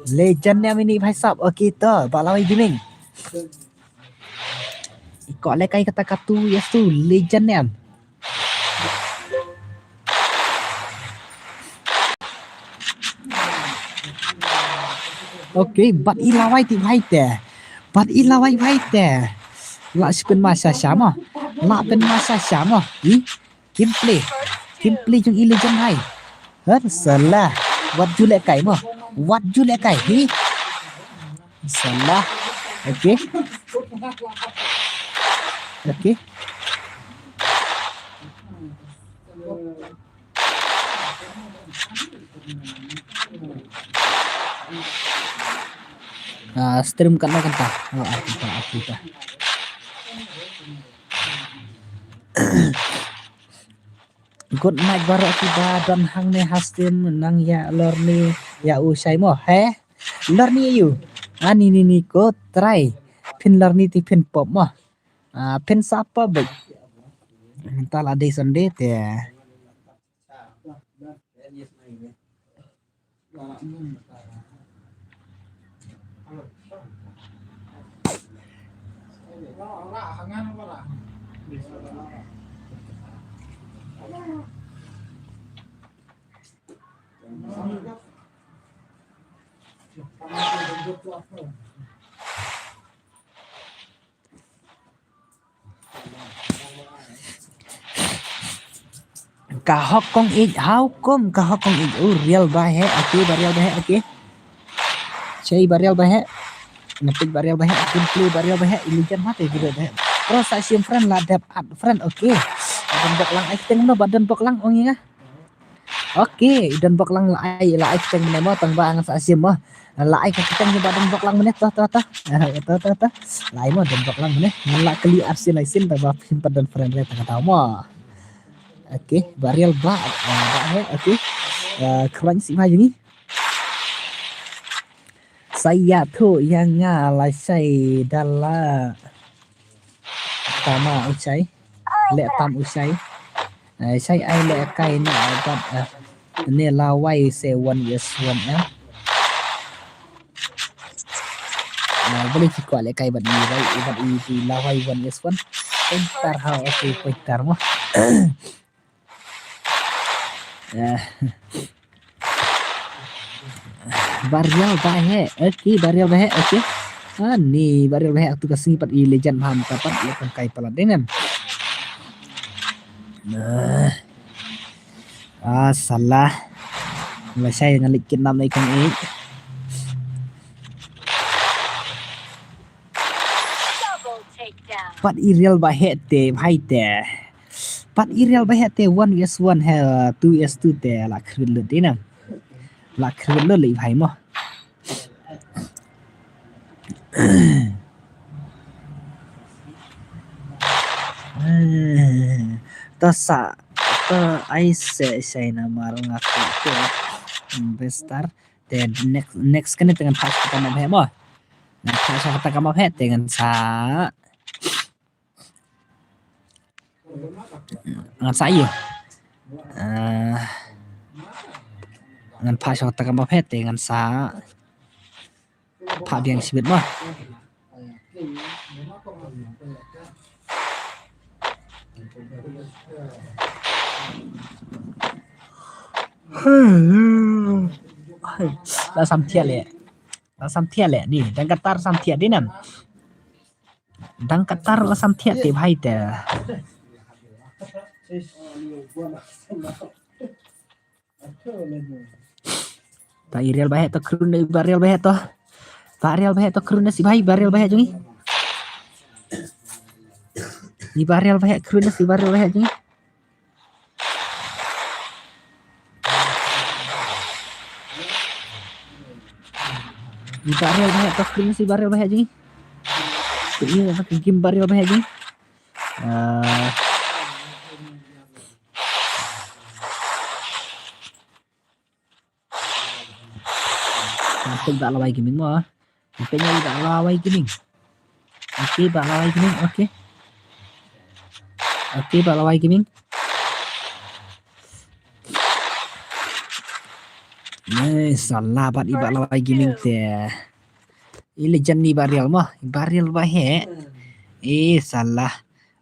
Legend em ini bhai sahab. Okay, to Bah Lawai Gaming. I kwah lehkai kata ka two S two, legend em. Okay, bad i Lawai ti bhai te. Bad i Lawai bhai te. La shi pynma sha sha mo. La pynma sha sha mo. I Kim Play. Kim Play jong i legend hai. Her salah. Wat ju lehkai mo. Wat ju lehkai. Hi. Salah. Okay. Okay. Ah, stream kan na kan ta. Oh, ah, kan ta, ah, kan ta. Good night baroh kiba don hangne ha stream, nang ïa lorni ïa u shai mo he. Lorni ïa u. Ani ni ni ko try. Phin lorni te phin pop mo. Ah, phin sa pop beit. Mynta la dei Sunday te. Ka hok kong ïeit, how come ka hok kong ïeit? Oh, real ba he, okay, ba real ba he, okay. Chei ba real ba he. Napik ba real ba he, okay, play ba real ba he, ilijan mate gitu ba he. Terus sa sim friend la dep add friend, okay. Ba don bok lang, I think no, ba don bok lang, ong ïa nga. Okay, i don bok lang la ai, la ai kyrteng mynne mo, tang ba ngan sa sim mo. La ai ka kyrteng ba don bok lang mynne, to, to, to. To, to, to. La ai mo don bok lang mynne. Ngan la kylli ar sien lai sien tang ba phim pat don friend re tang ka daw mo. Okay, ba real ba, ah, ba he, okay. Ah, khlaiñ sih ma jong ngi. Sa ïathuh ïa nga lashai da la tama u shai. Leh tam u shai. Eh, shai ai lehkai na bad, eh, ne Lawai se one vs one, eh. Ah, balei phi kwah lehkai bad i, bad i, bad i, i Lawai one vs one. Pointer ha, okay, pointer mo. Eh. Barial Baheh. Okay, Barial Baheh. Okay. Ani Barial Baheh tu ka sngi pat i legend ham ka pat i pynkai palat dei nam. Nah. Ah, salah. Lashai ngan leit kidnap na i kong i. Pat i Rial Baheh te, bhai te. Pat i Rial Baheh te one vs one he, two vs two te la khrit lut dei nam. La khrit lut lei bhai mo. To sa, to ai se, se namar nga ka te. Hmm, best star. Te next, next kane te ngan phah sha kata ka map heh mo. Ngan phah sha kata ka map heh te ngan sa. Ngan sa ïa. Ah, ngan phah sha kata ka map heh te ngan sa. Phah biang shibit mo. La sam thiah leh. La sam thiah leh ni. Dang kata sam thiah dei nam. Dang kata la sam thiah te bhai te. Ba i Rial Baheh to, khun i Barial Baheh to. Barial Baheh to, khun i Barial Baheh jong i. I Barial Baheh, khun i Barial Baheh jong i. I Barial Baheh to, khun i Barial Baheh jong i. Ini apa game Barial Baheh jong i. Ah. Ngan peit ba Lawai Gaming mo. Ngan peit ba Lawai Gaming. Okay, ba Lawai Gaming, okay. Okay, ba Lawai Gaming. Eh, salah bad i ba Lawai Gaming te. I legend ni Barial mo, Barial Baheh. Eh, salah.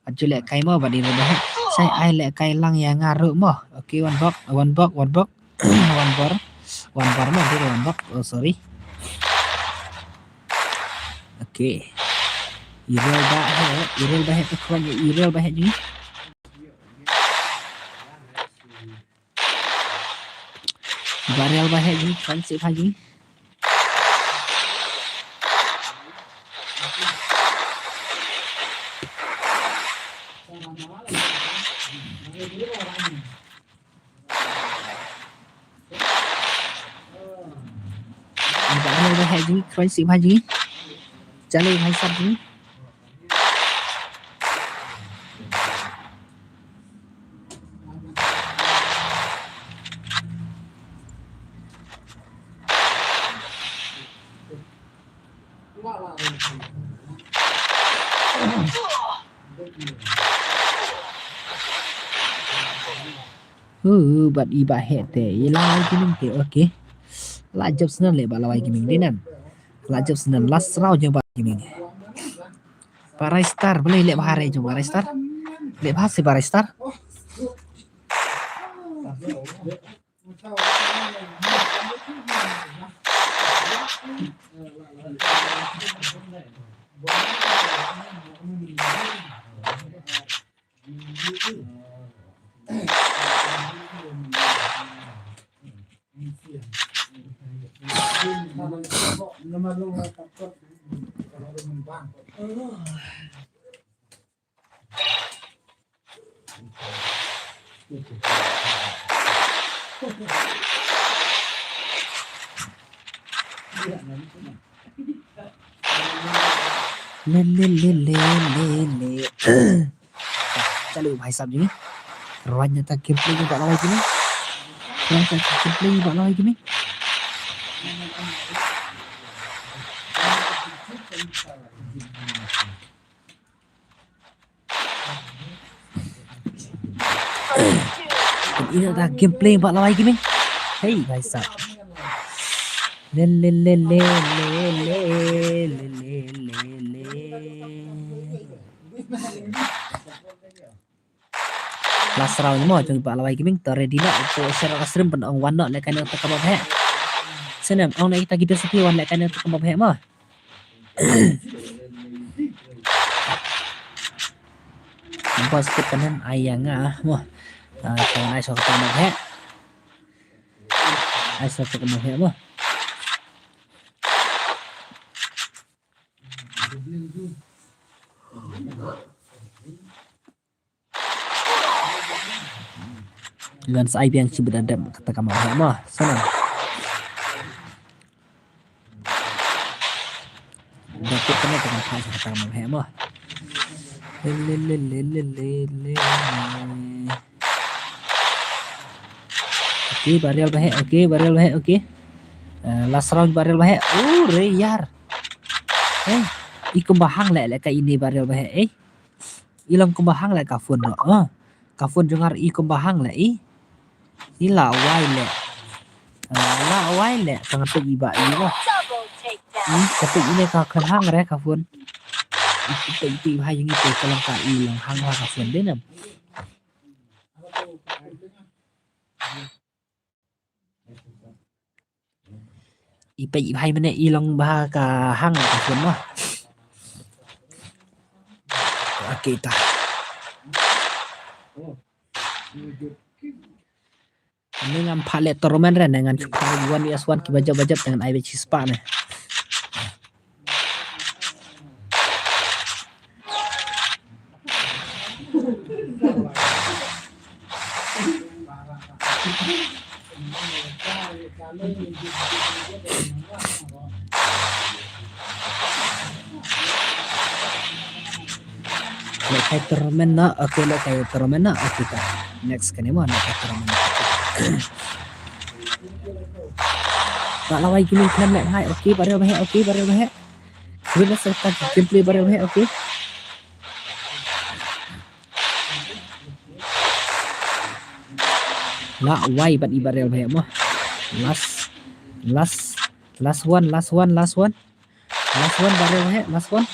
Aju lehkai mo bad i Rial Baheh. Sai ai lehkai lang ïa nga ruh mo. Okay, one bok, one bok, one bok. One bor. One bor mo, dei one bok. Oh, sorry. Okay. I Rial Baheh, i Rial Baheh tu kwan, i Rial Baheh jong i. Barial Baheh jong i, kwan sih bha jong i. Barial Baheh jong i, kwan sih bha jong i. Jale bhai sab jong i. Uh, bad i Baheh te, i Lawai Gaming te, okay. La jop snem leh ba Lawai Gaming dei nam. La jop snem, last round jong ba Gaming. Barai Star, balei leh bha re jong Barai Star. Leh bha si Barai Star. Le, le, le, le, le, le. Chalu bhai sahab ji. Rwanya ta gameplay ba Lawai Gaming. Rwanya ta gameplay ba Lawai Gaming. Ina ta gameplay ba Lawai Gaming. Hey, guys, up. Le, le, le, le. Last round mo, jong ba lawai gaming, to ready noh, to share ka stream ban ong wan noh, lehkai noh to ka mob heh. Sngewbha ong noh ita ki doh sati wan lehkai noh to ka mob heh mo. Bos kit kanen ai ïa nga mo. Ah, to ai so ka mob heh. Ai so ka mob heh mo. Ngan sa ai biang shi bad dep kata ka mob heh mo. Sana. Dep kata ka mob heh mo. Le, le, le, le, le, le, le. Okay, Barial ba heh. Okay, Barial ba heh. Okay. Eh, last round Barial ba heh. Oh, re ïar. Eh, i kumba hang leh leh ka ini Barial ba heh. Eh. I long kumba hang leh ka phone noh. Ah, ka phone jong nga i kumba hang leh i. I la wai leh. Ah, la wai leh ka ngat i ba i ba. Hmm, ka peit i ne ka khlem hang re ka phone. I peit i ba ha jong i te ka long ka i long hang ha ka phone de nam. I peit i ba hai mynne i long ba ka hang ka phone mo. Okay ta. Ni ngam pha leh tournament re ne ngan shu pha one versus one ki ba jop ba jop ngan ai ba shi spah ne. Lehkai tournament noh, okay, lehkai tournament noh, okay ta. Next kane mo, lehkai tournament. Ba lawai kine khlem leh ngai, okay, Barial ba heh, okay, Barial ba heh. Khlem leh sa ka gameplay Barial ba heh, okay. La wai bad i Barial ba heh mo. Last, last, last one, last one, last one. Last one, Barial ba heh, last one.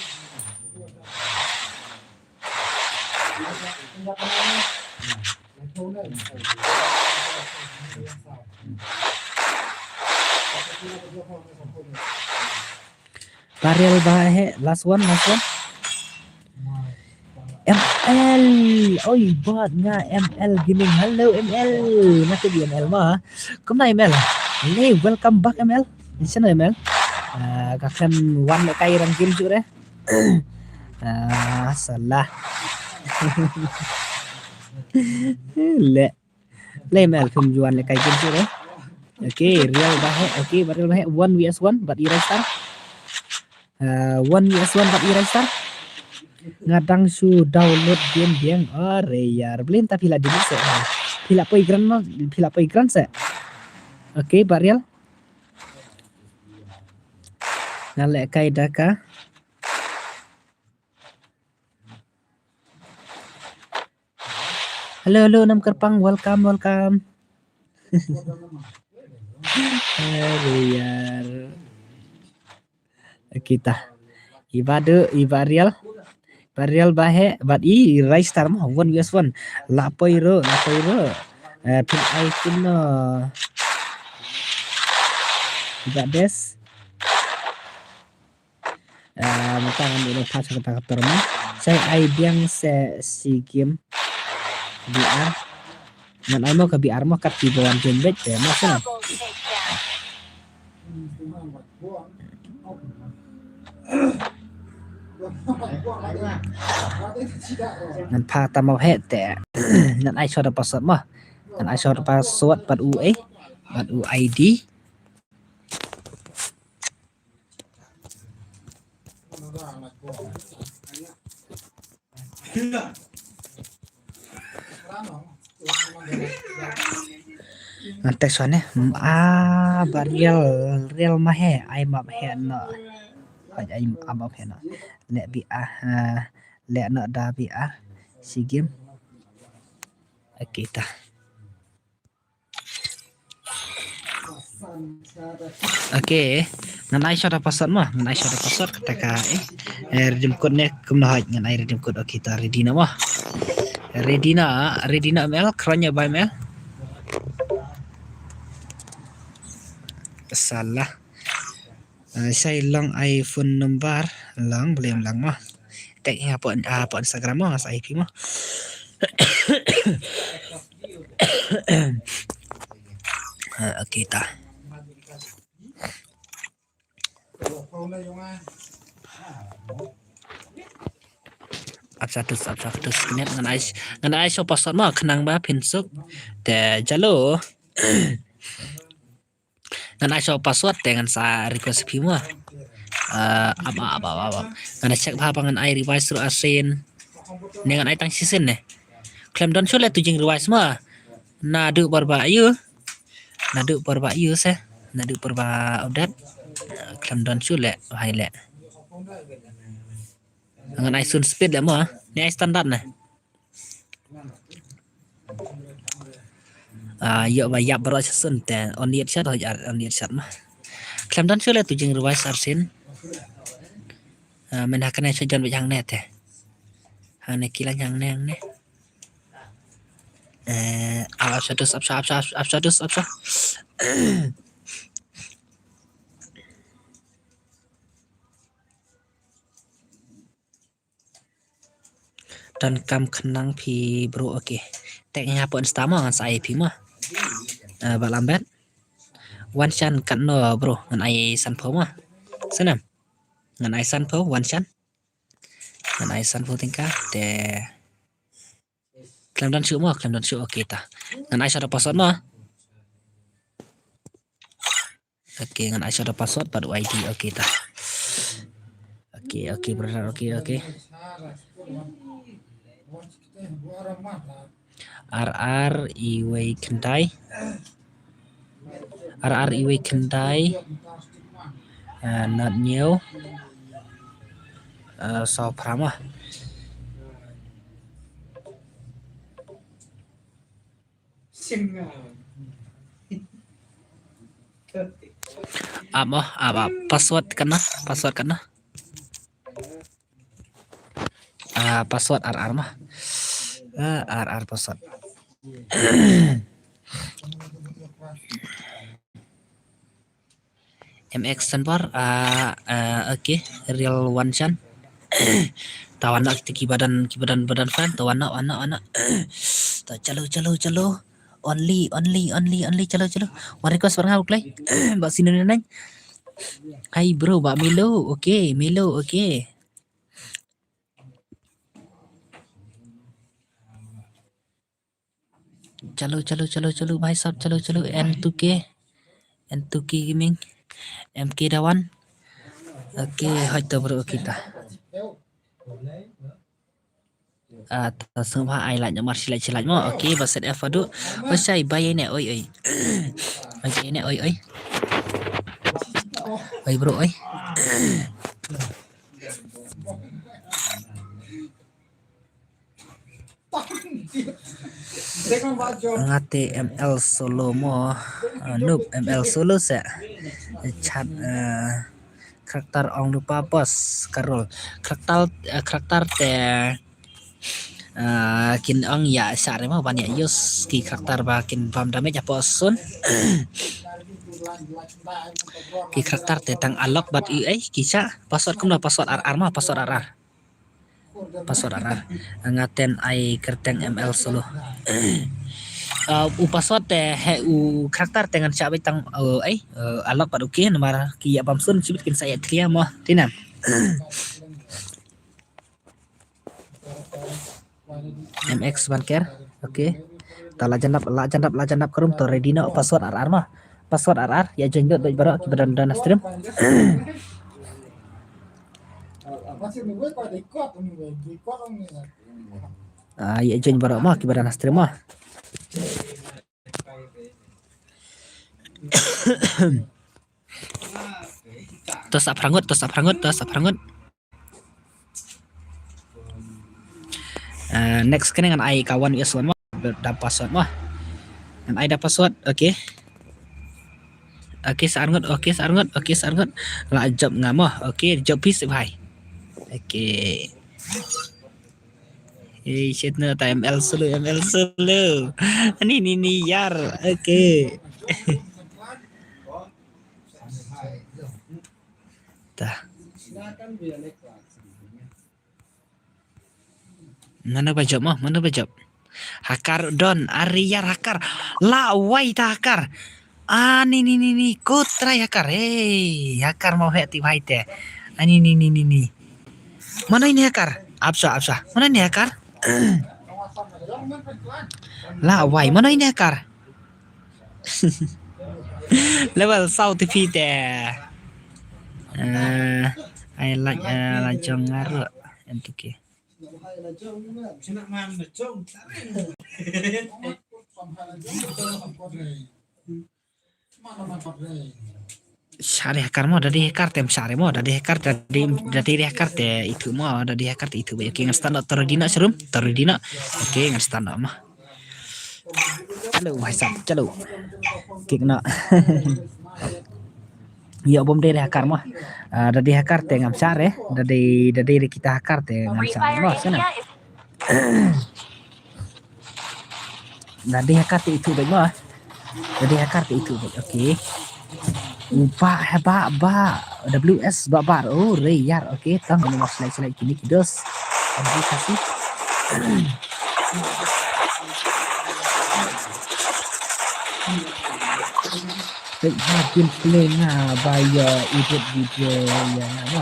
Barial ba heh, last one, last one. M L, oi, bad nga M L Gaming. Hello M L. Nga te di M L ma. Kumno M L? Hey, welcome back M L. Insya M L. Ah, ka khlem wan lehkai rang game shuh re. Ah, salah. Leh. Leh M L phim ju wan lehkai game shuh re. Okay, Rial ba heh. Okay, Barial ba heh. One versus one, bad i Raistar. Ah, one versus one, bad i Raistar. Nga dang shu download game biang. Are ïar. Balei mynta phi la delete seh. Phi la poi grand mo, phi la poi grand seh. Okay, Barial. Nga lehkai da ka. Hello, hello, Nam Kyrpang, welcome, welcome. Are ïar. Kita. I Badu, i Barial. Barial ba heh, bad i Raistar mo, one versus one. La poi ruh, la poi ruh. Eh, phin ai kumno. I Bades. Ah, mynta ngan ïa pass kata ka tournament. Sa ai biang sa shi game B R. Ngan ai mo ka B R mo kat ki ba wan game bet te mo sa. Ngan pha ta mo heh te. Ngan ai shot password mo. Ngan ai shot password bad u eh. Bad u I D. Ngan text wan eh. Ah, Barial, Rial ma heh, ai map heh noh. Hoi ai map heh noh. Leh B R, ah, leh noh da B R. Shi game. Okay ta. Okay, ngan ai shuwa da password mo, ngan ai shuwa da password kata ka, eh, eh, redeem code ne kumno hoi, ngan ai redeem code. Okay, ta ready na mo. Ready na, ready na M L, kren ïa ba M L. Salah. Eh, shai long ai phone number, long, blem long mo. Tag ïa hapoh, ah, hapoh Instagram mo, ngan sa ai phi mo. Eh, okay ta. Ap satu, ap satu, ngan ai, ngan ai shuwa password mo, khnang ba phin suk. Te jalo. Ngan ai shuwa password te ngan sa request phi mo. Eh, ap, ap, ap, ap, ap. Ngan check bha ba ngan ai revise ruh arsien. Ne ngan ai tang shisien ne. Khlem don shuh leh tu jing revise mo. Naduh por ba ïoh. Naduh por ba ïoh se. Naduh por ba update. Khlem don shuh leh, hai leh. Ngan ai sun speed leh mo. Ne ai standard ne. Ah, ïoh ba ïap baroh sha sun te on ïet shat, hoi ar on ïet shat ma. Khlem don shuh leh tu jing revise arsien. Ah, men ha kane sha jon bad hangne te. Hangne ki lain hangne, hangne. Eh, ap, ap sha dus, ap sha, ap sha, ap sha dus, ap sha. Donkam khnang phi bro, okay. Tag ïa nga hapoh Insta mo, ngan sa ai phi mo. Eh, ba lam bet. Wan shan katno bro, ngan ai sanphew mo. Sngewbha. Ngan ai sanphew, wan shan. Ngan ai sanphew tyngka, te. Khlem don shuh mo, khlem don shuh, okay ta. Ngan ai shuwa da password mo. Okay, ngan ai shuwa da password bad U I D, okay ta. Okay, okay brother, okay, okay. Ar ar iwei khyndai. Ar ar iwei khyndai. Eh, nod hynñiew. Eh, saw phra mo. Ap mo, ap, ap. Password katno, password katno. Ah, password ar ar mo. Ah, ar ar password. M X Sanbar, ah, ah, okay, real one chan. Ta wan noh kita ki ba don, ki ba don, ba don fan, ta wan noh, wan noh, wan noh. Ta chalo, chalo, chalo. Only, only, only, only, chalo, chalo. Wan request bar nga u klei. Ba sino ne nang. Hai bro, ba Milo, okay, Milo, okay. Chalo, chalo, chalo, chalo, bhai sahab, chalo, chalo, N two K, N two K Gaming, M K Dawan. Okay, hoi to bro, okay ta. Ah, ta sngewbha ai like namar shi like, shi like mo. Okay, ba set F adu. Oi shai, bai ne, oi, oi. Oi ne, oi, oi. Oi bro, oi. Nga te M L solo mo, ah, noob M L solo se. Chat, eh, karakter ong lupa bos Carol. Karakter, eh, karakter te, eh, kin ong ïa shah re mo ban ïa use ki karakter ba kin bam damage hapoh sun. Ki karakter te tang Alok bad U A ki shah. Password kumno, password ar ar mo, password ar ar. Password ar ar. Nga ten ai kyrteng M L solo. Uh, u password te he u karakter te ngan shah beit tang, uh, ai, uh, Alok bad U K namar ki ïa bam sun shibit kin sa ïa clear mo. Tinam. M X ban ker. Okay. Ta la jan dap, la jan dap, la jan dap ka room to ready noh password ar ar mo. Password ar ar, ïa join dot dot baroh ki ba don, don stream. Ah, ïa join baroh mo ki ba don stream mo. To sah phra ngut, to sah phra ngut, to sah phra ngut. Eh, next kane ngan ai ka one U S one mo, da password mo. Ngan ai da password, okay. Okay, sa arngut. Okay, sa arngut. Okay, sa arngut. La jop nga mo. Okay, jop phi seh bhai. Okay. Ei, shit, na ta M L solo, M L solo. Ani ni ni yar. Okay. Ta. Mano ba jop mo, mano ba jop. Hakar don, ari yar hakar. La wai ta hakar. Ah, ni, ni, ni, ni. Ko trai hakar. Hey, hakar mo he ti bhai te. Ah, ni, ni, ni, ni, ni. Mano ini hakar? Apsa, apsa. Mano ini hakar? La wai, mano ini hakar? Level saw ti phi te. Eh, ai la, eh, la jong ngaro. Entuke. Share hakar mo, dadi hakar tem share mo, dadi hakar, dadi, dadi hakar te itu mo, dadi hakar te itu. Okay, ngan stand up, taruh dino serum, taruh dino. Okay, ngan stand up mo. Chalo, bhai sahab, chalo. Kick na. Ïa bom dei hakar mo. Ah, dadi hakar te ngam share, dadi, dadi kita hakar te ngam share mo, sana. Dadi hakar te itu bek mo. Dadi hakar te itu bek. Okay. Uba haba ba W S ba bar. Oh, re yar. Okay, tang ini mas selai selai kini kidos. Terima kasih. Pek ha gameplay nga ba ïa edit video ïa nga mo.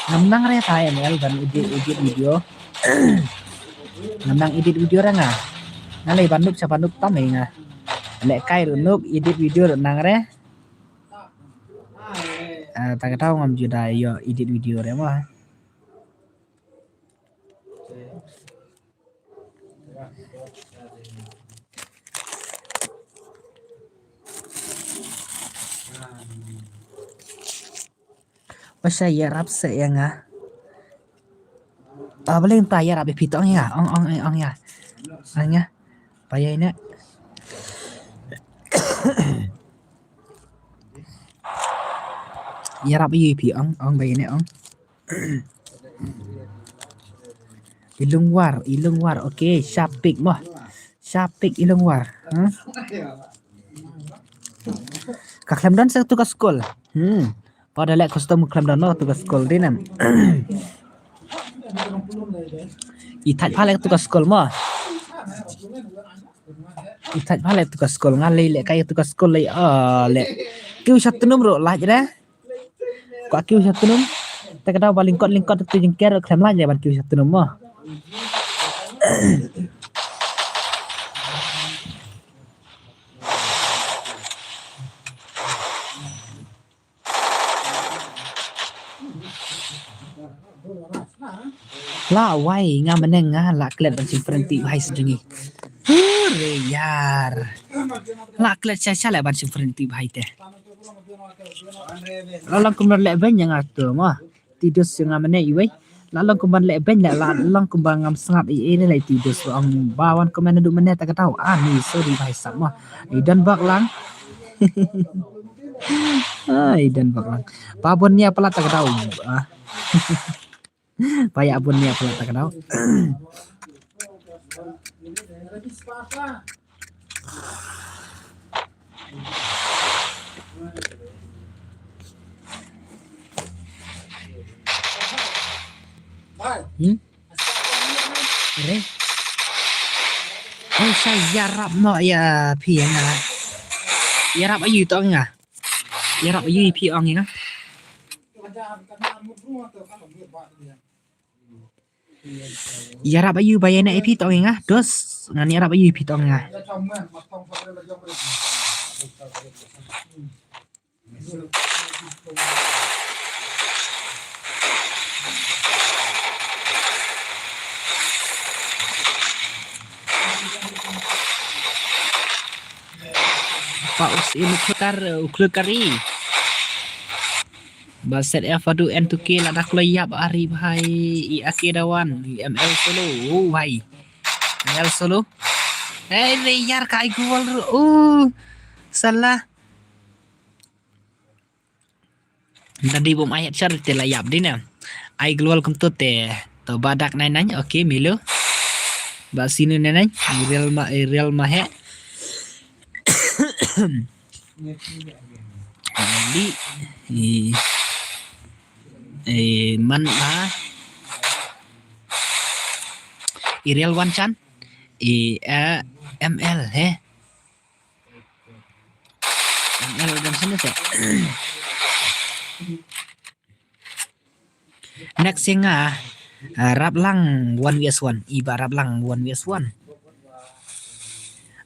Ngam nang re ta M L ban edit, edit video. Ngam nang edit video re nga. Nga lei ban nup sha ban nup tam ei nga. Leh kai ruh nup, edit video ruh nang re. Ah, ta ka daw ngam ju da ïoh edit video re mo. Ba sa ïarap sa ïa nga. Ah, balei ta ïarap ïa phi to ong ïa. Ong, ong, ong, ong ïa. Ong ïa. Ba ïa ine. Ïarap ïa phi ong, ong ba ïa ine ong. I Lungwar, i Lungwar. Okay, sha pick mo. Sha pick i Lungwar. Hmm? Ka khlem don sa tu ka skul. Hmm. Pa da leh custom khlem don no tu ka skul dei nem. I thait pha leh tu ka skul mo. I thait pha leh tu ka skul nga lei leh kai tu ka skul lei ah leh. Kiew sha tnum ruh lait re. Kwah kiew sha tnum. Te ka daw ba lyngkot lyngkot tu jingker khlem lait re ban kiew sha tnum mo. La wai nga mynne nga la klet ban shim friend ti bhai sdngi. Hore yar. La klet sha sha la ban shim friend ti bhai te. La long kumno leh ban ïa nga to mo. Ti dos ïa nga mynne iwei. La long kumban leh ban la, la long kumban ngam sngap ei ei leh ti dos ong ba wan kumban naduh mynne ta ka daw. Ah, ni sorry bhai sahab mo. I don bak lang. Ai, don bak lang. Ba bun nia palat ta ka daw. Ah. Ba ïa bun nia palat ta ka daw. Hmm? Re. Oh, sa ïarap noh ïa phi ïa nga. Ïarap aïu to ong ïa nga. Ïarap aïu ïa phi ong ïa nga. Ïarap aïu ba ïa ne ïa phi to ong ïa nga. Dos ngan ïarap aïu ïa phi to ong ïa nga. Pa us in u klukar, u klukari. Ba set F adu en tuki la dak lo yap ari bhai i ake dawan i M L solo. Oh bhai. M L solo. Hey, re yar ka ai gol ru. Oh. Salah. Nda dei bym ai headshot te la ïap dei ne. Ai global kumto te. To ba dak nine nine. Okay, Milo. Ba sino nine nine. I real ma, i real ma he. Li. I, i man ba. I real one chan. I, eh, M L he. L dan sini te. Next ïa nga, ah, Raplang one V S one. Iba Raplang one V S one.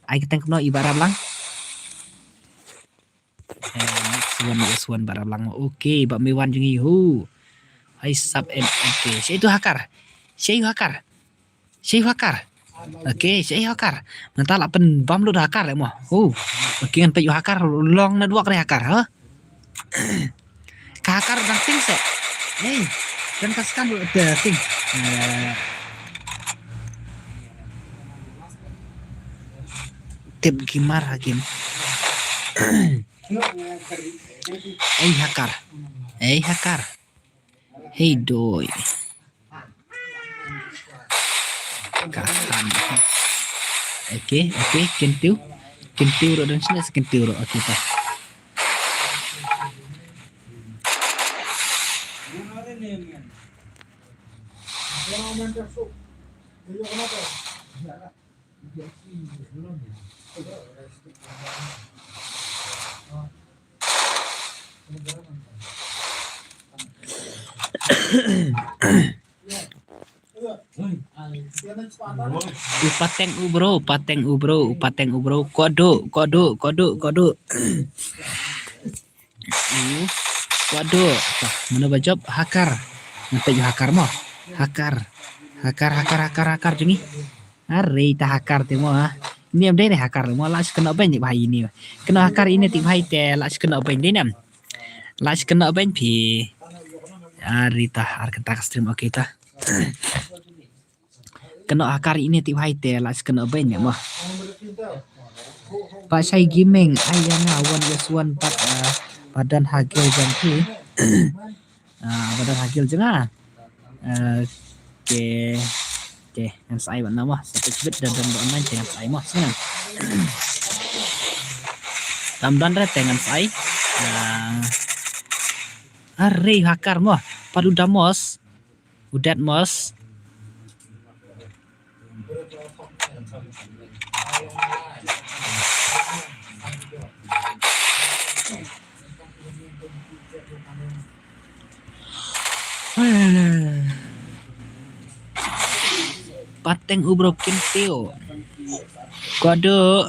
Ai ka teng kumno iba Raplang. Eh, next one V S one ba Raplang. Okay, ba me wan jong i hu. Hai sap M M K. Sha itu hakar. Sha itu hakar. Sha i hakar. Okay, sha i hakar. Mynta la pynbam lut hakar le mo. Oh. Okay, ngan peit u hakar long network re hakar, ha? Ka hakar dang ting se. Hey, dan ka scan lut te ting. Eh, tip gimar hakim. Hey hakar. Hey hakar. Hey doi. Ka han. Okay, okay, kentiu. Kentiu ro dan sini kentiu ro. Okay, ta. U pateng u bro, u pateng u bro, u pateng u bro. Kodu, kodu, kodu, kodu. U kodu. Mano ba jop hakar. Ngan peit hakar mo. Hakar. Hakar, hakar, hakar, hakar jong i. Are ta hakar te mo, ha. Ni em dei ne hakar mo, la shi kena beng ni bhai ni. Kena hakar ini ti bhai te la shi kena beng dei ne. La shi kena beng phi. Are ta, ar kata ka stream, okay ta. Kena hakar ini ti bhai te la shi kena beng ne mo. Pa Shai Gaming, ai ïa nga one is one pat, uh, padan hagil jong phi. Ah, ba don hagil jong nga. Ah, okay. Okay, ngan sa ai ban na mo. Sa peit bit da don ba online te ngan sa ai mo. Sngewbha. Tam don re te ngan sa ai. Ah, are hakar mo. Pat u Damos. U Dead Moss. Pateng u bro Kim Teo. Kodu.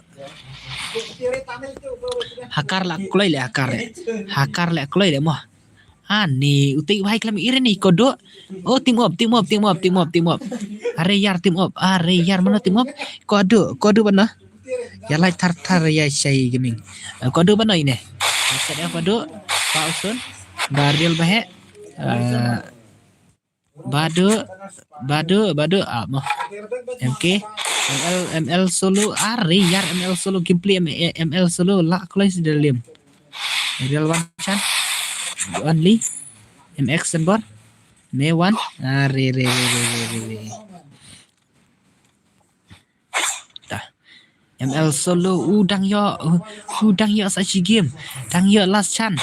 Hakar la kloi le hakar le. Hakar la kloi le mo. Ani, u tei u bhai klam ire ni kodu. Oh, team up, team up, team up, team up, team up. Are ïar team up, are ïar mano team up. Kodu, kodu bana. Ïa lai thar thar ïa Shai Gaming. Eh, kodu bana ine. Set ya kodu. Pa usun. Baril bahe. Eh, badu, badu, badu. Ah, mo. M K. M L, M L solo. Are ïar M L solo. Gameplay M-, M L solo. La kloi si dalim. Real one chan. Only. M X and Bor. Me one. Ah, re, re, re. Ta. M L solo. U dang yo. U, u dang yo sa shi game. Dang yo last chan.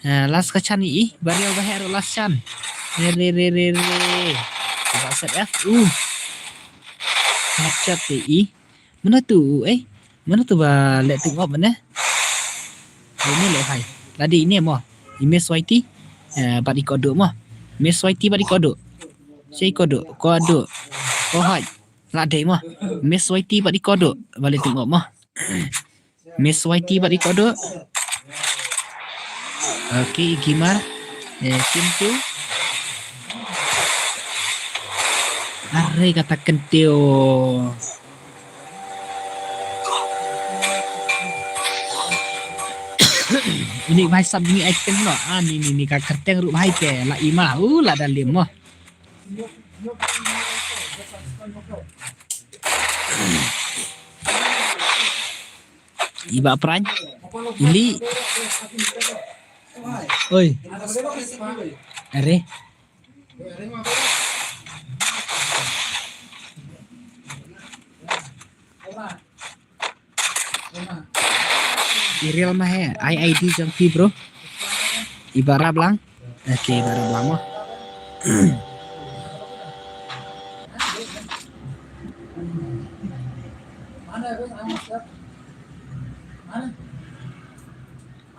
Ah, last ka chan i. Barial baher last chan. Re, re, re, re, re. Ba set F. U. Headshot i. Mano tu, eh? Mano tu ba leh team up mano? Ini leh hai. Lade ini mo. I Miss Y T. Eh, bad i kodu mo. Miss Y T bad i kodu. Sei kodu, kodu. Kohai. Lade mo. Miss Y T bad i kodu. Ba leh team up mo. Miss Y T bad i kodu. Okay, Gimar. Eh, Kim tu. Are kata kentiu. Ini bhai sap ni item no. Ah, ni, ni, ni ka kerteng ruh bhai te. La ima. Uh, la dalim mo. Iba Pran. Ili. Oi. Are. I Real Mahe, ai I D jong phi, bro. I Barablang. Okay, Barablang mo.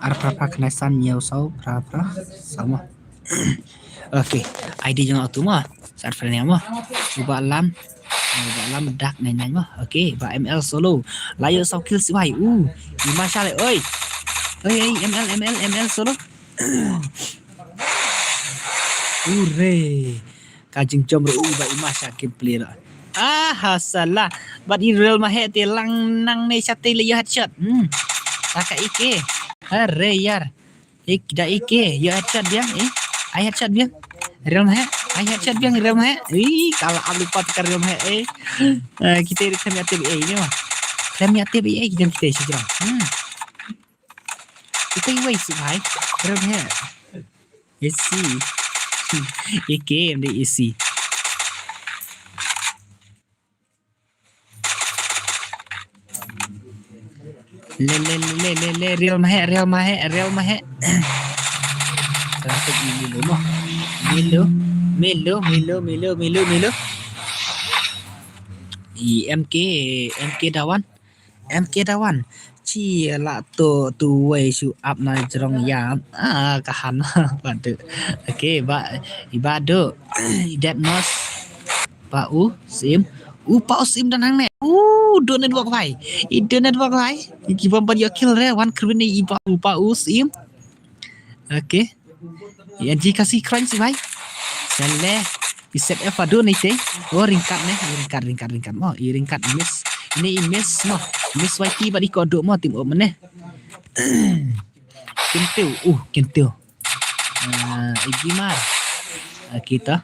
Ar phra phra khyndai san hynñiew saw phra phra saw mo. Okay, I D jong nga tu mo. Sa ar phra hynñiew mo. U Bah Lam. U Bah Lam dak nai nai mo. Okay, Bah M L Solo. La ïoh saw kill shuh bhai. U, i Masha le, oi. Oi, oi, M L, M L, M L Solo. Ure. Ka jingjom ruh u ba i Masha kim plie ruh. Ah, ha sala. Bad i Real Mahe te lang nang ne sha te le ïoh headshot. Hmm. Saka ike. Hare yar. Ik da ike. Ïoh headshot biang, eh. Ai headshot biang. Real Mahe. Ai headshot biang Real Mahe. Ih, kala ab lupa tukar Real Mahe, eh. Eh, kita iri kami atir, eh, ini mah. Kami atir, eh, kita kita sejam. Hmm. Kita iwai sih, hai. Real Mahe. Isi. Ike em de isi. Le le le le le le, Real Mahe, Real Mahe, Real Mahe. Traffic ni Milo mo. Milo, Milo, Milo, Milo, Milo, Milo. I M K, M K Dawan. M K Dawan. Chi la to tu wei shu ap na jrong ya. Ah, kahan. Badu. Okay, ba, i Badu. I Deadmos. Pa u, Sim. U pa u Sim dan hangne. U, do network bhai. I do network bhai. Ki bom ban yo kill re. Wan kru ni i pa u, pa u Sim. Okay. Ïa ji kasi crunch bhai. Sele. I set F adu ni te. Oh, ringkat ne. I ringkat, ringkat, ringkat. Mo, i ringkat miss. Ini i miss mo. Miss Y T bad i kodu mo, tim up mene. Kintu. Uh, kintu. Ah, i Gimar. Okay, to.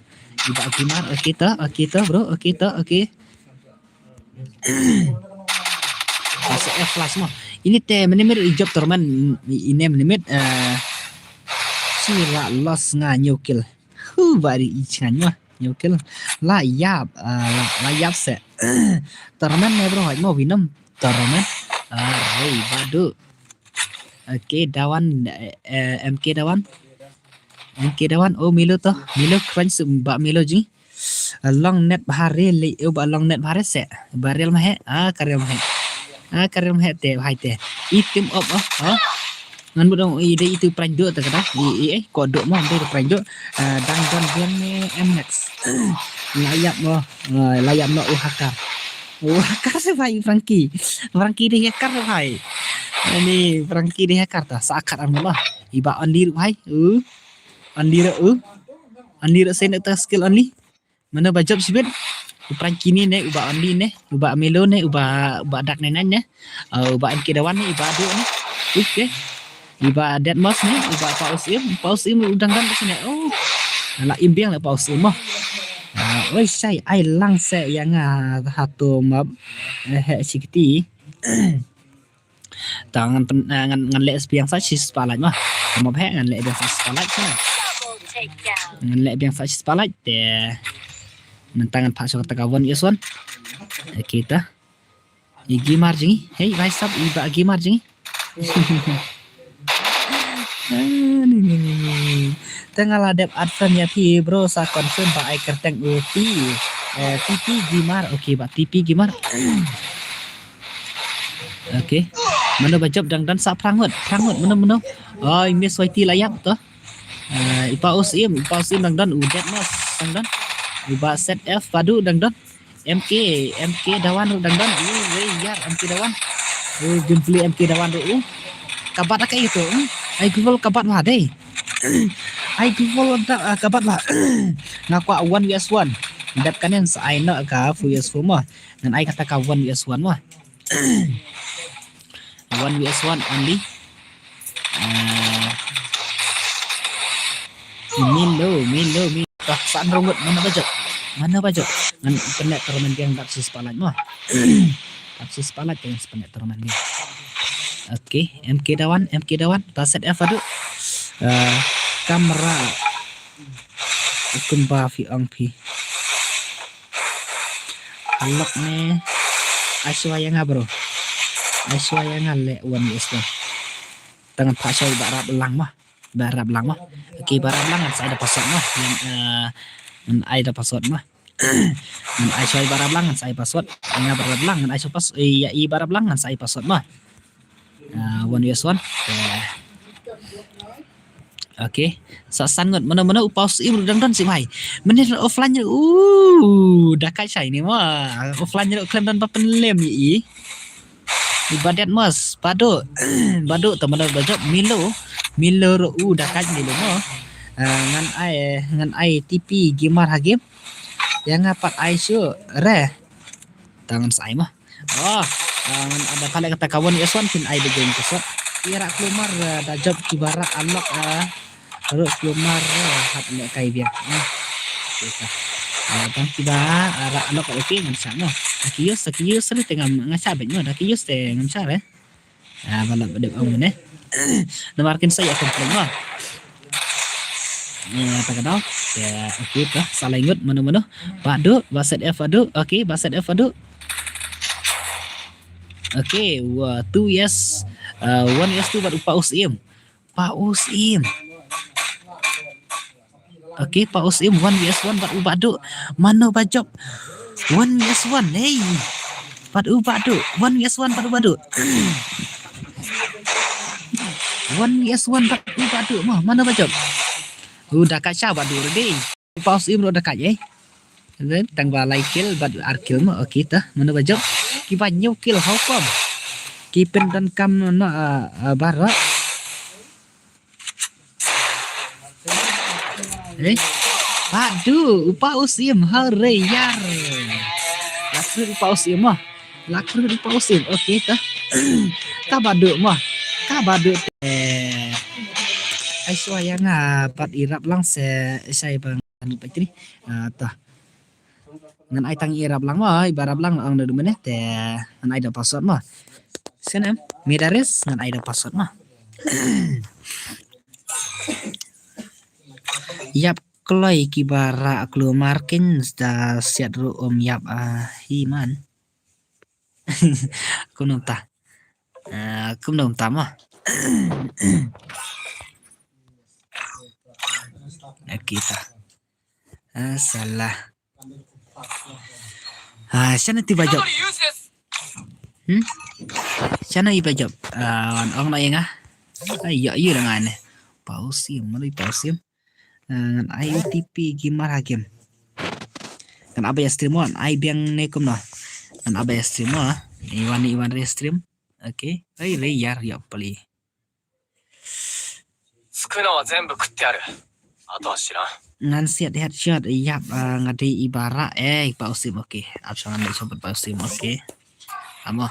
I ba Gimar. Okay, to. Okay, to, bro. Okay, to. Okay. Pas F flash mo. Ini te menimit i job torment, inem limit, eh, si la loss nga hynñiew kill. Hu, bari i chngan mo. Hynñiew kill. La yap, eh, la, la yap se. Torment ne bro, haj mo winam. Torment. Ah, rei badu. Okay, Dawan, eh, M K Dawan. M K Dawan, oh, Milo to. Milo crunch ba Milo jing. Long net bhare le, u ba long net bhare se. Ba Real Mahe, ah, ka Real Mahe. Ah, ka Real Mahe te, bhai te. I team up, oh, oh. Ngan budong i de itu pranjo te kata. I, i, eh, kodu mo, de pranjo. Ah, dang don biang ne M X. Layap mo, ah, layap mo u hakar. U hakar se bhai Frankie. Frankie de hakar bhai. Ini Frankie de hakar ta. Sa akat am mo. I ba only bhai. Uh. Only ro, uh. Only ro se ne ta skill only. Mano ba job sibit? U Frankie ni ne, u ba Andy ne, u ba Melo ne, u ba, u ba Dak ne ngan ne. Uh, u ba M K Dawan ne, u ba Adu ne. Okay. U ba Deadmos ne, u ba Paus Im, Paus Im u dang dang sini. Oh. La im biang la Paus Im mo. Uh, oi sai ai lang se yang, uh, hatu map, eh, he sikiti. Ta ngan pen, eh, ngan, ngan leh biang sa shi spotlight mo. Mo bhe ngan leh biang sa shi spotlight sa. Ngan leh biang sa shi spotlight te. Ngan ta ngan phah shuh kata ka one versus one. Okay ta. I Gimar jing. Hey, rise up, i ba Gimar jing. Ah, ni, ni, ni, ni. Te nga la dep add friend ïa phi bro, sa confirm ba ai kyrteng u T. Eh, T P Gimar. Okay, ba T P Gimar. Okay. Mano ba jop dang don sa phra ngut, phra ngut, mano, mano. Oh, i Miss Y T la ïap to. Ah, i Paus Im, i Paus Im dang don, u Deadmos dang don. U ba Z F Padu dang don. M K, M K Dawan ruh dang don. U wei ïar M K Dawan. U jumpa M K Dawan ruh u. Kabat akai itu. Hmm? Ai Google kabat ma dei. Ai Google da, ah, kabat ma. Nga kwah one versus one. Dep kanen sa ai na ka four versus four ma. Ngan ai kata ka one versus one mo. One versus one only. Ah. Milo, Milo, Milo. Tah, san rongut, mana bajak? Mana bajak? Ngan penek termen dia nggak sis palat mo. Nggak sis palat, jangan sepenek termen dia. Okay, M K Dawan, M K Dawan. Tah, set F aduh. Ah, kamra. Kumba phi ong phi. Lok ne. Ai shuwa ïa nga bro. Ai shuwa ïa nga leh one U S one. Tang ngan phah shuwa ba rap lang ma. Ba rap lang ma. Okay, ba rap lang ngan sa ai da password ma. Ngan, ah, ngan ai da password ma. Ngan ai shuwa i ba rap lang ngan sa ai password. Nga ba rap lang ngan ai shuwa pas, eh, ïa i ba rap lang ngan sa ai password ma. Ah, one U S one. Eh. Okay. Sa san ngut mano mano u Paus Im ruh dang don sih bhai. Mynne offline ruh. Uh, da kai shai ni ma. Offline ruh khlem don ba pynlem ïa i. Ibadet mos, Badu. Badu te mano ba jop Milo. Milo ruh u da kai Milo mo. Ah, ngan ai, ngan ai T P Gamer ha game. Ïa nga pat ai shu re. Tang ngan sa ai mo. Oh, ah, ngan ada pale kata kawan ïa swan phin ai da game ka sot. Ïa ra klumar, ah, da jop ki ba ra alok, ah, ruh klumar, ah, hap leh kai biang. Ah, kita. Ah, tang ki ba, ah, ra alok okay ngan sa mo. Da ki use, da ki use re te ngam nga sa bek mo. Da ki use te ngam sa re. Ah, ba la ba dep ong ne. Namar kin sa ïa complain mo. Eh, ta ka daw. Ya, okay, ta. Sa lai ngut, mano, mano. Badu, ba set F Badu. Okay, ba set F Badu. Okay, wa, two yes. Uh, one yes two bad u Paus Im. Paus Im. Okay, Paus Im, one V S one bad u Badu. Mano ba jop? One V S one, hey. Bad u Badu. One V S one bad u Badu. One V S one bad u Badu. Ma, mano ba jop? U da kacha Badu re dei. Paus Im ruh da kach, eh. Then, tang ba lai kill, bad ar kill ma, okay ta. Mano ba jop? Ki ba hynñiew kill, how come? Ki pyndonkam no, ah, ah, baroh. Eh? Badu, u Paus Im, hare yar. Lakru u Paus Im, ah. Lakru u Paus Im, okay ta. Ka Badu ma. Ka Badu te. Ai shuwa ïa nga bad i rap lang se, shai bang ni patri. Ah, ta. Ngan ai tang i rap lang ma, i ba rap lang ong da du mene te ngan ai da password ma. Sien em, Midaris ngan ai da password ma. Ïap kloi ki ba ra klumar kin da siat ruh um ïap, ah, hi man. Kumno ta. Ah, kumno ta ma. Aki ta. Ah, salah. Ah, shano ti ba jop? Hmm? Shano i ba jop? Ah, ong na ïa nga. Ai, ïa, ïa, da nga ne. Paus Im, mano i Paus Im? Ah, ngan ai U T P Gamer ha game. Ngan ap ïa stream mo, ngan ai biang ne kumno. Ngan ap ïa stream mo. Iwan, Iwan re stream. Okay. Ai, re yar ïa pali. 作るのは全部食ってやる。あとは知らん。 Ngan siat headshot ïap, ah, nga dei i ba ra, eh, Paus Im, okay. Ap shong ngan dei shong Paus Im, okay. Amo.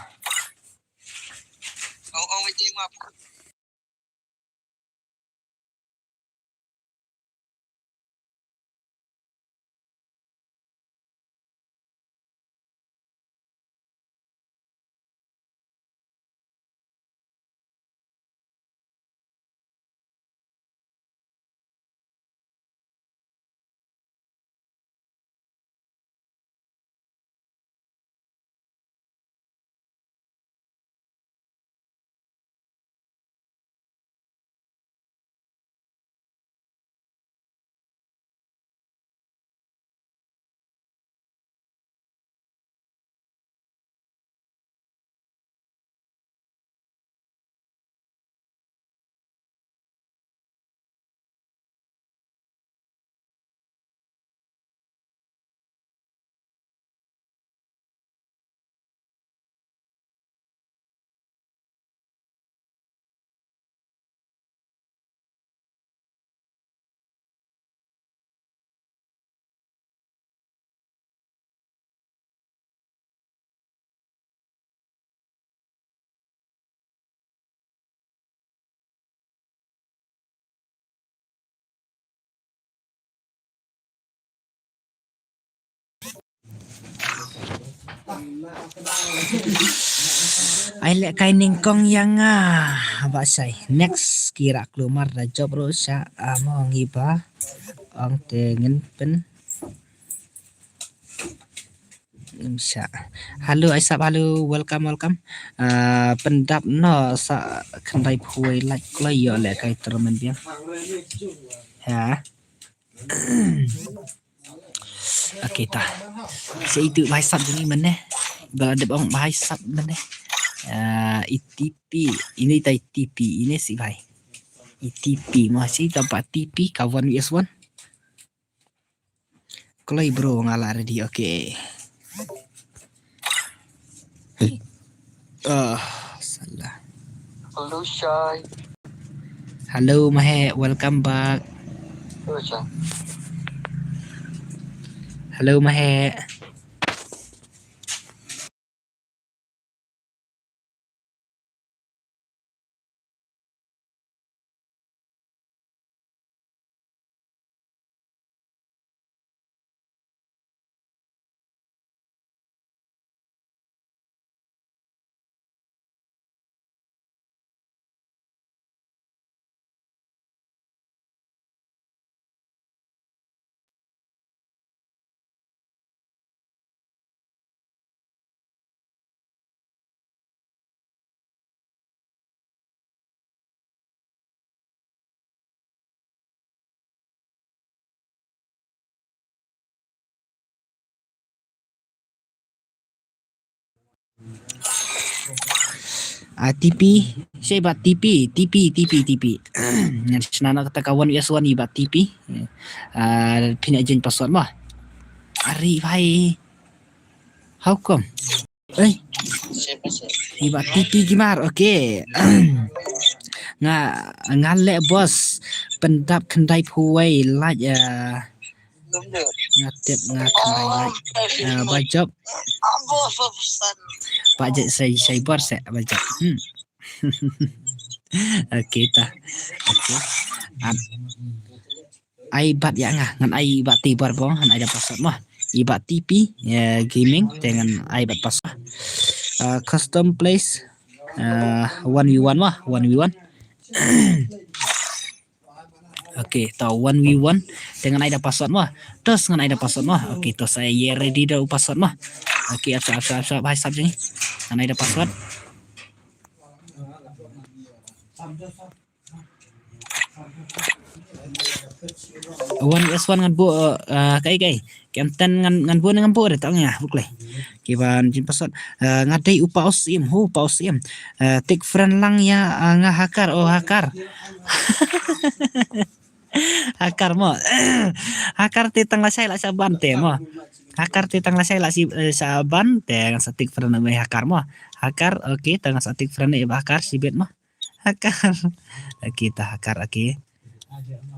Ai leh kai nyngkong ïa nga. Ba shai. Next ki rah klumar da jop ruh sha amo ngi ba. Ong te ngin pyn. Ngin sha. Hello, ai sap, hello, welcome, welcome. Ah, pyndap noh sa khyndai phew wei like kloi ïoh leh kai tournament biang. Ha. Okay ta. Sa itu ba hai sap jong ngi mynne. Ba la dep ong ba hai sap mynne. Ah, E T P. Ine ta E T P. Ine shi bhai. E T P. Mo shi ta ba T P ka one V S one. Kloi bro, nga la ready. Okay. Ah, salah. Hello, Shai. Hello, Mahe. Welcome back. Hello, Shai. Hello, Mahe. Ah, T P, shi ba T P, T P, T P, T P. Ngan shna na kata ka one V S one i ba T P. Ah, phin ïa jin password mo. Ari bhai. How come? Eh. I ba T P ki mar. Okay. Nga, nga leh boss. Pyndap khyndai phew wei like, ah, nga tip nga khyndai like. Ah, ba jop. Ba jop sai, sai bor se ba jop. Hmm. Okay ta. Okay. At ai bat ïa nga, ngan ai bat ti bar bong, ngan ai da password mo. I bat T P, eh, gaming, te ngan ai bat password. Ah, custom place, ah, one v one mo, one v one. Okay, to one v one, te ngan ai da password mo. Terus ngan ai da password mo. Okay, to sa ïa ready da u password mo. Okay, ap sap, ap sap, ap sap, hai sap jing. Ngan ai da password. One v one ngan buh, eh, kai kai. Kem ten ngan, ngan buh ne ngan buh re tang ya, buh klei. Kiban jin password. Eh, nga dei u pa Osim, hu pa Osim. Eh, tik friend lang ya, eh, nga Hakar, oh Hakar. Hakar mo. Hakar te tang lashai la shaban te mo. Hakar te tang lashai la shi, eh, shaban te ngan sa tik friend me Hakar mo. Hakar, okay, tang sa tik friend ne Hakar shibit mo. Hakar. Okay, ta Hakar, okay.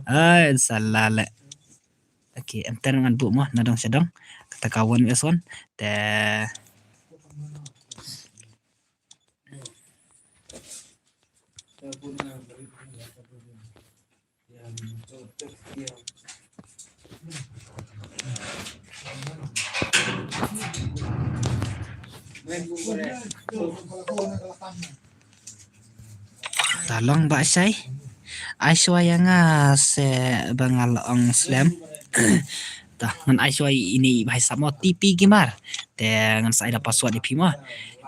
Ai, salah le. Okay, enter ngan buh mo, nadong shadong. Kata ka one v one. Te. Ta long ba shai. Ai shuwa ïa nga se ba nga la ong slem. Ta ngan ai shuwa ine i ba hai sap mo T P Gamer. Te ngan sa ai da password ïa phi mo.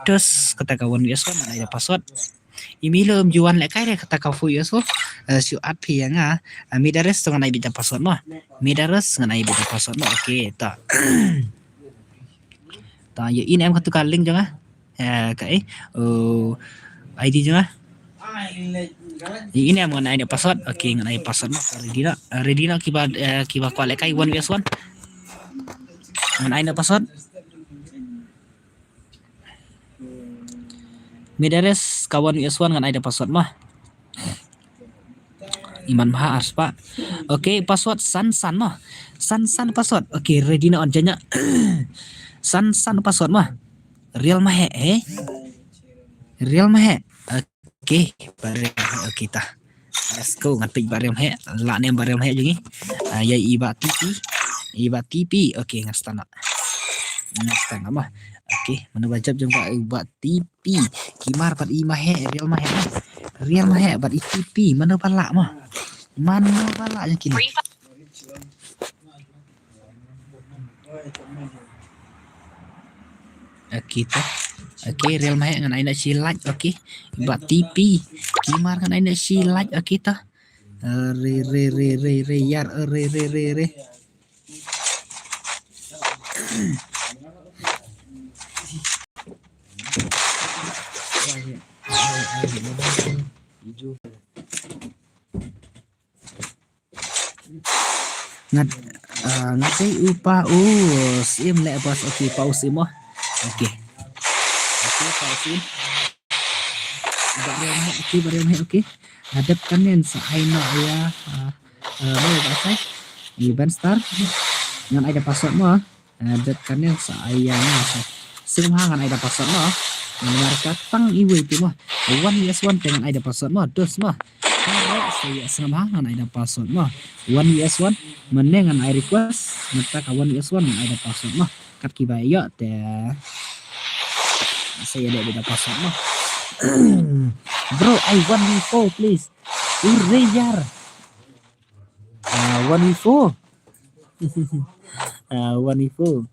Terus kata ka one v one ngan ai da password. Imi lo em juan le kai re kata ka fu yo so. Eh, shu at phi ïa nga. Eh, Midares to ngan ai bit da password mo. Midares ngan ai bit da password mo. Okay, ta. Ta yo in em katu ka link jong nga. Eh, ka eh. Oh, I D jong nga. Yo in em ngan ai da password. Okay, ngan ai password mo. Ready na. Eh, ready na kiba, eh, kiba kwah le kai one v one. Ngan ai da password. Midares ka one v one ngan ai da password mo. Iman bha arspah. Okay, password san san mo. San san password. Okay, ready na on janya. San san password mo. Real ma he, eh? Real ma he. Okay, ba real ma he. Okay ta. Let's go, ngan peit ba real ma he. La ne ba real ma he jong ngi. Ah, ya i ba T P. I ba T P. Okay, ngan start na. Next time mo. Okay, mano ba jop jong ba, ba T P. Kimar bad i Maheh, Real Maheh mo. Real Maheh bad i T P, mano ba lah mo. Mano ba lah jong kine. Okay to. Okay, Real Maheh ngan ai na shi like, okay. Ba T P. Kimar ngan ai na shi like, okay to. Eh, re, re, re, re, re, yar, eh, re, re, re, re. Ngat, ah, ngat dei u pa u Sim le bos, okay, pa u Sim mo. Okay. Okay, pa u Sim. Ba Real Maheh, okay, ba Real Maheh, okay. Hadap kanen sa ai no ya, ah, ah, mo ba sai. I Ben Star. Ngan ai da password mo. Ah, dep kanen sa ai ya nga sa. Sngewbha ngan ai da password mo. Ngan marka tang iwei te mo. One V S one te ngan ai da password mo. Dos mo. Hare sa ya sngewbha ngan ai da password mo. One V S one. Mane ngan ai request. Mynta ka one V S one ngan ai da password mo. Kat ki ba ïoh te. Sa ya da password mo. Bro, I one V four, please. Ureyar. Ah, one V four. Ah, one V four.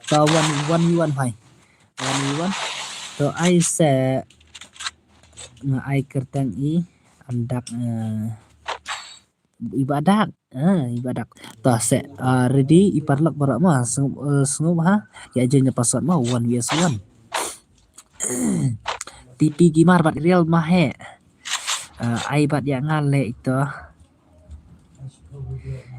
To one, one V one bhai. One V one. To ai se nga ai kyrteng i andak, eh, i ba dak. Ah, i ba dak. To se, ah, ready i paralok baroh mo. Sngewbha, eh, sngewbha. Ya jeng ya password mo one V S one. T P Gamer bad Real Maheh. Ah, ai bad ya nga le ito.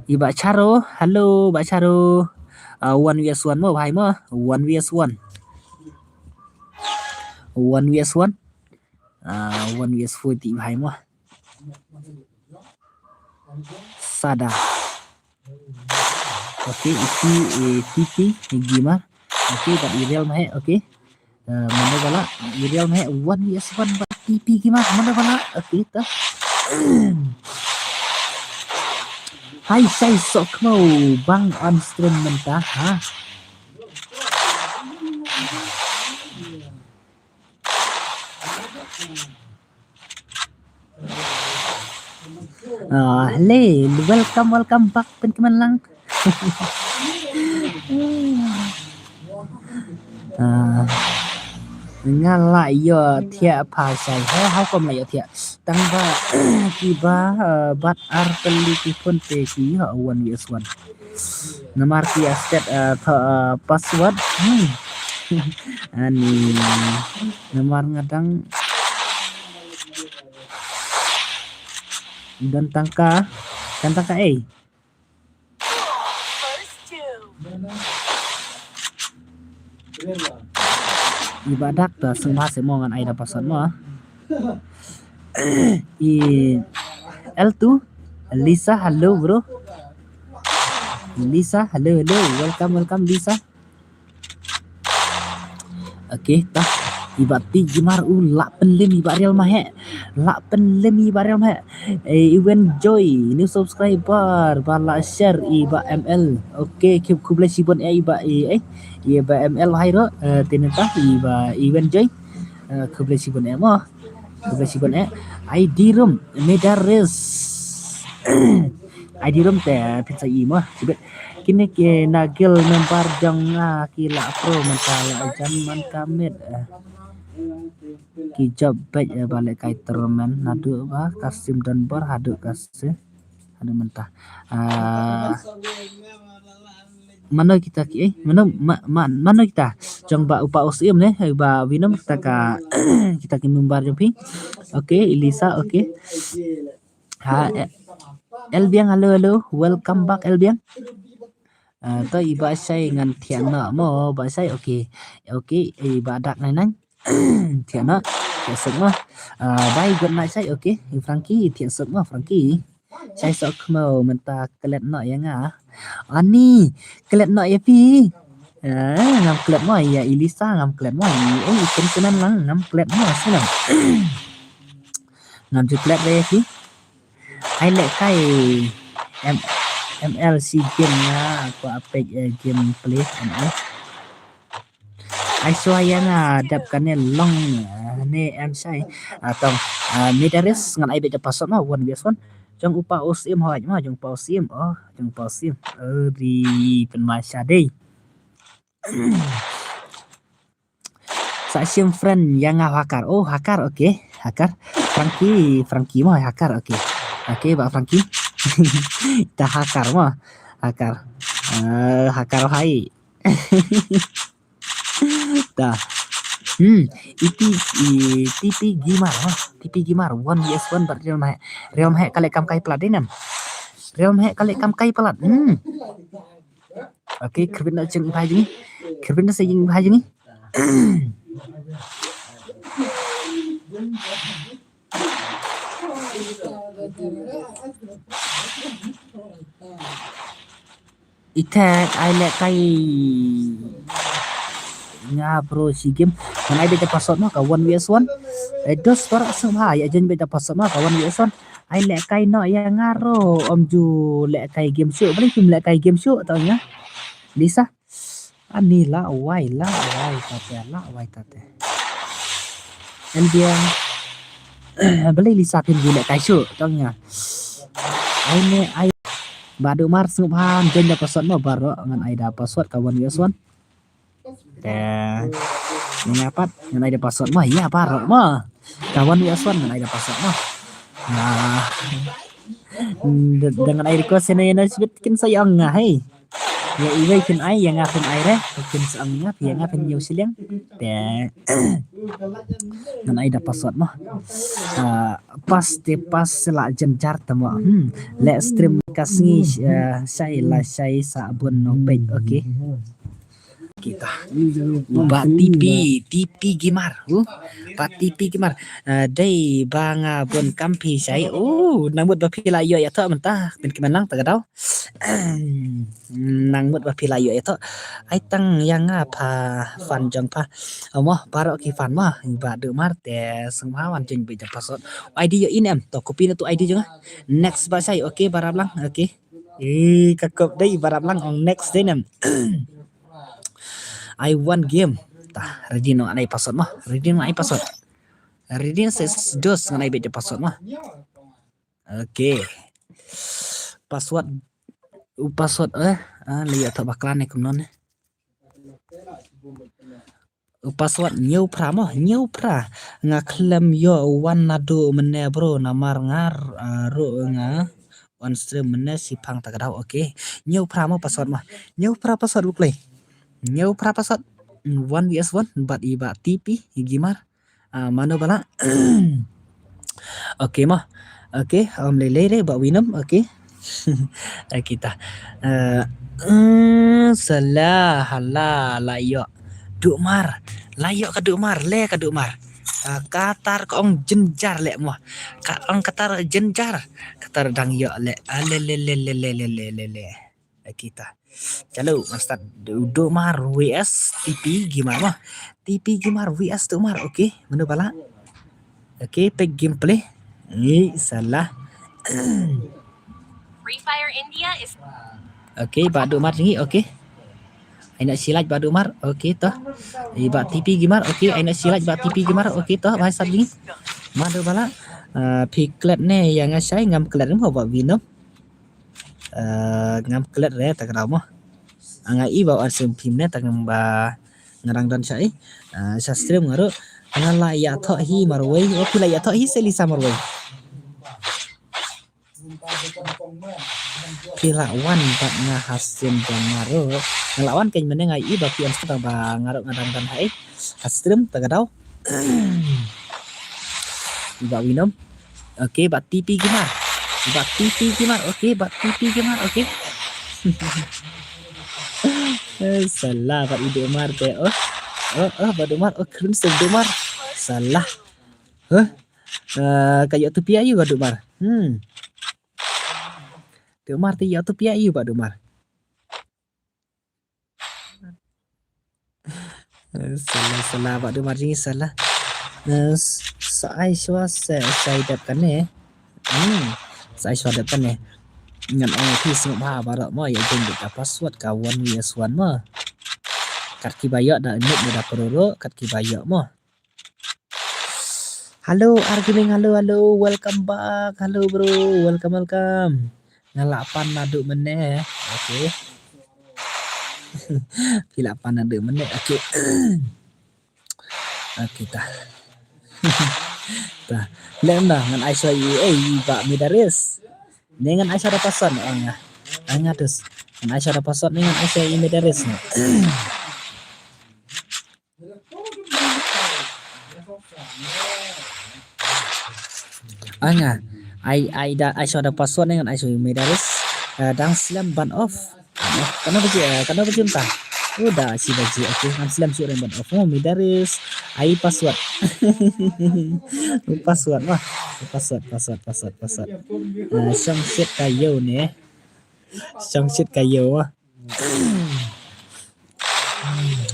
I ba Charo, hello ba Charo. Ah, one V S one mo bhai mo, one V S one. One V S one. Ah, one V S four ti bhai mo. Sada. Okay, iti, eh, T P, eh, Gamer. Okay, bad i Real Maheh, okay. Eh, mano ba lah, i Real Maheh, one V S one bad T P Gamer, mano ba lah, okay, ta. Hai, Shai Sokmo, bang on stream mynta, ha? Ah, hello, welcome, welcome back, Pynkmen Lang. Ah, nga la ïoh thiah pha Shai. He, how come la ïoh thiah? Tang ba, ki ba, ah, bat ar peli ki phone te ki ïoh one V S one. Namar ki astet, eh, tho, eh, password. Hmm. Ani namar nga dang don tangka, don tangka, eh. I ba dak ta sngewbha se mo ngan ai da password mo. I L two, Lisa, hello bro. Lisa, hello, hello. Welcome, welcome, Lisa. Okay, ta. I ba T P Gamer u lah pynlem i ba Real Maheh. Lah pynlem i ba Real Maheh. Eh, Iwen Joy, new subscriber, ba la share i ba M L. Okay, khublei shibun eh i ba, eh, eh, i ba M L hai ro, eh, te neta i ba Iwen Joy. Eh, khublei shibun eh mo. Khublei shibun eh. I D room, Medaris. I D room te phin sa i mo. Shibit. Kine ki na guild member jong nga ki la pro mynta la jan man ka miet. Eh. Ki jop bad, eh, ba lehkai tournament naduh ba ka sim don bor haduh ka sim haduh mynta. Ah, mano kita ki, eh, mano, ma-, ma-, mano kita? Jong ba u pa u Sim ne, eh, ba Venom kita ka, kita ki member jong phi. Okay, Elisa, okay. Ha, eh, Elbiang, hello, hello. Welcome back, Elbiang. Ah, to i ba Shai ngan thiah noh mo, ba Shai, okay. Okay, i ba dak nai nai. Thiah noh, thiah suk mo. Ah, bye, good night Shai, okay. I Frankie, thiah suk mo, Frankie. Shai Sokmo, mynta klet noh ïa nga. Ani, klet noh ïa phi. Ah, ngam klet mo, ïa Elisa, ngam klet mo. Ïa, eh, i Pynkmen Lang, ngam klet mo, sngewlang. Ngam ju klet re ïa phi. Hai lehkai. Em, M L C game nga, kwah peit, eh, game play M L. Ai shuwa ïa nga dep kane long, eh, ne em shai. Ah, tong, ah, Midaris ngan ai beit da password ma, one V S one. Jong u pa u Sim hoi ma, jong u pa u Sim. Oh, jong u pa u Sim. Oh, ri pynma sha dei. Sa shim friend ïa nga Hakar. Oh, Hakar, okay. Hakar. Frankie, Frankie ma Hakar, okay. Okay, ba Frankie. Ta Hakar ma. Hakar. Eh, Hakar hai. Ta. Hmm, iti, i, T P Gamer, ha. T P Gamer, one V S one bad Realm Heh. Realm Heh ka leh kam kai palat dei nam. Realm Heh ka leh kam kai palat. Hmm. Okay, Kevin da jing bha jing. Kevin da sa jing bha jing. Ite ai leh kai nga bro shi game. Ngan ai beit da password ma ka one V S one. Eh, dos barak sum ha, ïa jen beit da password ma ka one V S one. Ai leh kai noh ïa nga ro, ym ju leh kai game shuh. Balei kim leh kai game shuh tau ïa nga. Lisa. Ani la wai, la wai tate, la wai tate. Enbiang. Balei Lisa phin ju leh kai shuh tau ïa nga. Ai ne ai. Ba Duk Mar sngewbha jen da password ma baroh, ngan ai da password ka one V S one. Te ïa nga pat ngan ai da password ma, ïa baroh ma. Ka one V S one ngan ai da password ma. Nah. Da, da ngan ai request ïa na ïa na shibit kin sa ïa ong nga hei. Ïa iwei kin ai, ïa nga phin ai re, kin sa ong nga, ïa nga phin ïoh shiliang. Te ngan ai da password ma. Ah, pass te pass la jynjar te ma. Hmm. Leh stream ka sngi, eh, shai la shai sa bun no peit. Okay. Kita. Ba T P, T P Gamer. Huh? Ba T P Gamer. Eh, dei ba nga bun kam phi shai. Oh, nang mut ba phi la ïoh ïa to mynta. Phin kmen lang ta ka daw. Nang mut ba phi la ïoh ïa to. Ai tang ïa nga pha fan jong pha. Mo, baroh ki fan mo. Ba Duk Mar te sngewbha wan jong beit da password. I D ïoh i ne em. To copy na tu I D jong nga. Next ba shai. Okay, ba rap lang. Okay. Eh, ka kop dei ba rap lang ong next dei ne em. I want game. Ta, ready no ngan ai password mo. Ready no ngan ai password. Ready se dos ngan ai beit da password mo. Okay. Password. U password eh. Ah, la ïa to bakla ne kumno ne. U password hynñiew phra mo, hynñiew phra. Nga khlem ïoh wan naduh mynne bro, namar nga, ah, ruh nga wan stream mynne shiphang ta ka daw, okay. Hynñiew phra mo password mo. Hynñiew phra password u klei. Hynñiew phra password. One V S one, bad i Ba T P, i Gamer. Ah, mano ba lah. Okay mo. Okay, ym lei lei re Bah Winam, okay. Okay ta. Eh, mm, salah, hala, la ïoh. Duk Mar. La ïoh ka Duk Mar, le ka Duk Mar. Ah, katar ka ong jynjar le mo. Ka ong katar jynjar. Katar dang ïoh le. Ah, le, le, le. Kita. Chalo, ngan start Duk Mar V S T P Gamer mo. T P Gamer V S Duk Mar, okay. Mano ba lah. Okay, peit gameplay. Ni salah. Free Fire India is Okay, Bah Duk Mar jong ngi, okay. Ai noh shi like Bah Duk Mar, okay to. I Bah T P Gamer, okay, ai noh shi like Bah T P Gamer, okay to, bha sap jong ngi. Mano ba lah. Ah, phi klet ne ïa nga shai, ngam klet mo Bah Winam. Eh, ngam klet re ta ka daw mo. Nga i ba wan stream phim ne ta ngam ba nga dang don shai. Eh, sha stream nga ruh. Nga la ïathoh hi marwei. Oh, phi la ïathoh hi se Lisa marwei. Phi la wan bad nga ha stream jong nga ruh. Nga la wan kein mynne nga i ba phi wan stream ba nga ruh nga dang don ha i. Ha stream ta ka daw. Bah Winam. Okay, Bah T P Gamer. Bah T P Gamer. Okay, Bah T P Gamer. Okay. Eh, salah Bah Duk Mar te. Oh. Oh, oh, Bah Duk Mar. Oh, kren sem Duk Mar. Salah. Huh? Eh, ka ïoh tu pia ïu Bah Duk Mar. Hmm. Duk Mar te ïoh tu pia ïu Bah Duk Mar. Eh, salah, salah, Bah Duk Mar jong ngi salah. Eh, s-, sa ai shuwa se, sa ai dep kane. Hmm, sa ai shuwa dep kane. Ngan ong ïa phi sngewbha baroh mo, ïa jin da ka password ka one V S one mo. Kat kiba ïoh da inuk da pro ro, kat kiba ïoh mo. Hello, Arguing, hello, hello, welcome back, hello bro, welcome, welcome. Nga lah pan naduh mynne, okay. Phi lah pan naduh mynne, okay. Okay, ta. Ta. Lem da, ngan ai shuwa i, eh, i Bah Midaris. Ne ngan ai shuwa da password, oh, nga. Ai nga tus. Ngan ai shuwa da password, ne ngan ai shuwa i Midaris ne. Ai nga, ai, ai da, ai shuwa da password ne ngan ai shuwa i Midaris. Eh, dang slem ban off. Kano baje, eh, kano baje mynta. Oh, da shi baje. Okay, ngan slem shuh ban off. Oh, Midaris. Ai password. Password ma. Password, password, password, password. Eh, shong shit ka ïew ne. Shong shit ka ïew ma.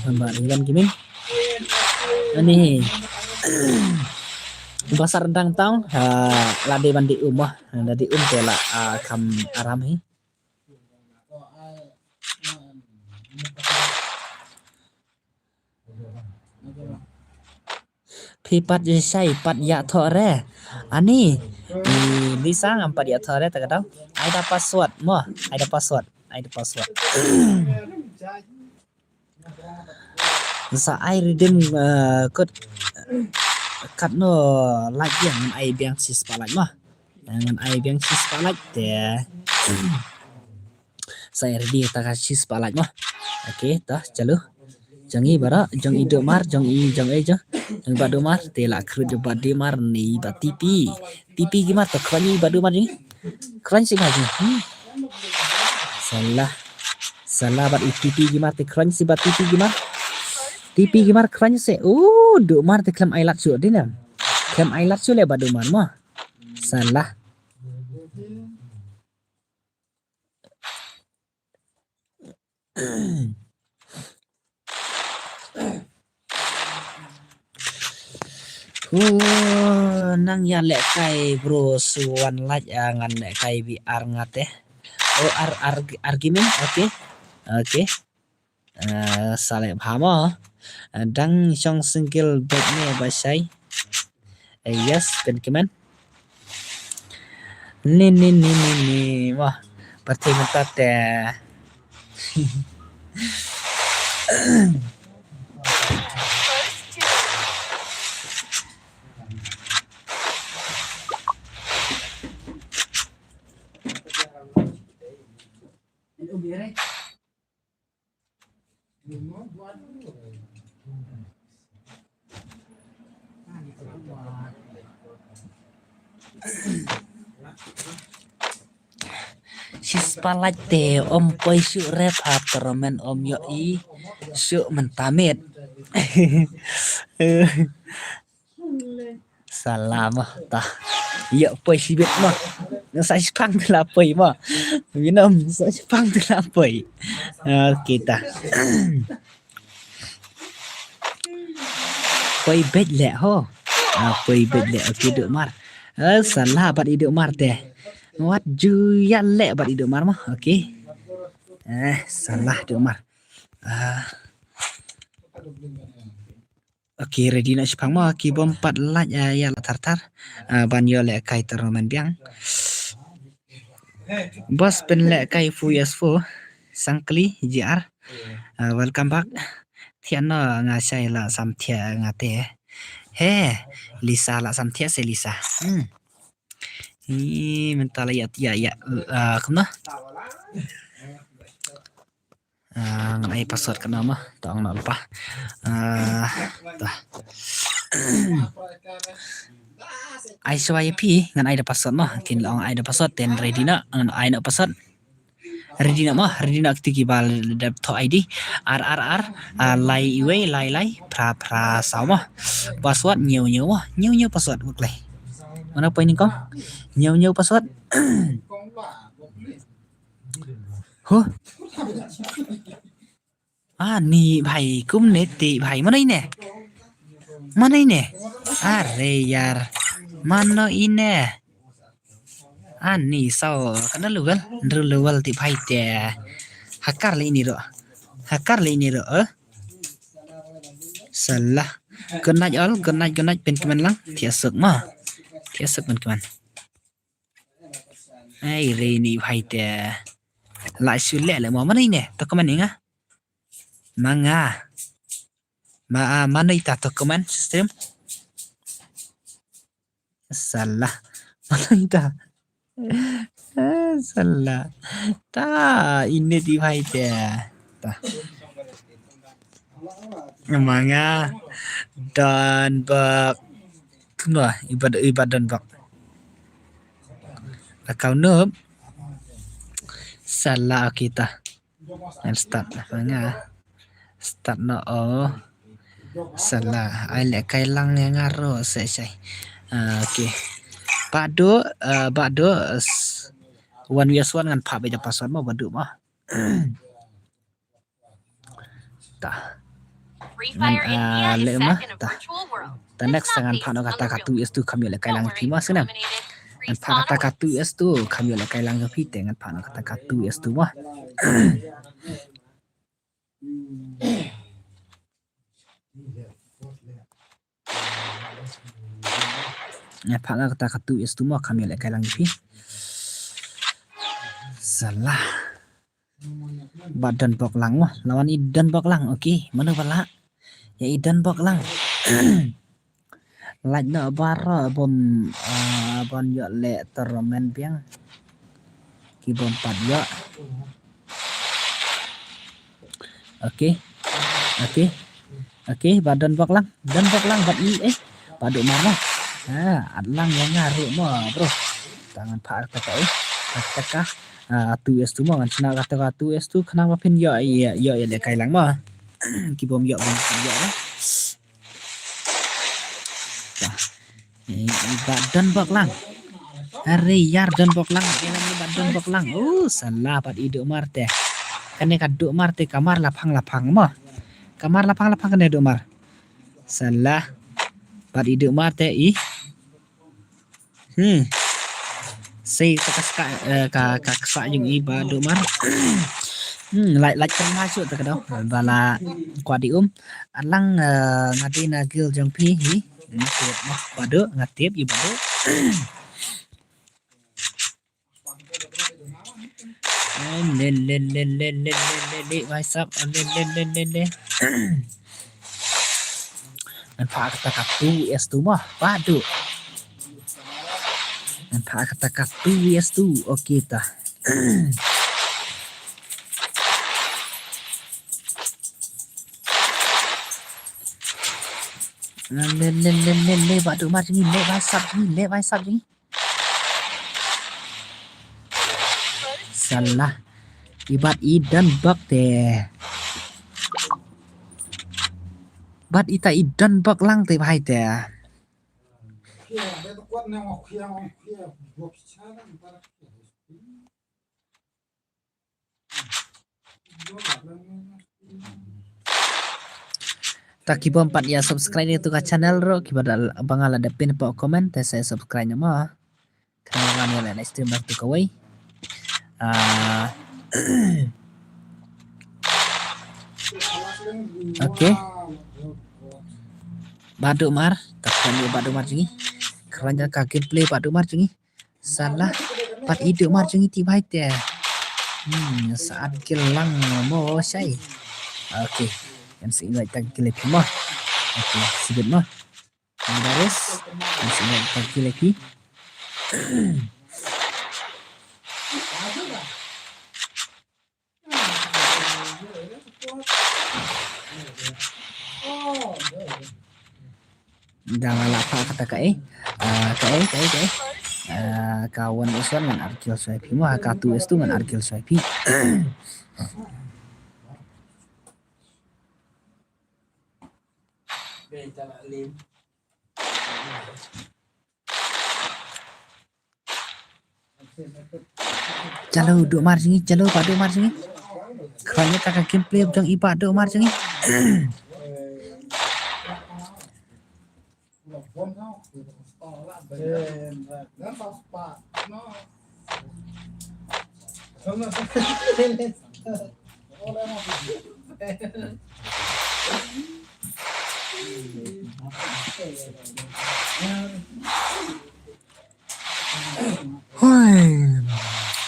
Hamba ri ban ki meng. Ani. Ba sar dang tang, ha, la dei ban dei um ah. La dei um te la, ah, kham aram hi. Phi pat ïa shai, pat ïa thoh re. Ani, i Lisa ngam pat ïa thoh re ta ka dau. Ai da password mo, ai da password, ai da password. Sa ai redeem, eh, code katno like ïa ngan ai biang shispah like mo. Ngan ai biang shispah like te. Sa ai ready ta ka shispah like mo. Okay, ta chalu. Jong i baroh, jong i Dumar, jong i, jong i, jong, jong i Bah Dumar, te la khrut jong Bah Dumar ni Bah Tipi. Tipi ki mar to khrut i Bah Dumar ni. Khrut shi Bah ni. Hmm. Salah. Salah bad i Tipi ki mar te khrut shi Bah Tipi ki mar. Tipi ki mar khrut shi. Oh, Dumar te khlem ai lad shuh dei ne. Khlem ai lad shuh le Bah Dumar mo. Salah. Huh, nang ïa lehkai bro, shu wan lait, ah, ngan lehkai V R nga te. Oh, ar, ar, argument, okay. Okay. Ah, sa leh bha mo. Ah, dang shong single bed ne ba shai. Eh, yes, pynkimen. Ni, ni, ni, ni, ni. Wah, pyrthei mynta te. Shispah lait te ym poi shuh re pha, tournament ym ïohi shuh mynta miet. Salah mo ta. Ïoh poi shibit mo. Sa shipang te la poi mo. Minam sa shipang te la poi. Okay ta. Poi beit leh ho. Ah, poi beit leh. Okay, Dumar. Ah, salah bad i Dumar te. Wat ju ïa leh bad i Dumar mo. Okay. Eh, salah Dumar. Ah. Okay, ready noh shipang mo, ki bym pat lait, ah, ïa la thar thar. Ah, ban ïoh lehkai tournament biang. Boss pynlehkai four years four, Sangkli, J R. Ah, welcome back. Thiah noh nga shai la sam thiah nga te. He, Lisa la sam thiah se Lisa. Hmm. Hi, mynta la ïa, ïa, ïa, ah, kumno? Ah, ngan ai password kano mo, to ong noh lypa. Ah, to. Ai shuwa ïa phi, ngan ai da password mo. Kin long ai da password, ten ready noh, ngan ai noh password. Ready noh mo, ready noh kti ki ba dep thoh I D. Ar ar ar, ah, lai iwei, lai lai, phra phra saw mo. Password hynñiew hynñiew mo, hynñiew hynñiew password, wa kloi. Mano poi nyngkong? Hynñiew hynñiew password. Huh? Ani bhai, kumne te bhai, mano ine? Mano ine? Are yaar, mano ine? Ani saw, ka na level, nru level ti phai te. Hakar le ini ro. Hakar le ini ro, eh. Salah. Good night all, good night, good night, pyn kmen lang. Thiah suk ma. Thiah suk pyn kmen. Ai, re ini phai te. La shu le le mo, mano ine? To kmen inga. Manga. Ma, ah, mano ita to kmen stream? Salah. Mano ita? Ah, salah. Ta, ini di phai te. Ta. Manga. Don bak. Kumno, ibat, ibat don bak. Akau nup. Salah, okay ta. Ngan start na nga. Start na, oh. Salah. Ai leh kai lang ïa nga ruh se shai. Ah, okay. Badu, ah, badu, s-, one vs one ngan phah beit da password mo, badu mo. Ta. Ngan, ah, leh ma, ta. Ta next ngan phah noh kata ka two vs two kham ïoh leh kai lang phi mo sngewbha. Ngan phah kata ka two vs two kham ïoh leh kai lang phi te ngan phah noh kata ka two vs two mo. Ngan phah noh kata ka two vs two mo kham ïoh leh kai lang phi. Salah. Ba don bok lang mo. Lawan i don bok lang. Okay. Mano ba lah? Ïa i don bok lang. Lait noh baroh bym, ah, bym ïoh leh tournament biang. Ki bym pat ïoh. Okay. Okay. Okay, ba don bok lang. Don bok lang bad i, eh. Ba duk mar mo. Ha, at lang ïa nga ruh mo, bro. Ta ngan phah kata ka, eh. Kata ka, ah, two vs two mo, ngan shna kata ka two vs two khnang ba phin ïoh, ïoh, ïoh, ïoh leh kai lang mo. Ki bym ïoh, bym ïoh lah. Ba don bok lang. Are ïar don bok lang. Ïa lane ba don bok lang. Oh, salah bad i duk mar te. Kane ka duk mar te ka mar laphang laphang mo. Ka mar laphang laphang kane duk mar. Salah bad i duk mar te i. Hmm. Sei ta ka ska, eh, ka, ka ksa jong i ba duk mar. Hmm, lait, lait kren ma shu ta ka dau. Ba la kwah dih um. At lang, eh, nga dei na guild jong phi hi. Nga tip mo ba duk, nga tip i ba duk. Len, len, len, len, len, len, len, len, what's up? Len, len, len, len, len. Ngan phah kata ka two vs two mo, ba duk. Ngan phah kata ka two vs two, okay ta. Len, len, len, len, len, ba duk mar jong ngi, len, what's up jong ngi, len, what's up jong ngi. Salah. I bad i don bok te. Bad ita i don bok lang te bhai te. Ta ki bym pat ïa subscribe ïa tu ka channel ruh, ki ba da, ba nga la dep pin hapoh comment, te sa subscribe noh mo. Khnang ba ngan ïa leh live stream bad tu kawei. Ah. Okay. Ba duk mar, ta kren ïa ba duk mar jong ngi. Kren ïa ka gameplay ba duk mar jong ngi. Salah. Bad i duk mar jong ngi te bhai te. Hmm, sa at kill lang mo shai. Okay. Kan sa invite tang kill ïa phi mo. Okay, sibit mo. Baris. Kan sa invite tang kill ïa phi. Dang la phah kata ka, eh. Ah, ka, eh, ka, eh, ka, eh. Ah, ka one vs one ngan ar kill shuwa phi mo, ka two vs two ngan ar kill shuwa phi. Chalo, duk mar jong ngi, chalo, ba duk mar jong ngi. Khrong ïa ka gameplay jong i ba duk mar jong ngi. Hoi.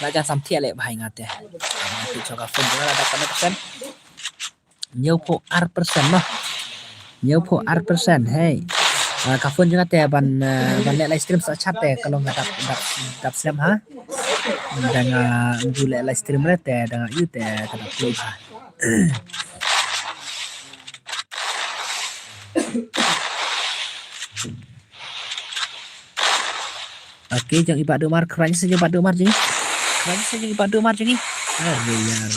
La jan sam thiah leh bha ïa nga te. Nga phi choka phone jong nga la dap kane persen. Hynñiewphew ar persen noh. Hynñiewphew ar persen, hei. Ah, ka phone jong nga te ban, ah, ban leh live stream sa chat te ka long ka dap, dap, dap slem ha. Dang, ah, ju leh live stream re te dang ïu te ka dap play ha. Okay, jong i Bah Dumar, kren sa jong i Bah Dumar jong i. Kren sa jong i Bah Dumar jong i. Are yar.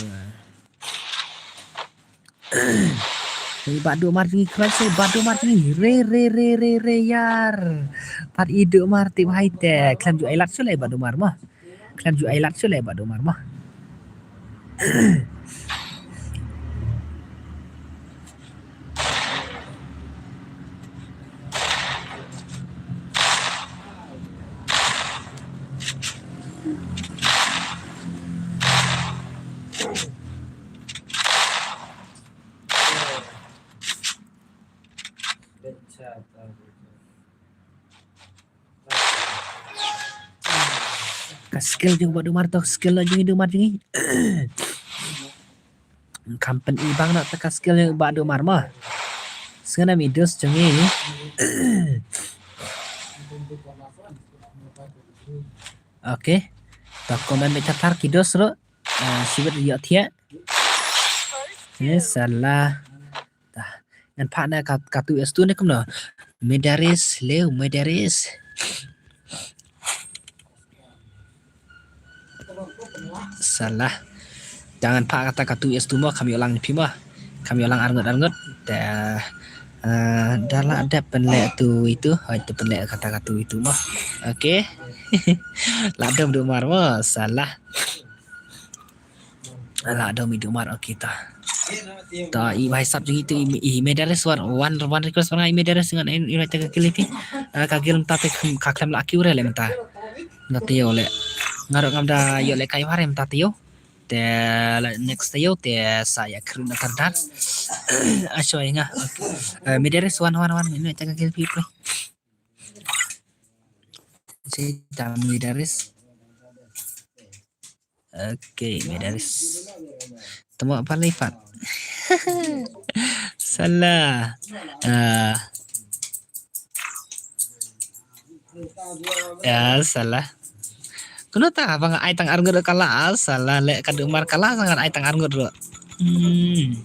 Jong i Bah Dumar jong i, kren sa i Bah Dumar jong i. Re, re, re, re, re, yar. Pat i Dumar tip hai te. Khlem ju ai lad shuh leh i Bah Dumar mo. Khlem ju ai lad shuh leh i Bah Dumar mo. Ka skill jong Bah Dumar to, skill jong i Dumar jong i. Company bang na ta ka skill jong Bah Dumar mo. Sngewna mi dos jong i. Okay. Ta comment me ta tar ki dos ro. Ah, sibit ïoh thiah. Eh, salah. Tah. Ngan phah na ka, katu S two ne kumno. Medaris, leo, Medaris. Salah. Jangan phah kata katu S two mo, kam ïoh lang phi mo. Kam ïoh lang arngut arngut. Te, eh, da la dep pynleh tu itu, hoi tu pynleh kata katu itu mo. Okay. La dom Dumar mo, salah. La dom i Dumar, okay ta. Ta i bhai sap jong i tu i, i Medaris wan, wan, wan request wan i Medaris ngan i, i ta ka kill i ti. Ah, ka kill mynta te ka khlem la kill re le mynta. Mynta te ïoh le. Nga ruh ngam da ïoh le kai war mynta te ïoh. Te la next te ïoh te sa ïa kru na tar dar. Asho nga. Okay. Eh, Medaris wan, wan, wan, i ta ka kill pi pi. Cita Medaris. Okay, Medaris. Tama apa lipat? Salah. Ah. Ya, salah. Kena ta bang ai tang arngut ka la, salah le ka Dumar ka la sangat ai tang arngut ro. Hmm.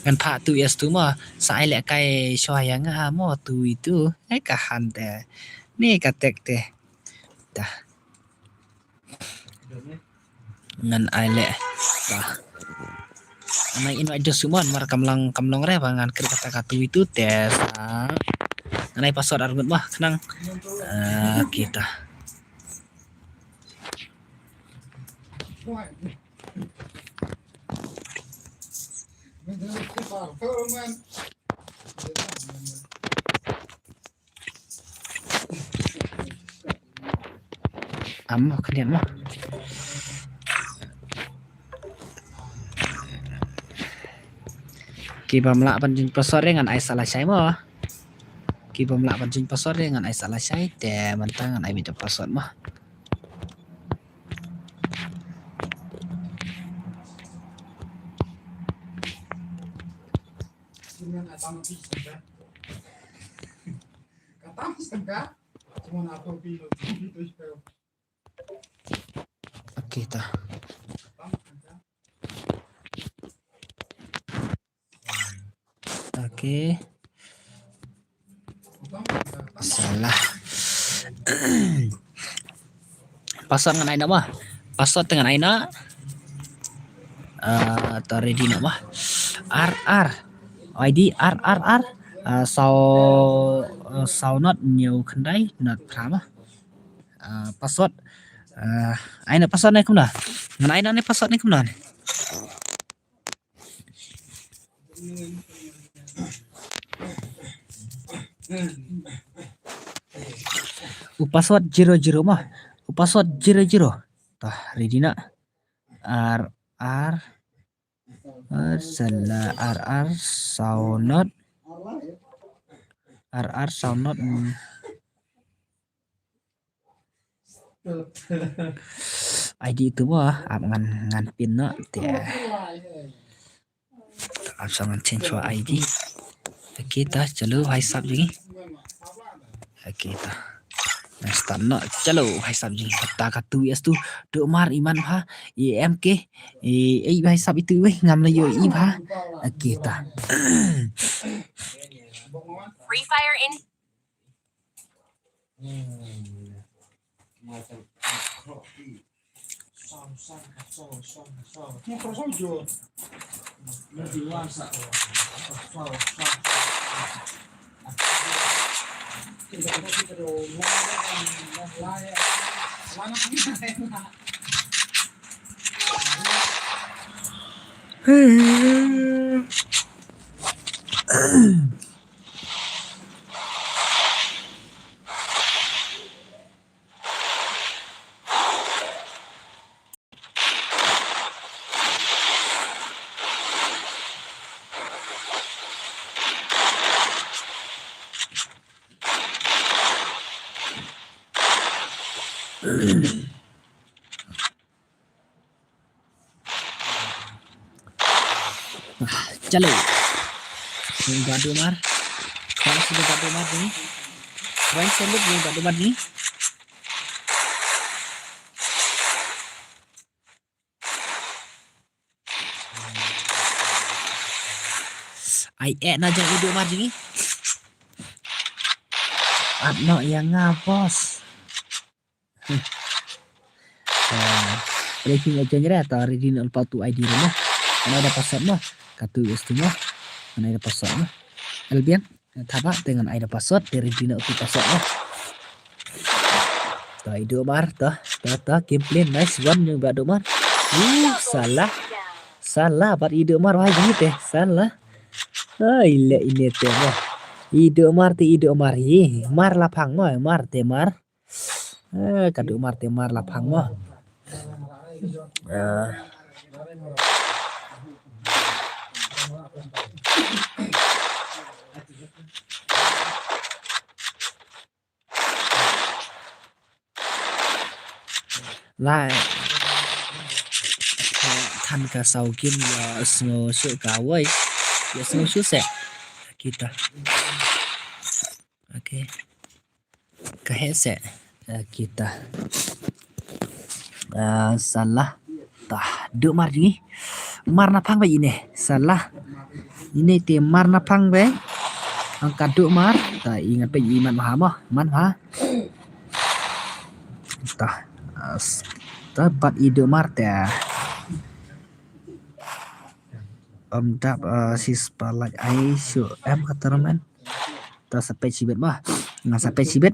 Ngan phah tu yes tu mo, sa ai le kai shwa ya nga mo tu itu. Ai ka han te. Ni ka tek te. Dah. Ngan ai le. Dah. Ngan ai invite dos mo, mar kam long, kam long re ba ngan kri kata katu itu te sa. Ngan ai password arngut mo, khnang. Ah, kita. Am khyndiat mo. Ki bym lah ban jin password re ngan ai sa lashai mo. Ki bym lah ban jin password re ngan ai sa lashai te mynta ngan ai beit password mo. Okay ta. Okay. Salah. Password ngan ai noh mo. Password te ngan ai noh. Ah, to ready noh mo. R R. I D R R R. Ah, saw, ah, saw not hynñiew khyndai not phra mo. Ah, password. Ah, ai noh password ne kumno? Ngan ai noh ne password ne kumno? U password zero zero mo. U password zero zero. Tah, ready na. Ar ar. Ar salah, ar ar saw not. Ar ar saw not. Hmm. I D itu mo, ap ngan, ngan pin noh te. Ap sa ngan change wa I D. Okay, ta, chalo, hai sap jing. Okay, ta. Ngan start noh, chalo, hai sap jing. Ta katu yes tu. Duk mar iman ha. I M K. I, i hai sap itu weh, ngam la yo i bha. Okay, ta. Free Fire in. Chalo. Ni ba duk mar. Kwan si ba duk mar ni. Kwan si ba duk mar ni. Ai eh na jong i duk mar jong i. At no ïa nga boss. Breaking agent re ta ready na ulpa tu I D re mo. Ngan ai da password mo. Katu is tu mo. Ngan ai da password mo. Albion. Thaba te ngan ai da password te ready na tu password mo. Ta i duk mar ta ta ta gameplay nice one jong ba duk mar. Uh, salah. Salah bat i duk mar wahai jong i te. Salah. Ai le ine te mo. I duk mar te i duk mar hi. Mar la phang mo mar te mar. Eh, ka duk mar te mar la phang mo. Eh. Lai. Than ka saw kim ïa sngew shuh ka wai. Ïa sngew shuh seh. Kita. Okay. Ka heh seh. Eh, kita. Ah, salah. Tah, duk mar jong i. Mar na phang ba ine. Salah. Ine te mar na phang ba. Ang ka duk mar. Tah, i ngan peit i man ma ha mo. Man ma ha. Tah. As-, tah bat i duk mar te. Om dap, ah, sis palak ai shu em kata ramen. Ta sa peit shibit mo. Ngan sa peit shibit.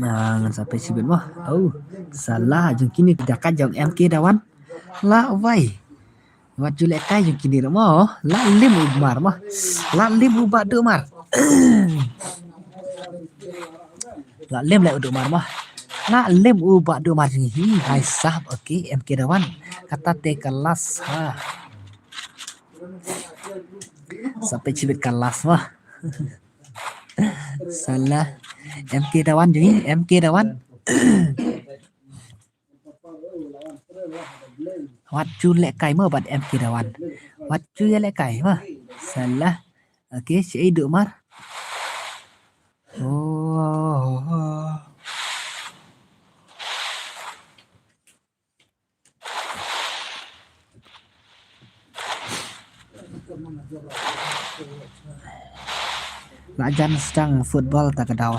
Ah, ngan sa peit shibit mo. Oh, salah jong kine ki da ka jong M K Dawan. La wai. Wat ju leh kai jong kine mo. La lim u mar mo. La lim u ba duk mar. La lim leh u duk mar mo. La lim u ba duk mar jong hi. Hai sap, okay, M K Dawan. Kata te ka last ha. Sa peit shibit ka last mo. Salah. M K Dawan jong i, M K Dawan. Wat ju leh kai mo bad M K Dawan. Wat ju ïa leh kai mo. Salah. Okay, shi i duk mar. Oh. La jan sdang football ta ka daw.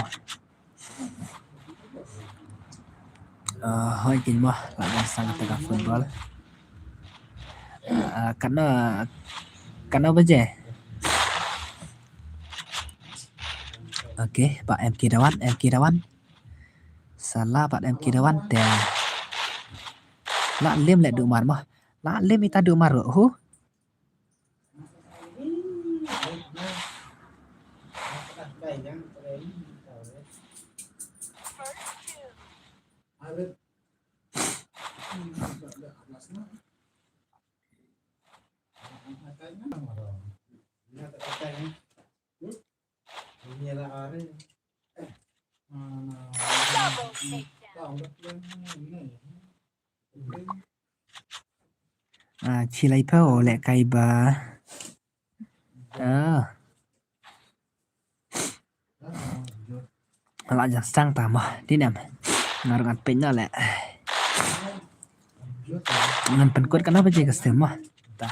Eh, hoi kin mo, la jan sdang ta ka football. Eh, katno, katno baje? Okay, ba M K Dawan, M K Dawan. Salah bad M K Dawan te. La lim leh duk mar mo. La lim ita duk mar ruh. Hu. Ah, chi lai pha o le kai ba. Ah. Ala jang sang ta mo. Di nem. Ngar ngat pin na le. Ngan pynkut kana ba je ka stem mo. Ta.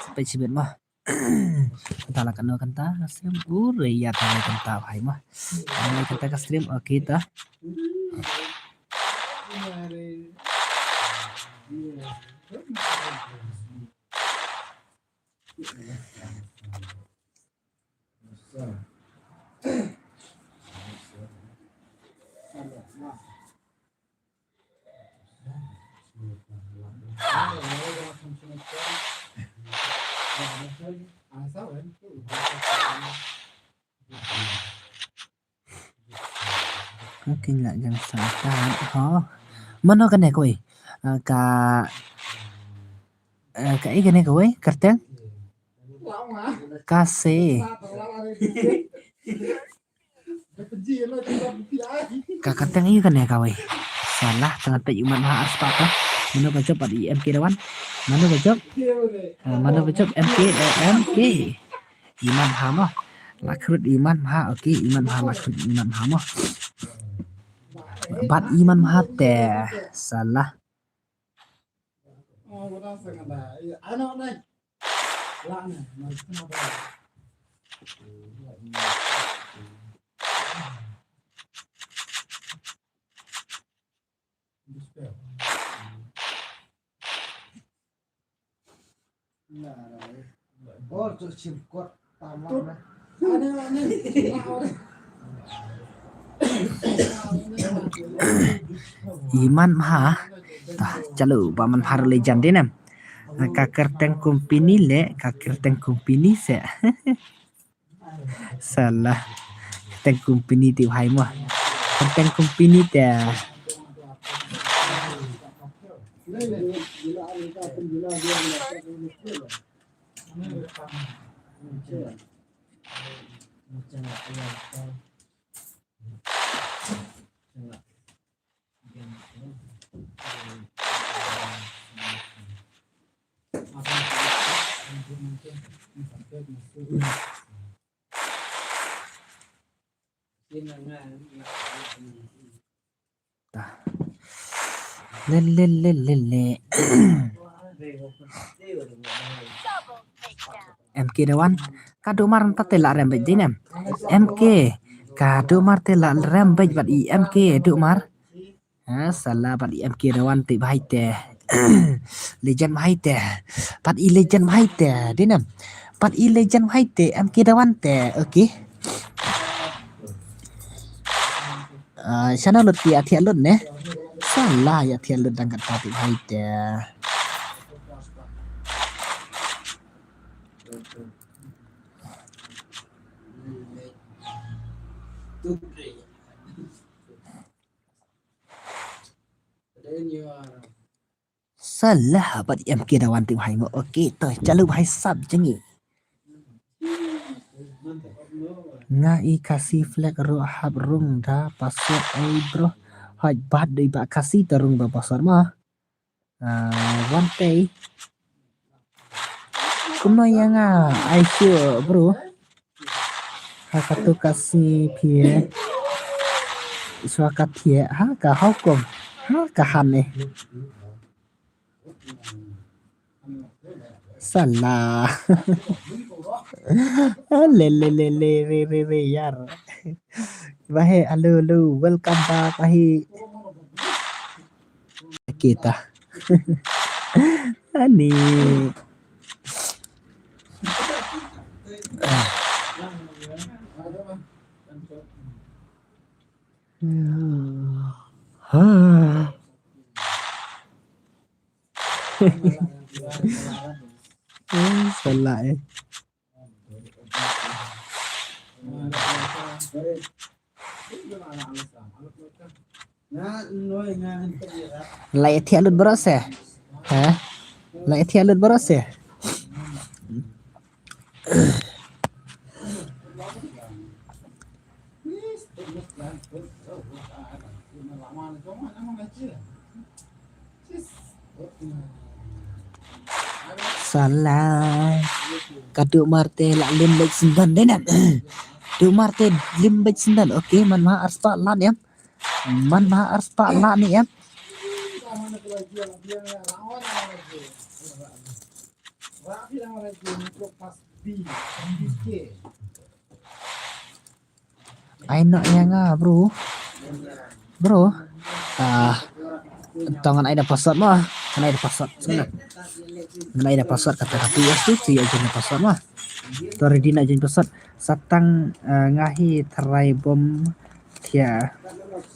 Sampai chibit mo. Kynta la kano kynta ka stem. Ure ya ta kynta bhai mo. Kynta ka stem. Okay ta. Ka king la jang sa ta ho. Mano kane kawei? Ah, ka, eh, ka i kane kawei? Kyrteng? Ka se. Ka kyrteng i kane kawei? Salah, tang peit imat ha ar spah ka. Mano ka jop pat i M K Dawan? Mano ka jop? Ah, mano ka jop? M K, eh, M K. Iman ha mo. La khrut iman ha. Okay, iman ha, la khrut iman ha mo. Bat iman ha te. Salah. Iman ha. Ta, chalu ba man har le jan dinem. Ka kyrteng company le, ka kyrteng company se. Salah. Kyrteng company te bhai mo. Kyrteng company te. Ta. Le, le, le, le, le. M K Dawan, ka Dumar nta te la rem bej dinem. M K, ka Dumar te la rem bej bad i M K Dumar. Ha, salah, pat i M K Dawan te bhai te. Legend bhai te. Pat i legend bhai te. Dinem. Pat i legend bhai te. M K Dawan te. Okay. Ah, shano lut ki athiah lut ne? Salah, ya thiah lut dang kata te bhai te. Salah, bad M K Dawan te bhai mo. Okay, to chalu bhai sap jngi. Nga i Khasi flag ruh hap rung da password ei bro. Hoi bad dei ba Khasi te rung ba password mo. Ah, wan tei. Kumno ïa nga, ai shu, bro. Ha katu ka sngi phi shuwa ka thiah, ha ka hukum, ha ka han eh. Salah. Le, le, le, le, re, re, re, yar. Bahe, hello, hello, welcome back, bahe. Kita. Ani. Ha. Eh, salah eh. Lai thiah lut baroh se. Ha? Lai thiah lut baroh se. Salah. Ka Duh Marte la lim beit sendon dei ne. Duh Marte lim beit sendon. Okey, man ma arspah lane em. Man ma arspah lane em. Ai noh ïa nga, bro. Bro. Ah, to ngan ai da password mo. Ngan ai da password. Sngewbha. Ngan ai da password kata ka P S tu, tu ïa jin password mo. To ready na jin password. Satang, ah, nga hi tharai bom thiah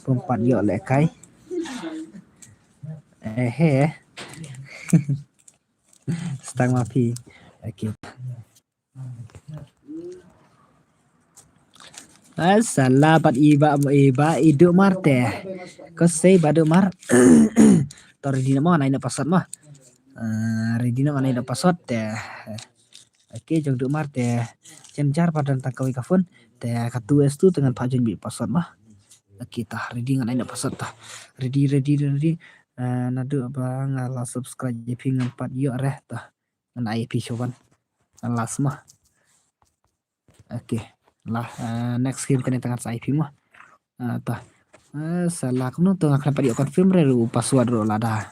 bom pat ïoh lehkai. Eh, he. Stang ma phi. Okay. Ah, salah bad i ba, i ba i Duh Marte. Ko sei ba Duh Mar. To ready na mo, nai na password mo. Ah, ready na mo, nai na password te. Okay, jong Duh Marte. Chen jar ba don tang kawei ka phone. Te ka tu es tu te ngan phah jong bi password mo. Okay, ta ready ngan ai na password ta. Ready, ready, ready. Ah, naduh ba nga la subscribe ïa phi ngan pat ïoh re ta. Ngan ai phi shuwa ban. Last mo. Okay. Lah, ah, next game kane tang ngan sa ai phi mo. Ah, ta. Ah, salah kumno to nga khlem pat ïoh confirm re ruh password ruh lada.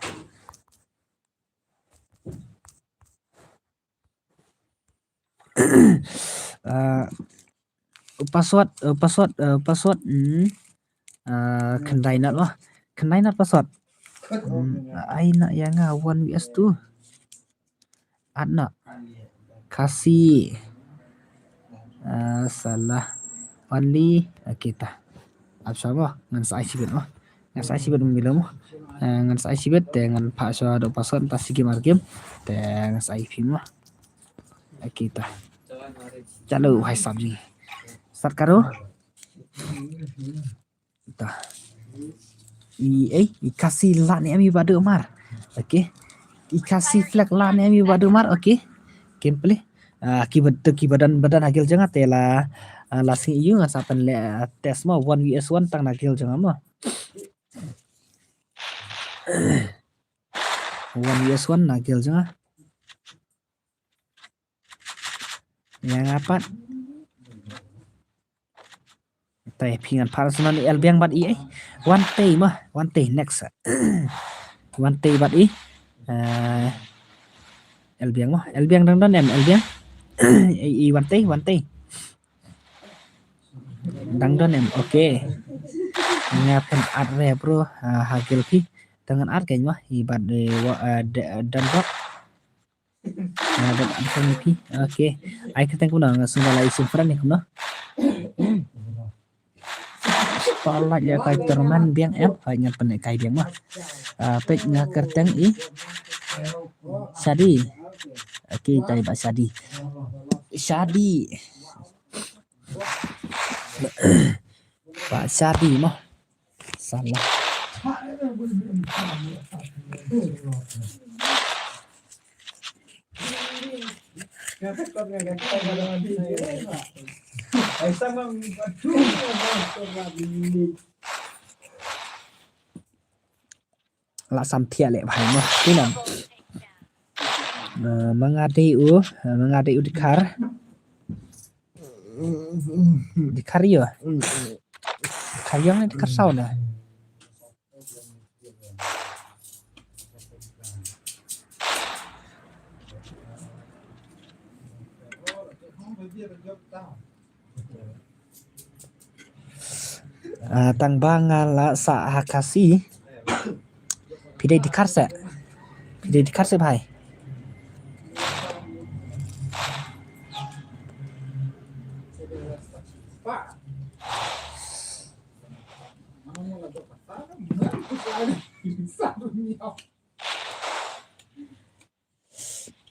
Ah, password, ah, password, ah, password. Hmm. Ah, khyndai nat mo. Khyndai nat password. Hmm, ai na ïa nga one V S two. At na. Khasi. Ah, salah. Only. Okay ta. Ap sha mo. Ngan sa ai shibit mo. Ngan sa ai shibit mo bilo mo. Ah, ngan sa ai shibit te ngan phah sha da password ta shi game ar game. Te ngan sa ai phi mo. Okay ta. Chalo, hai sab ji. Start karo. Ta. I, eh, i Khasi lane em i ba Duh Mar. Okay. I Khasi flag lane em i ba Duh Mar. Okay. Gameplay. Ah, ki bad, ki badan, badan hagil janga te la, ah, la sing iu nga sa pen le, ah, test mo one V S one tang na gil janga mo. One V S one na gil janga. Ïa nga pat. Te phi ngan phah sngewbha ïa Elbiang bad i, eh. Wan tei mo, wan tei next. Wan tei bad i. Eh, Elbiang mo, Elbiang dang don em, Elbiang. I, i wan tei, wan tei. Dang don em, okay. Nga pyn-at re bro, ah, hagil phi. Dang ngan at kein mo, i bad, eh, wa, eh, de-, dang dok. Nga dang at kein phi. Okay. Ai kyrteng kumno, nga sngewbha la i sim friend ni kumno. Spotlight ïa kai Terman Biang em, hai ngan pynleh kai Biang mo. Ah, peit nga kyrteng i Shadi. Okay, tai ba Shadi. Shadi. Ba Shadi mo. Salah. La sam thiah leh bhai mo. Ti nang. Eh, ma nga dei u, eh, ma nga dei u Dkhar. Dkhar ïa. Dkhar ïa ne Dkhar saw ne. Ah, tang ba nga la sah ha Khasi. Phi dei Dkhar se. Phi dei Dkhar se bhai.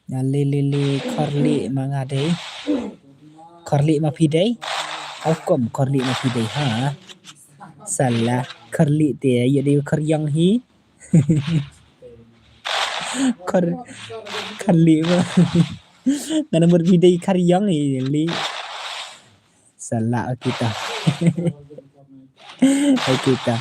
Ïa, li, li, li, Khorli ma nga dei. Khorli ma phi dei. How come Khorli ma phi dei, ha? Salah. Kharli te, ïa dei kharyong hi. Khar-, kharli ba. Nga namar bi dei kharyong hi, li. Salah, okay ta. Okay ta.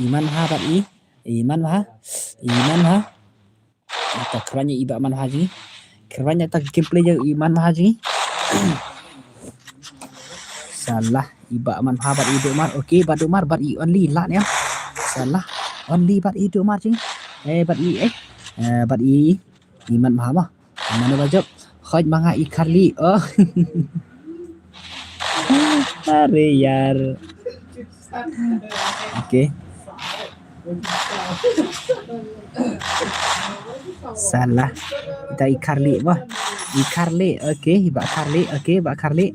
Iman ha bat i. Iman ha. Iman ha. Ita kyrpad ïa i Bah Manha jong ngi. Kyrpad ïa ta gameplay jong i Manha jong ngi. Salah, i Bah Manha bad i Domar. Okay, Bah Domar bad i Only lah ne. Salah, Only bad i Domar jong ngi. Eh, bad i, eh. Eh, bad i, i Manha ma. Mano ba jop. Khoj ma nga i Kharli. Oh. Are yar. Okay. Salah. Ita i Kharli bah. I Kharli. Okay, Bah Kharli. Okay, Bah Kharli.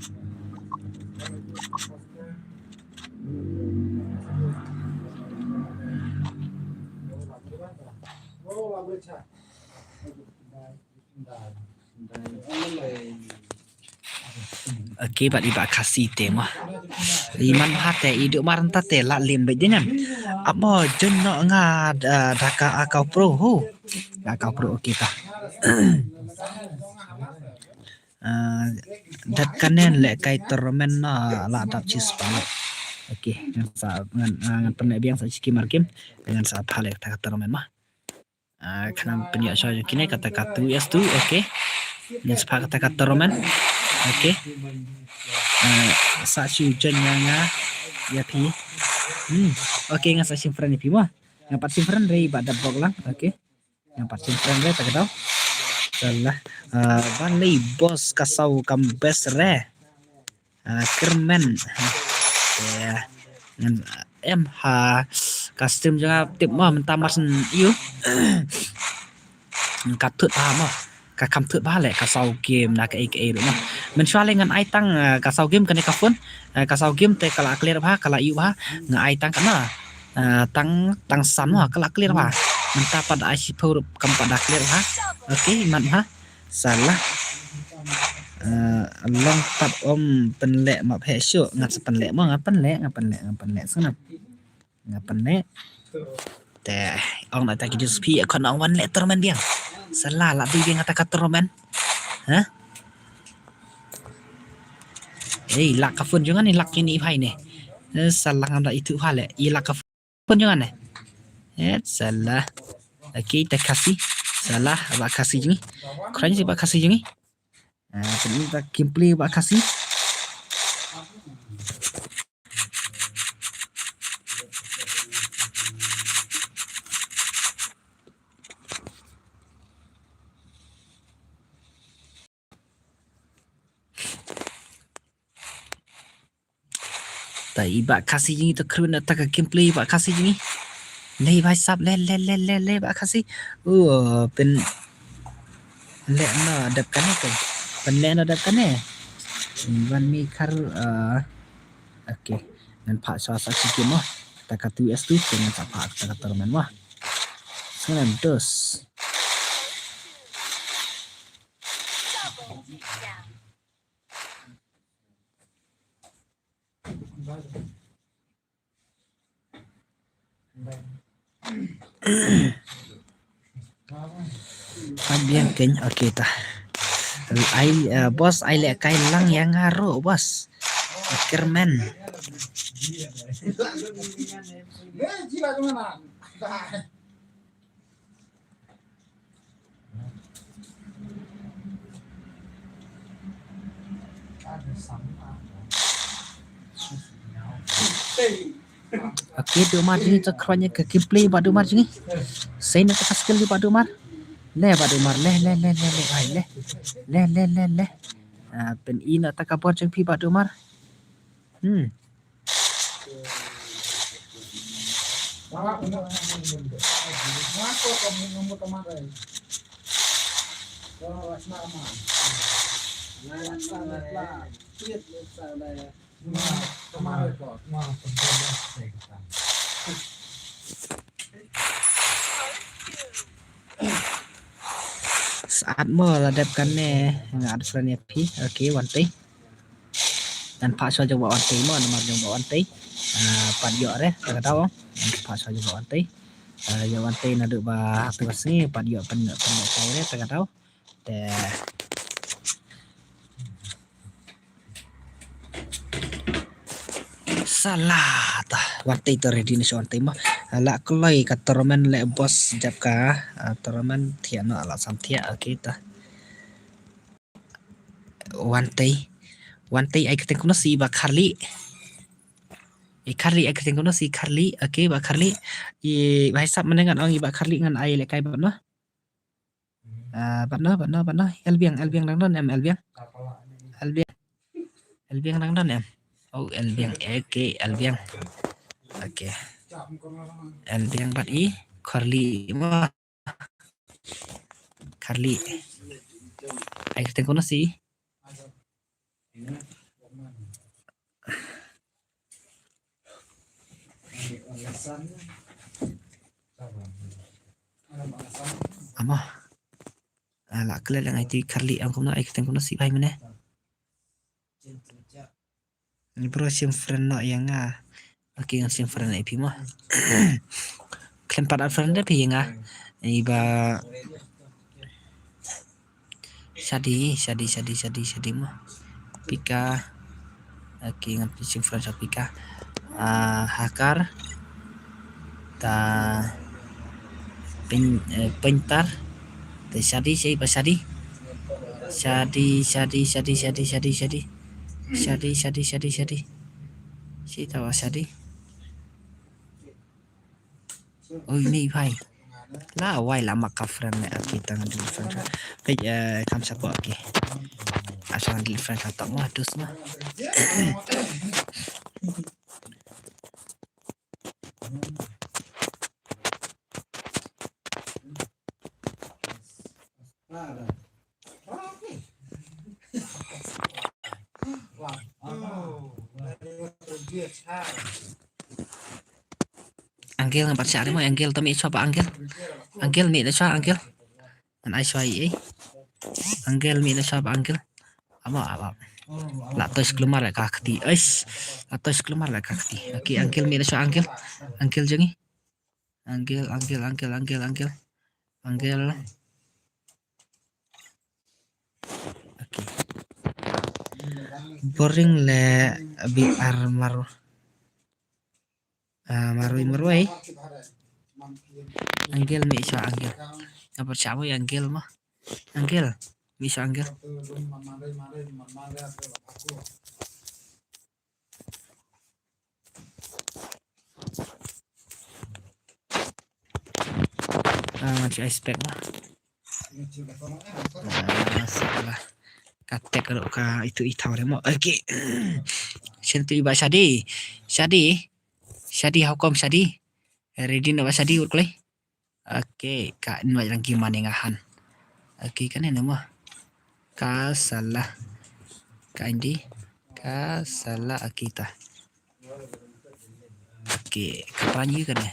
Okay, bad i Bah Khasi te mo. I Manha te, i Domar nta te, la lim bad dei ngan. Ap mo, join noh nga, eh, da ka account pro, ho. Da ka account pro, okay ta. Eh, dat kane lehkai tournament na la dap shi spah. Okay, ngan sa, ngan, eh, ngan pynleh biang sa shi game ar game. Ngan sa pynleh ta ka tournament mo. Ah, khnang pynïoh shuwa jong kine kata ka two S two, okay. Ngan sa phah kata ka tournament. Okay. Ah, sa shu join ïa nga ïa phi. Hmm. Okay, ngan sa shim friend ïa phi mo. Ngan pat shim friend re ba dap bok lang. Okay. Ngan pat shim friend re ta ka daw. Salah. Ah, ban lei boss ka saw kam best re. Ah, kyrmen. Ya. Ngan, em ha ka stream jong nga tip mo mynta mar shen ïu. Ka thut bha mo. Ka kham thut bha leh ka saw game na ka ei ka ei ruh mo. Mynshuwa leh ngan ai tang, ah, ka saw game kane ka phone. Ah, ka saw game te ka la clear bha, ka la ïu bha. Nga ai tang kane. Ah, tang, tang san mo, ka la clear bha. Mynta pat ai shiphew ruh kam pat da clear bha. Okay, mat bha. Salah. Eh, long pat ym pynleh map heh shuh. Ngan sa pynleh mo, ngan pynleh, ngan pynleh, ngan pynleh. Sngap. Ngan pynleh. Te, ong na ta ki jus phi, khon ong wan leh tournament biang. Salah, la dei biang ata ka tournament. Hah? Eh, lak ka phone jong nga ni, lak ini bhai ne. Eh, salah ngam da itu bha leh. I lak ka phone jong nga ne. Eh, salah. Okay, ta Khasi. Salah, Bah Khasi jong ngi. Kren si Bah Khasi jong ngi. Ah, pynlong ta gameplay Bah Khasi. Ta i Bah Khasi jong ngi, ta kren na ta ka gameplay Bah Khasi jong ngi. Leh bha sap, leh, leh, leh, leh, leh Bah Khasi. Uh, pynleh na dep kane kan. Pynleh na dep kane. Wan mi khar, uh, okay. Ngan phah sa sa shi game mo. Ta ka two S two, ngan sa phah ta ka tournament mo. Sana dos. Pha biang kein, okay ta. Ai, eh, boss, ai lehkai lang ïa nga ruh, boss. Kyrmen. Okay, Domar jong ngi, to kren ïa ka gameplay Bah Domar jong ngi. Sei na ta ka skill Bah Domar. Leh Bah Domar, leh, leh, leh, leh, leh, ai, leh. Leh, leh, leh, leh. Ah, pyn-i na ta ka bor jong phi Bah Domar. Hmm. Sat mo la dep kane nga add friend ïa phi. Okay, Wantei. Ngan phah shuwa jong Bah Wantei mo, namar jong Bah Wantei. Ah, pat ïoh re, ta ka daw. Ngan phah shuwa jong Bah Wantei. Ah, ïa Wantei naduh ba hapdeng ka sngi, pat ïoh pyn, pyn, pyn, re, ta ka daw. Te Salah ta. Wantei to ready ne shu Wantei mo. La kloi ka tournament le boss jap ka, ah, tournament thiah no la sam thiah, okay ta. Wantei. Wantei ai kyrteng kumno si Bah Kharli. I Kharli ai kyrteng kumno si Kharli. Okay Bah Kharli. I Bah Hisap mynne ngan ong i Bah Kharli ngan ai lehkai bad no. Ah, bad no, bad no, bad no. Elbiang, Elbiang dang don em, Elbiang. Elbiang. Elbiang dang don em. Oh, Elbiang. Okay, Elbiang. Okay. Elbiang bad i Kharli mo. Kharli. Ai kyrteng kumno si. Amo. Ah, la klet lang ai ti Kharli, ong kumno ai kyrteng kumno si bhai mynne. Bro, sim friend noh ïa nga. Okay, ngan sim friend ïa phi mo. Khlem pat add friend ïa phi ïa nga. Iba Shadi, Shadi, Shadi, Shadi, Shadi mo. Pika. Okay, ngan sim friend sha Pika. Ah, Hakar. Ta Pyn, eh, Pyntar. Ta Shadi, Shadi, Bah Shadi. Shadi, Shadi, Shadi, Shadi, Shadi, Shadi. Shadi, Shadi, Shadi, Shadi. Shi ta Bah Shadi. Oi, ni bhai. La wai la mak ka friend ne, okay, tang delete friend. Page, eh, kam sapa, okay. Asal delete friend satu mah, dus mah. Angel ngan pat shah re mo, Angel to mih shuwa ba Angel. Angel mih da shuwa Angel. Ngan ai shuwa i, eh. Angel mih da shuwa ba Angel. Amo, amo. La toy sklumar la ka kti. Ais. La toy sklumar la ka kti. Okay, Angel mih da shuwa Angel. Angel jong i. Angel, Angel, Angel, Angel, Angel. Angel. Okay. Boring le bi ar mar. Ah, marwei, marwei. Angel mih shuwa Angel. Apa shuwa Angel mo. Angel mih shuwa Angel. Ah, ngan shu ai spek mo. Ah, salah. Ka tek ruh ka itu i thaw re mo. Okay. Shen tu i Bah Shadi. Shadi. Shadi, how come Shadi? Ready na Bah Shadi, ur klei. Okay, ka invite lang ki mane nga han. Okay, kane na mo. Ka salah. Ka indi. Ka salah, okay ta. Okay, ka pran ïa kane.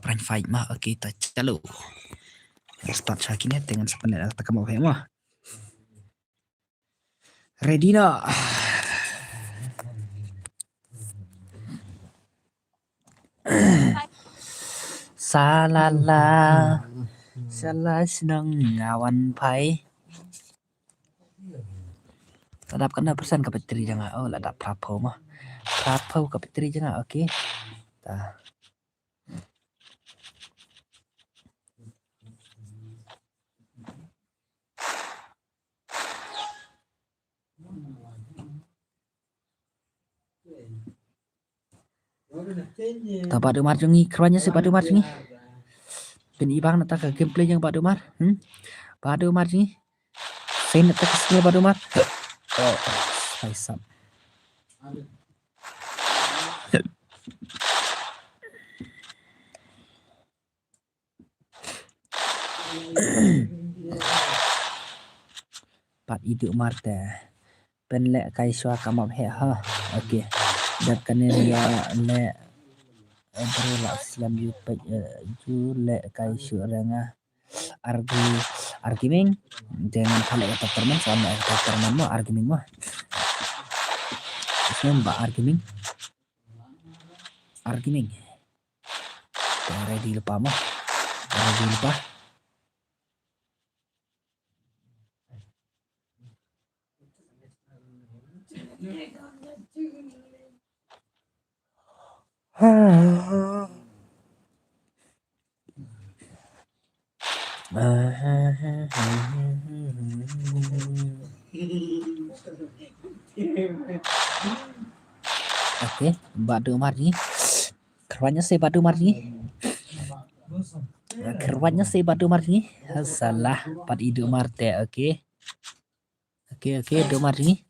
Pran fight ma, okay ta chalu. Start sha kine, te ngan sa pynleh ta ka mo phe mo. Ready na. Salala. Sala shnong nga wan phai. La dap katno persen ka battery jong nga? Oh, la dap phra phew mo. Phra phew ka battery jong nga, okay. Ta. Ta Bah Dumar jong ngi, khrwan ïa se Bah Dumar jong ngi. Pyn i bang na ta ka gameplay jong Bah Dumar. Hmm? Bah Dumar jong ngi. Pyn na ta ka skill Bah Dumar. Oh, ai sap. Pat i Dumar te. Pynleh kai shuwa ka map heh ha. Okay. Dep kane ïa leh, eh, bro la slem ïa peit, eh, ju leh kai shuwa re nga. Argi, Argiming. Te ngan phah leh kata tournament, sa leh kata tournament mo, Argiming mo. Snem ba Argiming. Argiming. Te ready lypa mo. Ready lypa. Okay, Bah Duh Mar jong ngi. Kyrpad ïa se Bah Duh Mar jong ngi. Kyrpad ïa se Bah Duh Mar jong ngi. Salah pat i Duh Mar te, okay. Okay, okay, Duh Mar jong ngi.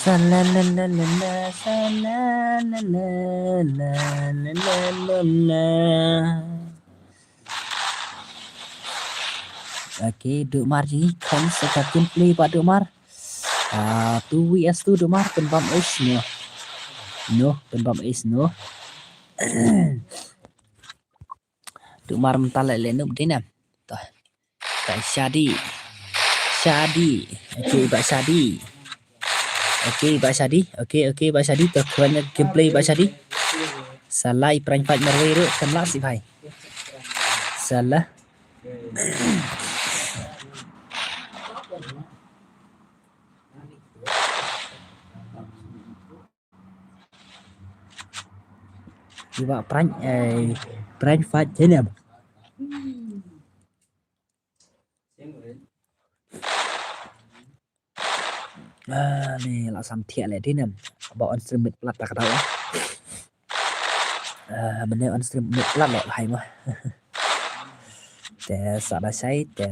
Sa la la la la la, sa la la la la, la la la la. Okay, Duh Mar jong ngi, kham sa ka gameplay Bah Duh Mar. Ah, two V S two Duh Mar, pynbam ace noh. Noh, pynbam ace noh. Duh Mar mynta leh leh noob dei ne em. Toh. Bah Shadi. Shadi. Okay, Bah Shadi. Okay, Bah Shadi. Okay, okay, Bah Shadi. Toh, kyrpad ïa gameplay Bah Shadi. Salah i Prime Fight marwei ruh, kam lah sih bhai. Salah. Iba Prime, eh, Prime Fight Channel. Ah, ni la sam thiah leh dei ne em. Ba on stream mit plat ta ka dau. Ah, mynne on stream mit plat leh hai mo. Te sa da shai te.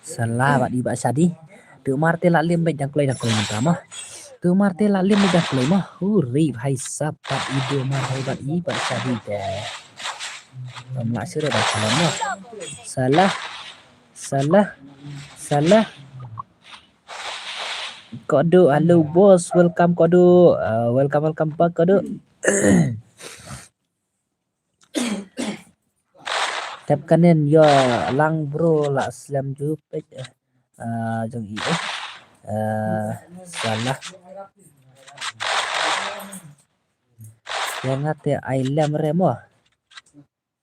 Salah bad i Bah Shadi. Duh Mar te la lem bad dang kloi dang kloi mynta mo. Duh Mar te la lem bad dang kloi mo. Huri bhai sab bad i Duh Mar bad i Bah Shadi te. Ym lah shuh dang kloi mo. Salah. Salah. Salah. Koduh, hello boss, welcome Koduh. Uh, welcome, welcome back Koduh. Tep kanen ïa lang bro la slem ju peit, eh, jong i eh. Eh, salah. Ïa nga te ai lem re mo.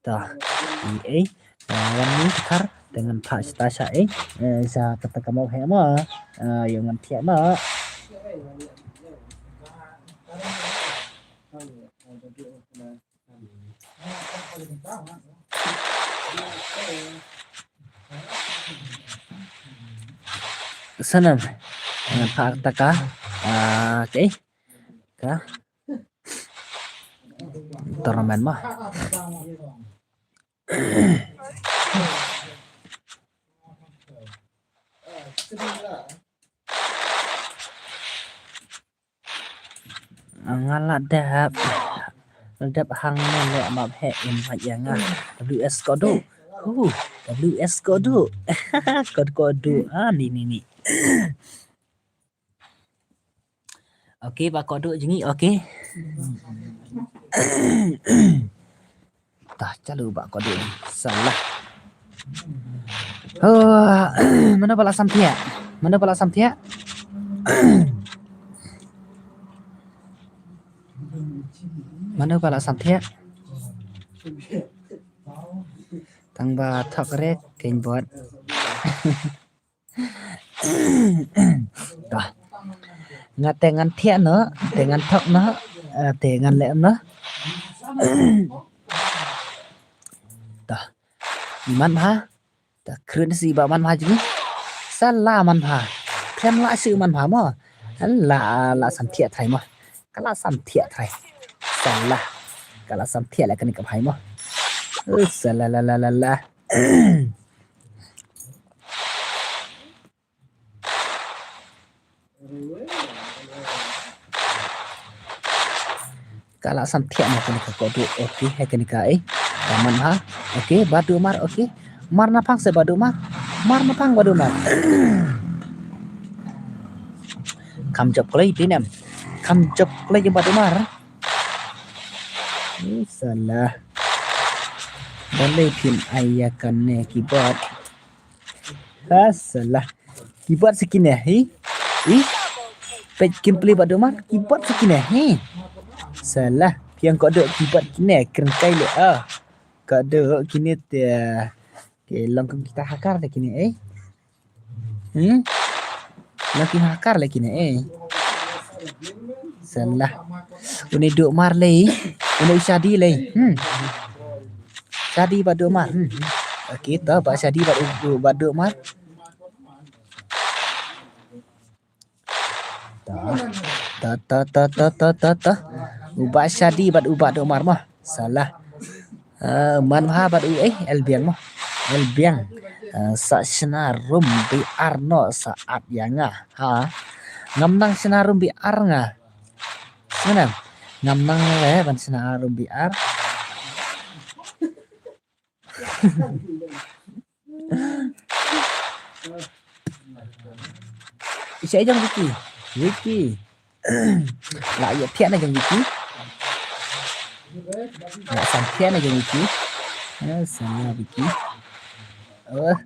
Ta i eh. Eh, wan ni kar dengan phah sha ta sha eh. Eh, sha kata ka mawheh mo. Eh, ïa ngan thiah mo. Sanam. Ngan phah ta ka. Ah, okay. Ka. Tournament mo. Nga la dep, la dep hangne leh map heh invite ïa nga. W S Koduh. Hu, W S Koduh. Kod Koduh. Ah, ni, ni, ni. Okay, Bah Koduh jong ngi, okay. Tah, chalu Bah Koduh. Salah. Oh, mano ba la sam thiah? Mano ba la sam thiah? Mano ba la sam thiah? Tang ba thok rek keiñ bot. Tah. Nga te ngan thiah noh, te ngan thok noh, eh, te ngan leh noh. Manbha. Ta kren si ba manbha jong ngi. Sa la manbha. Kren la si manbha mo. La, la samthiah trai mo. Ka la samthiah trai. Sa la. Ka la samthiah la kane ka bhai mo. Eh, sa la la la la la. Ka la samthiah na kane ka kodu. Okay, hai kane ka, eh. Ka manbha. Okay, Baduhmar, okay. Mar naphang se Baduhmar. Mar naphang Baduhmar. Kham jop kloi phi nem. Kham jop kloi jong Baduhmar. Eh, sa la. Balei phin ai ïa kane keyboard. Ha, sa la. Keyboard sa kine, hi? Hi? Peit gameplay Baduhmar, keyboard sa kine, hi? Sa la. Phi ong kodu keyboard kine, kren kai le, ah. Kodu kine te, ke long kum kita hakar te kine, eh? Hmm? Long kum hakar le kine, eh? Sa la. Une Duhmar le, une Shadi le. Hmm. Shadi Baduhmar. Hmm. Okay, to ba Shadi Badu, Baduhmar. To. To, to, to. U Bah Shadi bad u Baduhmar mo. Sa la. Ah, manbha bad u, eh, Elbiang mo. Elbiang. Ah, sa shna rum biar no sa ap ïa nga. Ha. Ngam nang shna rum biar nga. Ngam nang. Ngam nang le ban shna rum biar. Isha jong Vicky. Vicky. La ïa pia na jong Vicky. La sam pia na jong Vicky. Ya, sama Vicky. Oh.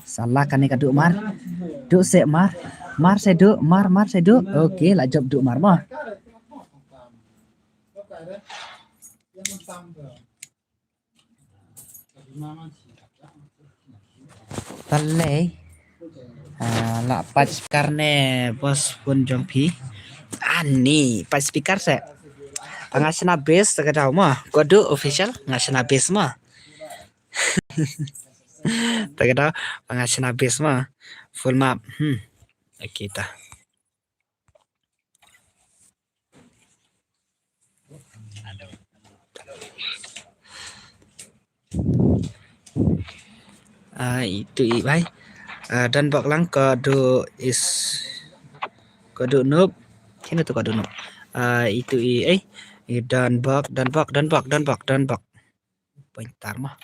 Sa la kane ka Duhmar. Duh se Mar. Mar se Duh, Mar, Mar se Duh. Okay, la jop Duhmar mo. Balei? Ah, la pat speaker ne bos pun jong phi. Ani, pat speaker se. Nga shna bass te ka daw mo. Kodu official, nga shna bass mo. Te ka daw, nga shna bass mo. Full map. Hmm. Okay ta. Ah, itu i bai. Ah, don bok lang kodu is, kodu noob. Sino tu kodu noob? Ah, itu i, eh. I don bok, don bok, don bok, don bok, don bok. Pointer mo.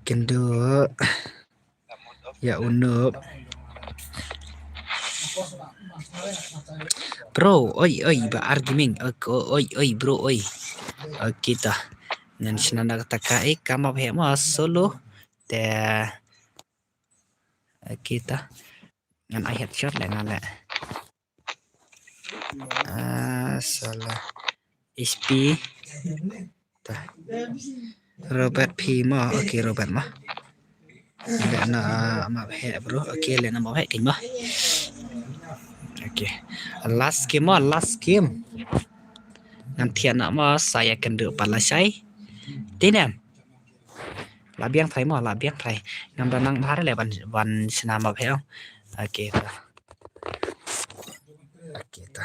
Kynduh ïa u noob. Bro, oi, oi, ba ar gaming. Ok, oi, oi, bro, oi. Ok, ta. Ngan shna na kata ka, eh, ka map heh mo solo. Te. Ok, ta. Ngan ai headshot le nga le. Ah, salah. H P. Ta. Robert P mo. Ok, Robert mo. Le na map heh, bro. Ok, le na map heh kin mo. Ok. Last game mo, last game. Ngan thiah na mo, sa ïa kynduh pat lashai. Tinem. La biang trai mo, la biang trai. Ngam da nang bha re le ban, ban shna map heh. Ok, ta. Ok, ta.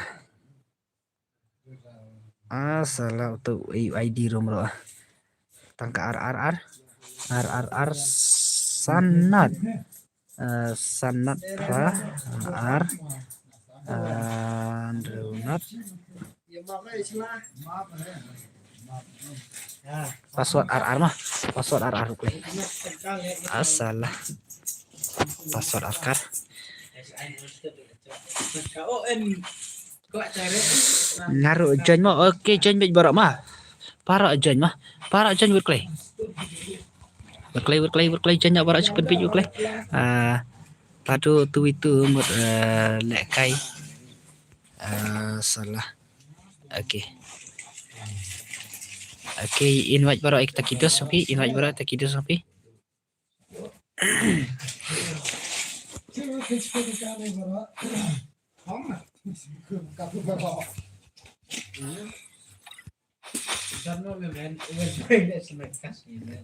Ah, salah uto u I D ruh mro. Tang ka ar ar ar. Ar ar ar sanat. Eh, sanat ra ar. Eh, Andrew Nat. Password ar ar mah. Password ar ar klei. Ah, salah. Password ar kar. Nga ruh join mo. Okay, join beit baroh ma. Baroh join ma. Baroh join wit klei. Wit klei, wit klei, wit klei, join baroh, shu pynbeit wit klei. Ah, patu tu itu mut, eh, lehkai. Ah, salah. Okay. Okay, invite baroh ïa kita ki dos phi, invite baroh kita ki dos phi.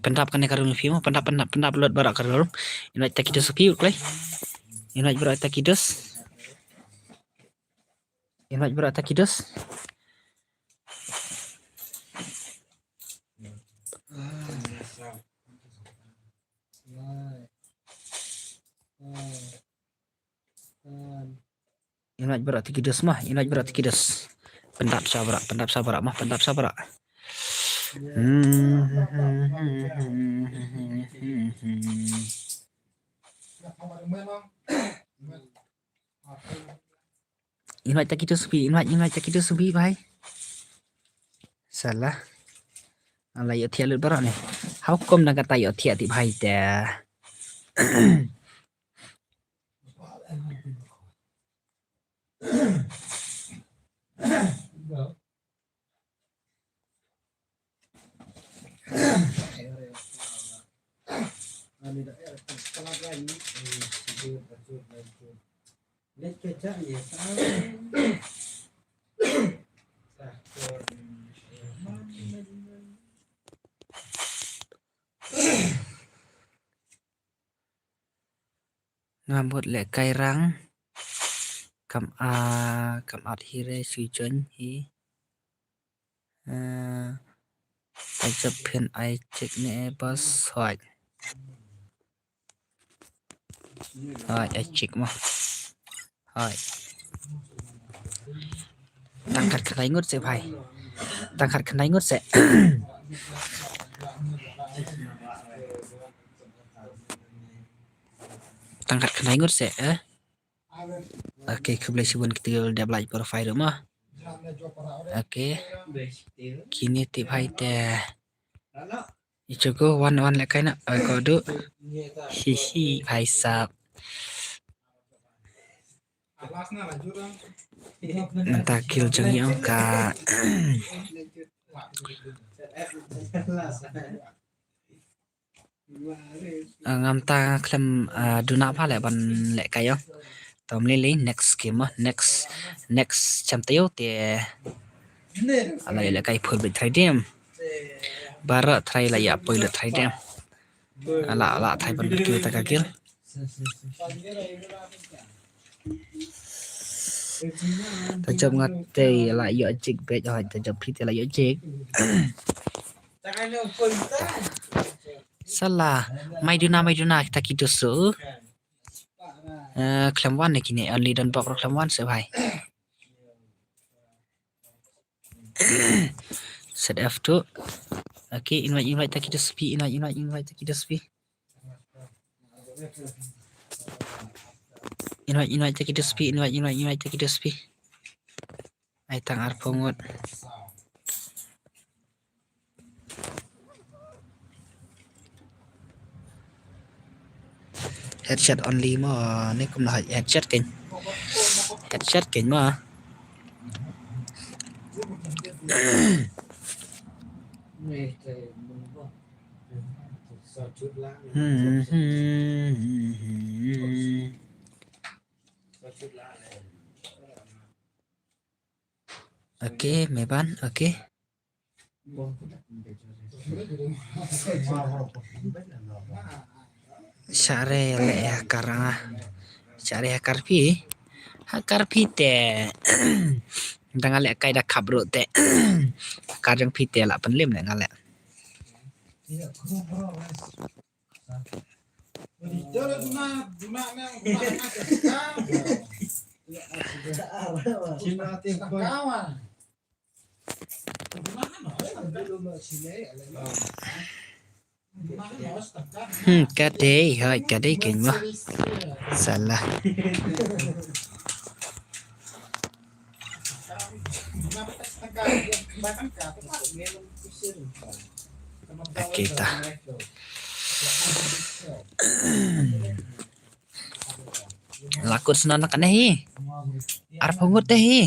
Pyndap kane ka room phi mo, pyndap, pyndap, pyndap lut baroh ka room. Invite kita ki dos phi, wit klei. Invite baroh kita ki dos. Invite baroh kita ki dos. Invite baroh kita ki dos ma, invite baroh kita ki dos. Pyndap sha baroh, pyndap sha baroh ma, pyndap sha baroh. Hmm. Invite kita ki dos phi, invite, invite kita ki dos phi bhai. Salah. Ala ïohthiah lut baroh ne. How come nang kata ïohthiah ti bhai te. Ngam bud lehkai rang. Kam, ah, kam at hi re, shu join hi. Eh, ka jop phin ai check ne, eh, boss. Hoi. Hoi, ai check mo. Hoi. Tang khat khyndai ngut seh bhai. Tang khat khyndai ngut seh. Tang khat khyndai ngut seh, eh. Okay, khublei shibun kita ki dep like profile ruh mo. Okay. Kine tip hai te. Ichu ko wan wan lehkai na. Oi ko du. Hi hi, bhai sahab. Mynta kill jong ngi ong ka. Ah, ngam ta khlem, ah, duna pha leh ban lehkai ïa. Tom lili next game, ah, next, next cham taïew te. Ala lehkai phur bit trai dem. Baroh trai la ïa poi lut trai dem. Ala, ala trai ban bit kiu ta ka kill. Ta jop nga te la ïoh jik beit, hoi, ta jop phi te la ïoh jik. Salah, mai duna, mai duna, kita ki dos. Eh, khlem wan ne kine, only don bok ro khlem wan se bhai. Set F two. Okay, invite, invite ta ki dos phi, invite, invite, invite ta ki dos phi. Invite, invite ta ki dos phi, invite, invite, invite ta ki dos phi. Ai tang arphew ngut. Headshot only mo, ne kumno headshot kein. Headshot kein mo. Hmm, hmm, hmm, hmm. Okay, Meban, okay. Share le ya karanga. Share ha karpi. Ha karpi te. Da nga leh kai da khap ruh te. Ka jong phi te la pynlem leh nga leh. Hmm, ka dei, hooid, ka dei kein mo. Salah. Okay, ta. La kut snon na kane hi. Arphew ngut te hi.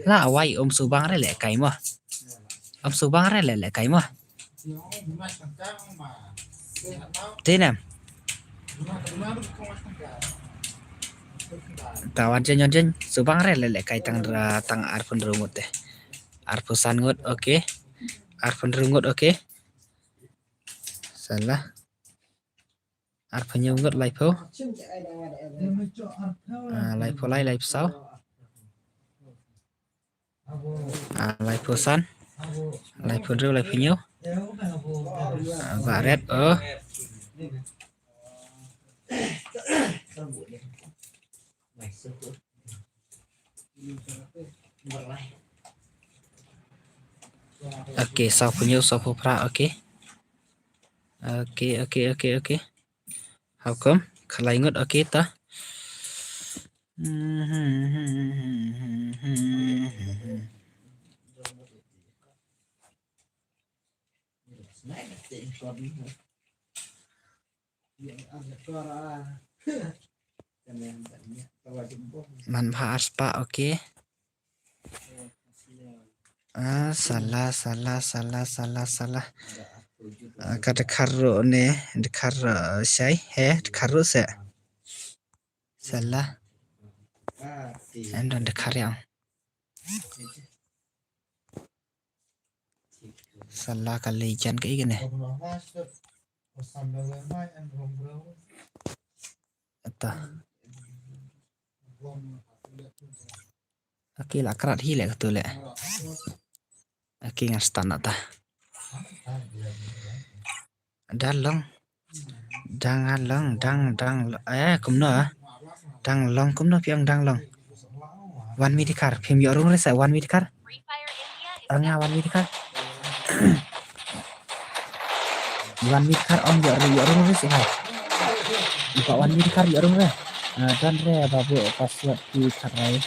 La wai, um subang re leh kai mo. Um subang re leh leh kai mo. Te nam. Ta wan jen wan jen subang re leh leh kai tang ra tang arphew hynriew ngut te. Arphew san ngut, okay. Arphew hynriew ngut, okay. Salah. Arphew hynñiew ngut, laiphew. Ah, laiphew lai, laiphew saw. Ah, laiphew san. Laiphew hynriew, laiphew hynñiew. Ah, ba ret, oh. Okay, sawphew hynñiew, sawphew phra, okay. Okay, okay, okay, okay. How come? Khalai ngut, okay, ta. Man bha arspah, okay. Ah, salah, salah, salah, salah, salah. Ah, ka dkhar ruh ne, dkhar ruh shai, he, dkhar ruh se. Salah. Em don dkhar ïa. Salah ka lei jan ka i kane. Ata. Aki la krat hi leh katu leh. Aki ngan start na ta. Dang long. Dang long, dang, dang long. Eh, kumno ah? Dang long, kumno phi ong dang long? Wan mih dkhar, phim ïoh rung re sa, wan mih dkhar. Anga wan mih dkhar. Wan mih dkhar ong ïoh rung, ïoh rung re sa hai. Iba wan mih dkhar ïoh rung re. Ah, don re babu password ki khat rai.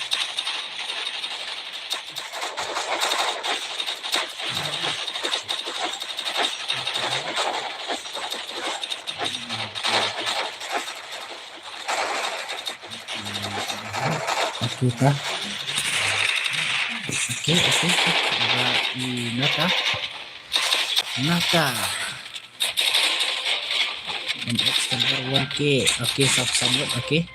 Okay, ta. Okay, okay. Ba i nata. Nata. An extender one K. Okay, sub summit. Okay.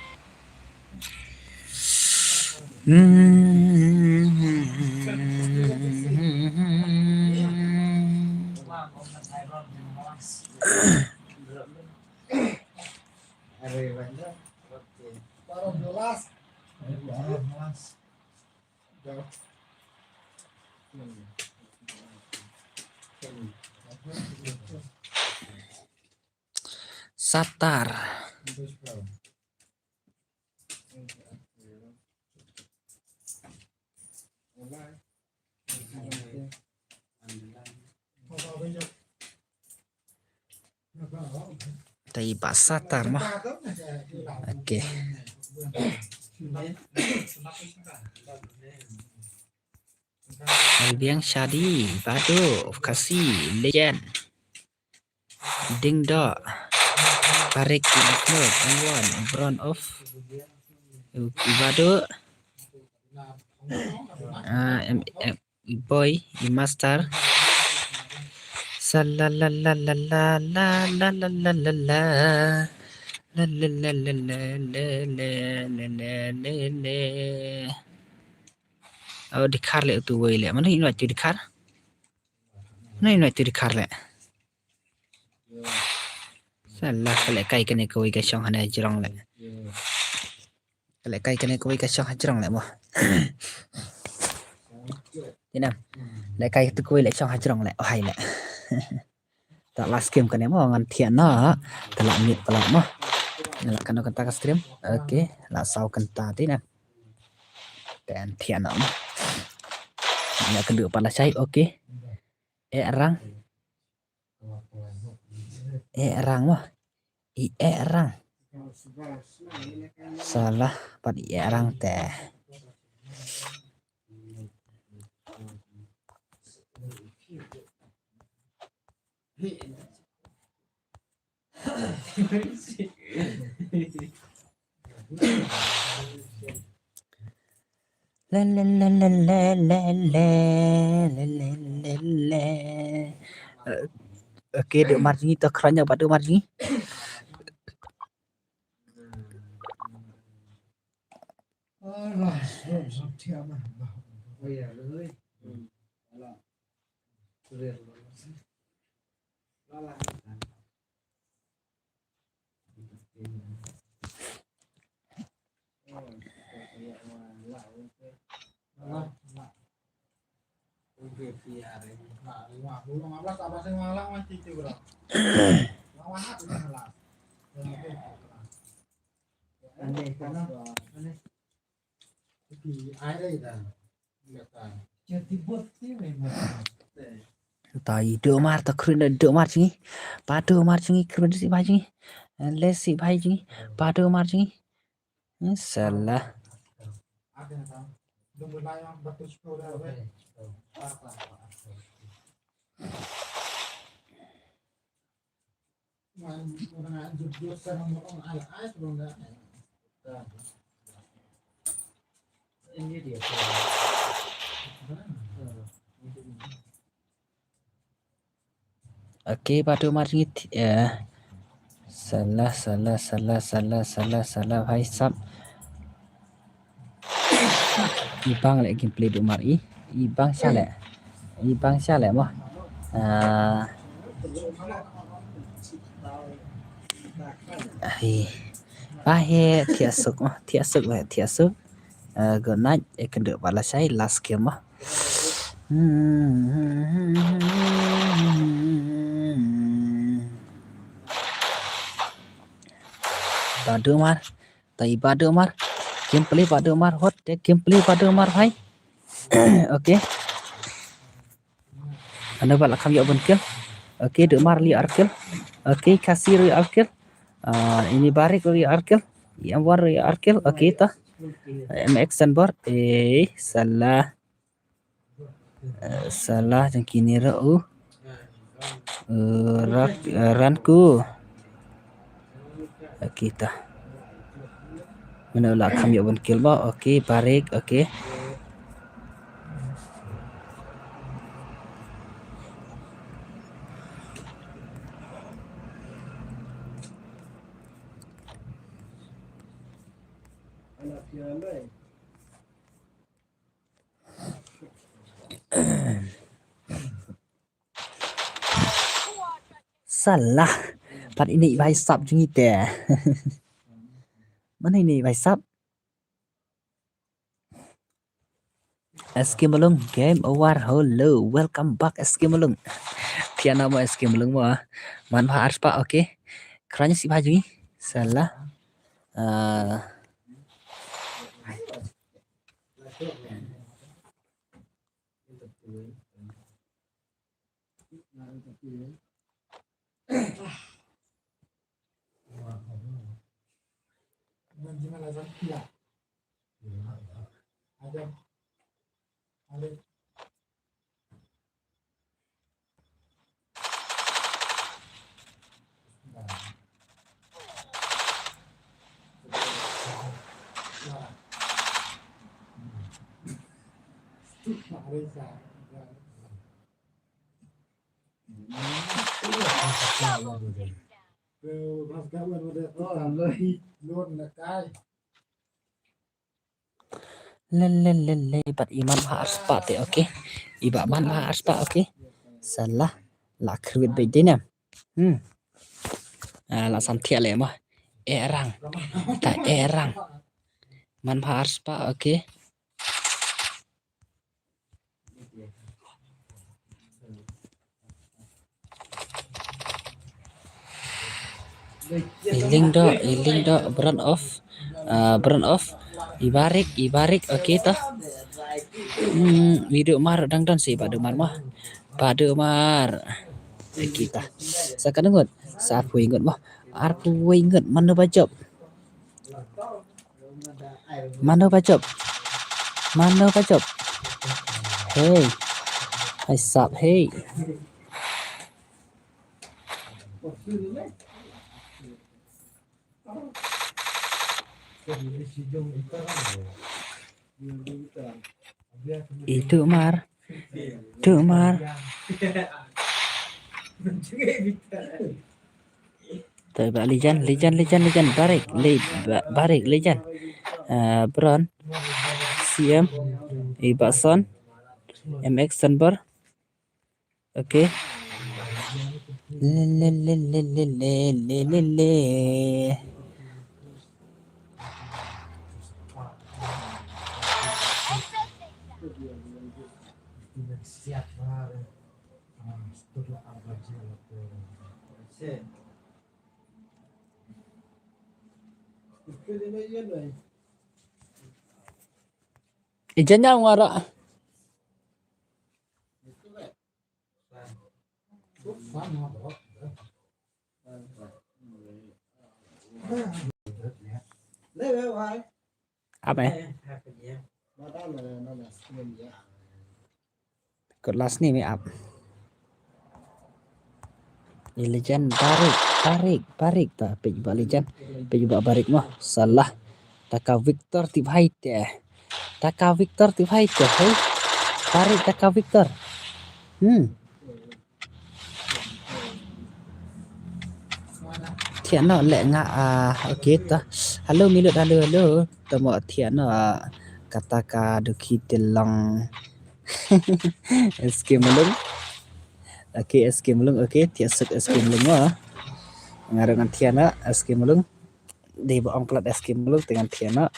Satar. Te i ba Satar mo. Okay. Albiang Shadi, Badu, of Khasi, legend. Ding Dok, Tarik, Mahmud, Angwon, Brown of Badu, ah, em, em, Boy, i Master. Sa la la la la la la la la la la la. La la la la la la la la la la. Oh, dkhar leh utu wei leh. Mano i noh tu dkhar? Mano i noh tu dkhar leh? Sa la ka leh kai kane kawei ka shong hane jrong leh. Ka leh kai kane kawei ka shong ha jrong leh mo. Te na. Leh kai tu kui leh shong hajrong leh. Oh hai leh. Ta last game kane mo ngan thiah na. Ta la miet pala mo. Ngan la kano kata ka stream. Okay, la saw kata te na. Ten thiah na mo. Ngan kynduh pat lashai. Okay. Eh rang. Eh rang mo. I eh rang. Salah pat i eh rang te. Le, le, le, le. Eh, okay, duk mar jngi to khranya ba duk mar jngi. Ta i duk mar ta khrun duk mar jngi. Ba duk mar jngi khrun si ba jngi. Le si ba jngi. Ba duk mar jngi. Hmm, salah. Okay, ba duk mar jngi. Eh, salah, salah, salah, salah, salah, salah, bhai sab. I bang leh gameplay duk mar i. I bang sha leh. I bang sha leh mo. Ah. Ai. Ba he thiah suk mo. Thiah suk ba thiah suk. Eh, good night. Eh, kynduh pat lashai last game mo. Hmm. Ba duk mar. Ta i ba duk mar. Gameplay ba duk mar hot. Te gameplay ba duk mar bhai. Okay. Ano ba la kham ïoh ban kill. Okay, duk mar ïoh ar kill. Okay, Khasi ïoh ar kill. Ah, ini Barik ïoh ar kill. I Anwar ïoh ar kill. Okay, ta. M X Anwar. Eh, salah. Eh, salah jong kine ruh u. Eh, rak, eh, Ranku. Okay ta. Mano la kham ïoh ban kill ba. Okay, Barik, okay. Salah. Pat ini i bhai sap jong ngi te. Mano ini i bhai sap? S K Malung, game over, hello, welcome back S K Malung. Thiah na mo S K Malung mo. Man bha arspah, okay. Khranya sih bha jong ngi. Salah. Ah. Lele lele, bad i man bha arspah te, okay. I bad man bha arspah, okay. Salah, la khrwit bad dina. Hmm. Ah, la sam thiah le mo. Erang. Ta erang. Man bha arspah, okay. I Lyngdoh, i Lyngdoh, Bron off. Ah, Bron off. I Barik, i Barik, okay to. Hmm, i Duhmar dang don shi, Bah Duhmar mo. Bah Duhmar. Okay to. Sa katno ngut? Sa arphew ngut mo. Arphew ngut, mano ba jop? Mano ba jop? Mano ba jop? Hey. Hai sap, hey. I Duhmar. Duhmar. To i Bah Lijan, Lijan, Lijan, Lijan. Barik, Li-, Ba-, Barik, Lijan. Ah, Bron. C M. I Bah Son. M X Sunbor. Okay. Le, le, le. Ijanya ngara. Ape? Kot last ni me ap. I Lijan Barik, Barik, Barik ta pej ba Lijan. Pej ba Barik mo. Salah. Taka Victor tip hai te. Taka Victor tip hai te. Hei. Barik taka Victor. Hmm. Thiah noh leh nga, ah, okay ta. Hello Milut, hello, hello. Tamo thiah noh, ah, kata ka dukhi tilong. S K Mulung. Okay, S K Mulung, okay, thiah suk S K Mulung mo. Nga ruh ngan thiah noh, S K Mulung. Dei ba ong palat S K Mulung te ngan thiah noh.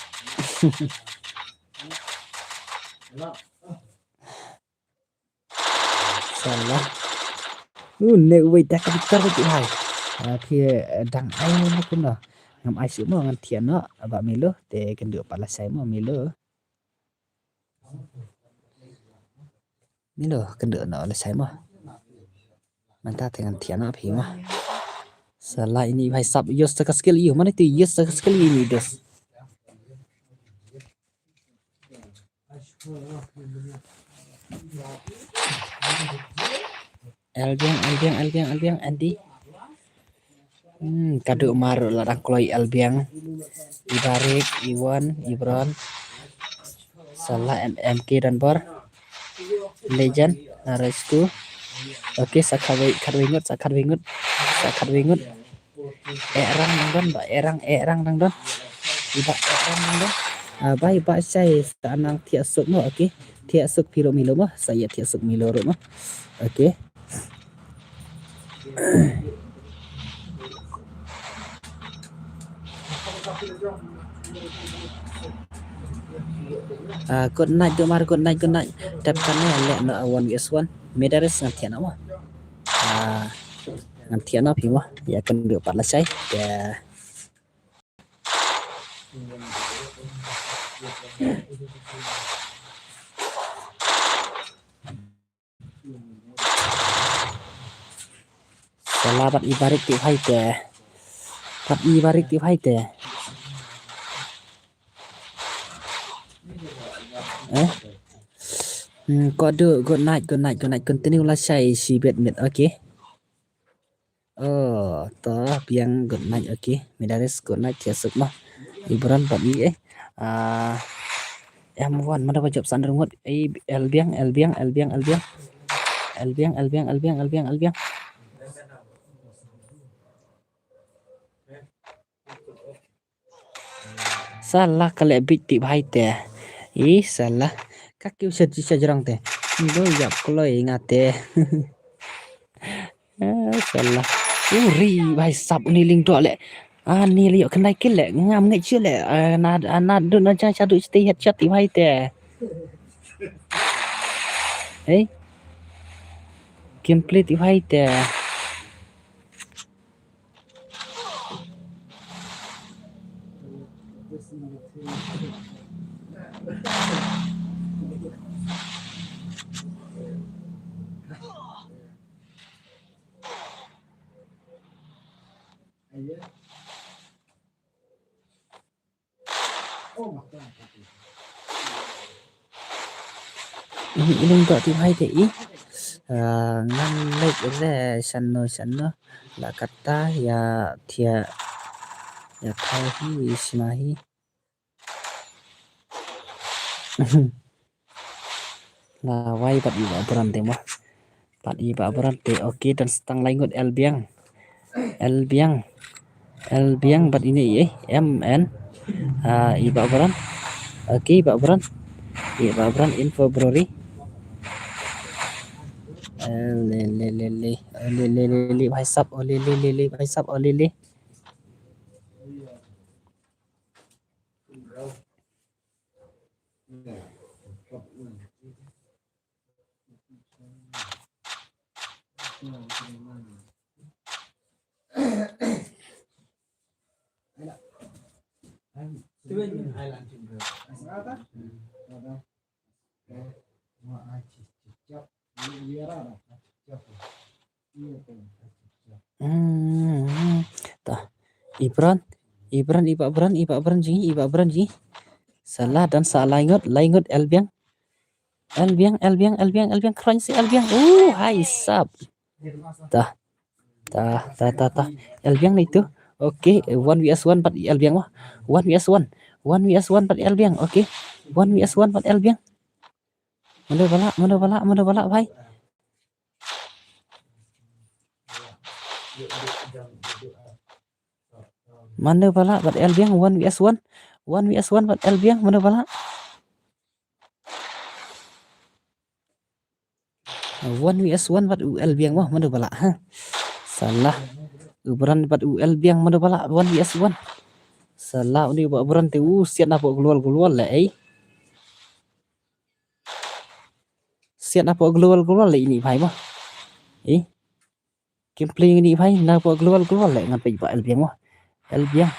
Salah. U ne uwei da ka Victor ka ju hai. Ah, phi, eh, dang ai ne kumno. Ngam ai shuh mo, ngan thiah noh, ba Milo te kynduh pat lashai mo Milo. Milo kynduh noh lashai mo. Mynta te ngan thiah noh phi mo. Salah ini bhai sap use da ka skill ïa u. Mane te use da ka skill ini dos. Elbiang, Elbiang, Elbiang, Elbiang, Andy. Hmm, ka Duhmar la dang kloi Elbiang. I Barik, Iwan, Ibron. Salah M-, M K Danbor. Legend, Naresku. Okay, sa khatwei, khatwei ngut, sa khatwei ngut. Sa khatwei ngut. Erang dang don, ba erang, erang dang don. Iba erang dang don. Ah, ba iba shai sa nang thiah suk mo, okay. Thiah suk phi ruh Milo mo, sa ïa thiah suk Milo ruh mo. Okay. Ah, good night, Duhmar, good night, good night. Tep kane leh noh one versus one. Medaris ngan thiah noh mo. Ah, ngan thiah noh phi mo. Ïa kynduh pat lashai. Ïa. Salah bad i Barik tip hai te. Bad i Barik tip hai te. Eh? Hmm, ko do, good night, good night, good night. Continue lashai shi bet met, okay. Oh, to biang good night, okay. Medaris good night, thiah suk mo. Ibran bad i eh. Ah, M one, mano ba jop san rngut. Eh, Elbiang, Elbiang, Elbiang, Elbiang. Elbiang, Elbiang, Elbiang, Elbiang, Elbiang. Salah ka leh bit tip hai te. Ih, salah. Ka kiew sha, sha jrong te. Ndo ïap kloi nga te. Ah, salah. Uri, bhai sab, uni Lyngdoh leh. Ah, ni leh ïoh khyndai kill leh. Ngam ngeit shuh leh. Ah, na, ah, na dun na ja sha du shatei headshot tip hai te. Hei. Gameplay tip hai te. Ini, ini ngi ïoh tip hai te i. Ah, ngan leit re shano shano. La kata ïa thiah, ïa thaw hi shna hi. La wai bad i Bah Bran te mo. Bad i Bah Bran te. Okay, don sa tang lai ngut. L Biang. L Biang. L Biang bad ine i, eh, M N. Ah, i Bah Bran. Okay, Bah Bran. I Bah Bran in February. Eh, le, le, le, le. Oh, le, le, le, le, bhai sab. Oh, le, le, le, le, bhai sab. Oh, le, le. Hmm, tah. I Bran, i Bran, i Bah Bran, i Bah Bran jong ngi, i Bah Bran jong ngi. Salah, don sa lai ngut, lai ngut. L Biang. L Biang, L Biang, L Biang, L Biang, kren seh L Biang. Uh, hai sab. Tah. Tah, tah, tah, tah. L Biang na itu. Okay, one V S one bad L Biang mo. One V S one. One V S one bad L Biang. Okay. One V S one bad L Biang. Mano ba lah, mano ba lah, mano ba lah, bhai. Mano ba lah bad L Biang, one V S one. One V S one bad L Biang, mano ba lah. One V S one bad u L Biang mo, mano ba lah, ha. Salah. U Bran bad u L Biang, mano ba lah, one V S one. Salah, une u Bah Bran te, u siat na pok global global le, eh. Siat na pok global global le ini bhai mo. Eh. Kim plie ini bhai, na pok global global le ngan peit ba L Biang mo. L Biang.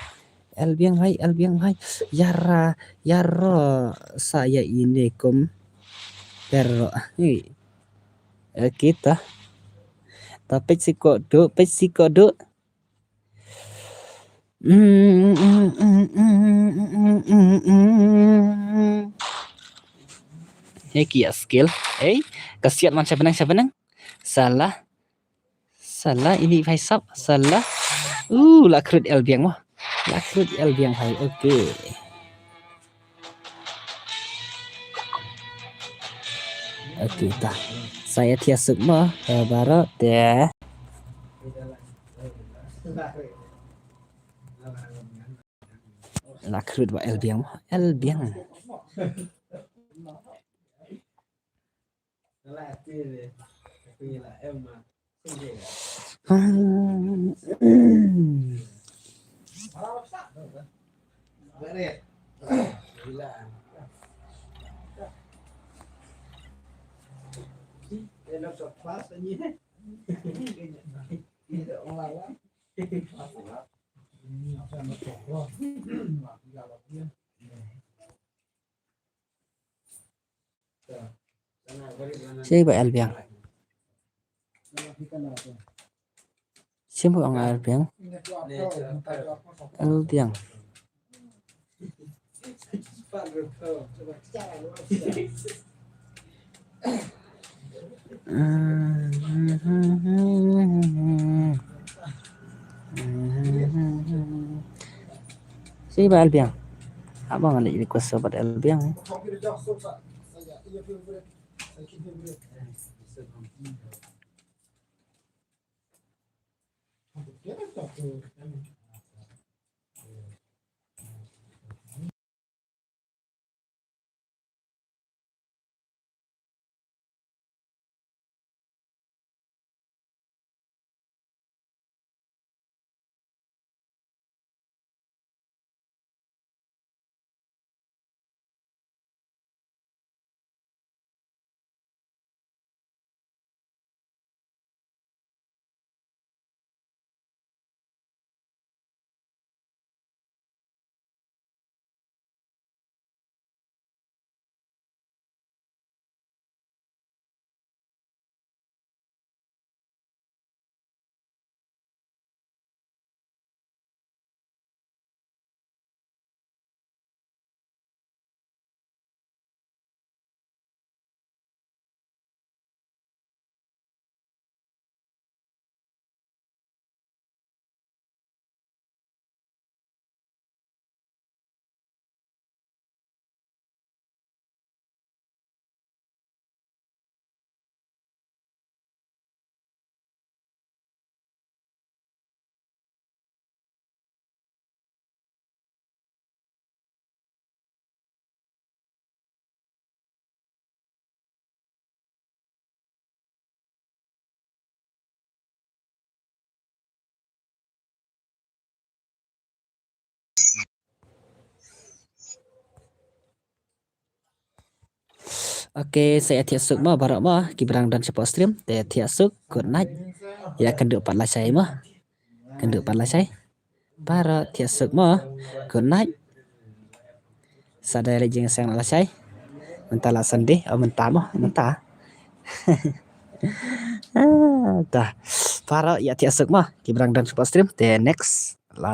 L Biang bhai, L Biang bhai. Ïara, ïaro sa ïa ine kum. Pero. Hei. Eh, kita. Ta peit siko do, peit siko do. Hei ki ïa skill. Hei, ka siat man sha bneng, sha bneng. Salah. Salah, ini bhai sab. Salah. Uh, la khrut L Biang mo. La khrut L Biang bhai. Okay. Okay, tah. Sa ïa thiah suk mo. Eh, baroh te. La khrut ba L Biang mo. L Biang. Shi ba L Biang. Shi ba ong L Biang. L Biang. Shi ba L Biang. Haba ngan leit request bad L Biang. Okay, sa ïa thiah suk mo baroh mo ki ba dang don shapoh stream. Te thiah suk, good night. Ïa kynduh pat lashai mo. Kynduh pat lashai. Baroh thiah suk mo. Good night. Sa dei leit jingïaseng lashai. Mynta la Sunday, oh mynta mo, mynta. Ah, dah. Baroh ïa thiah suk mo ki ba dang don shapoh stream. Te next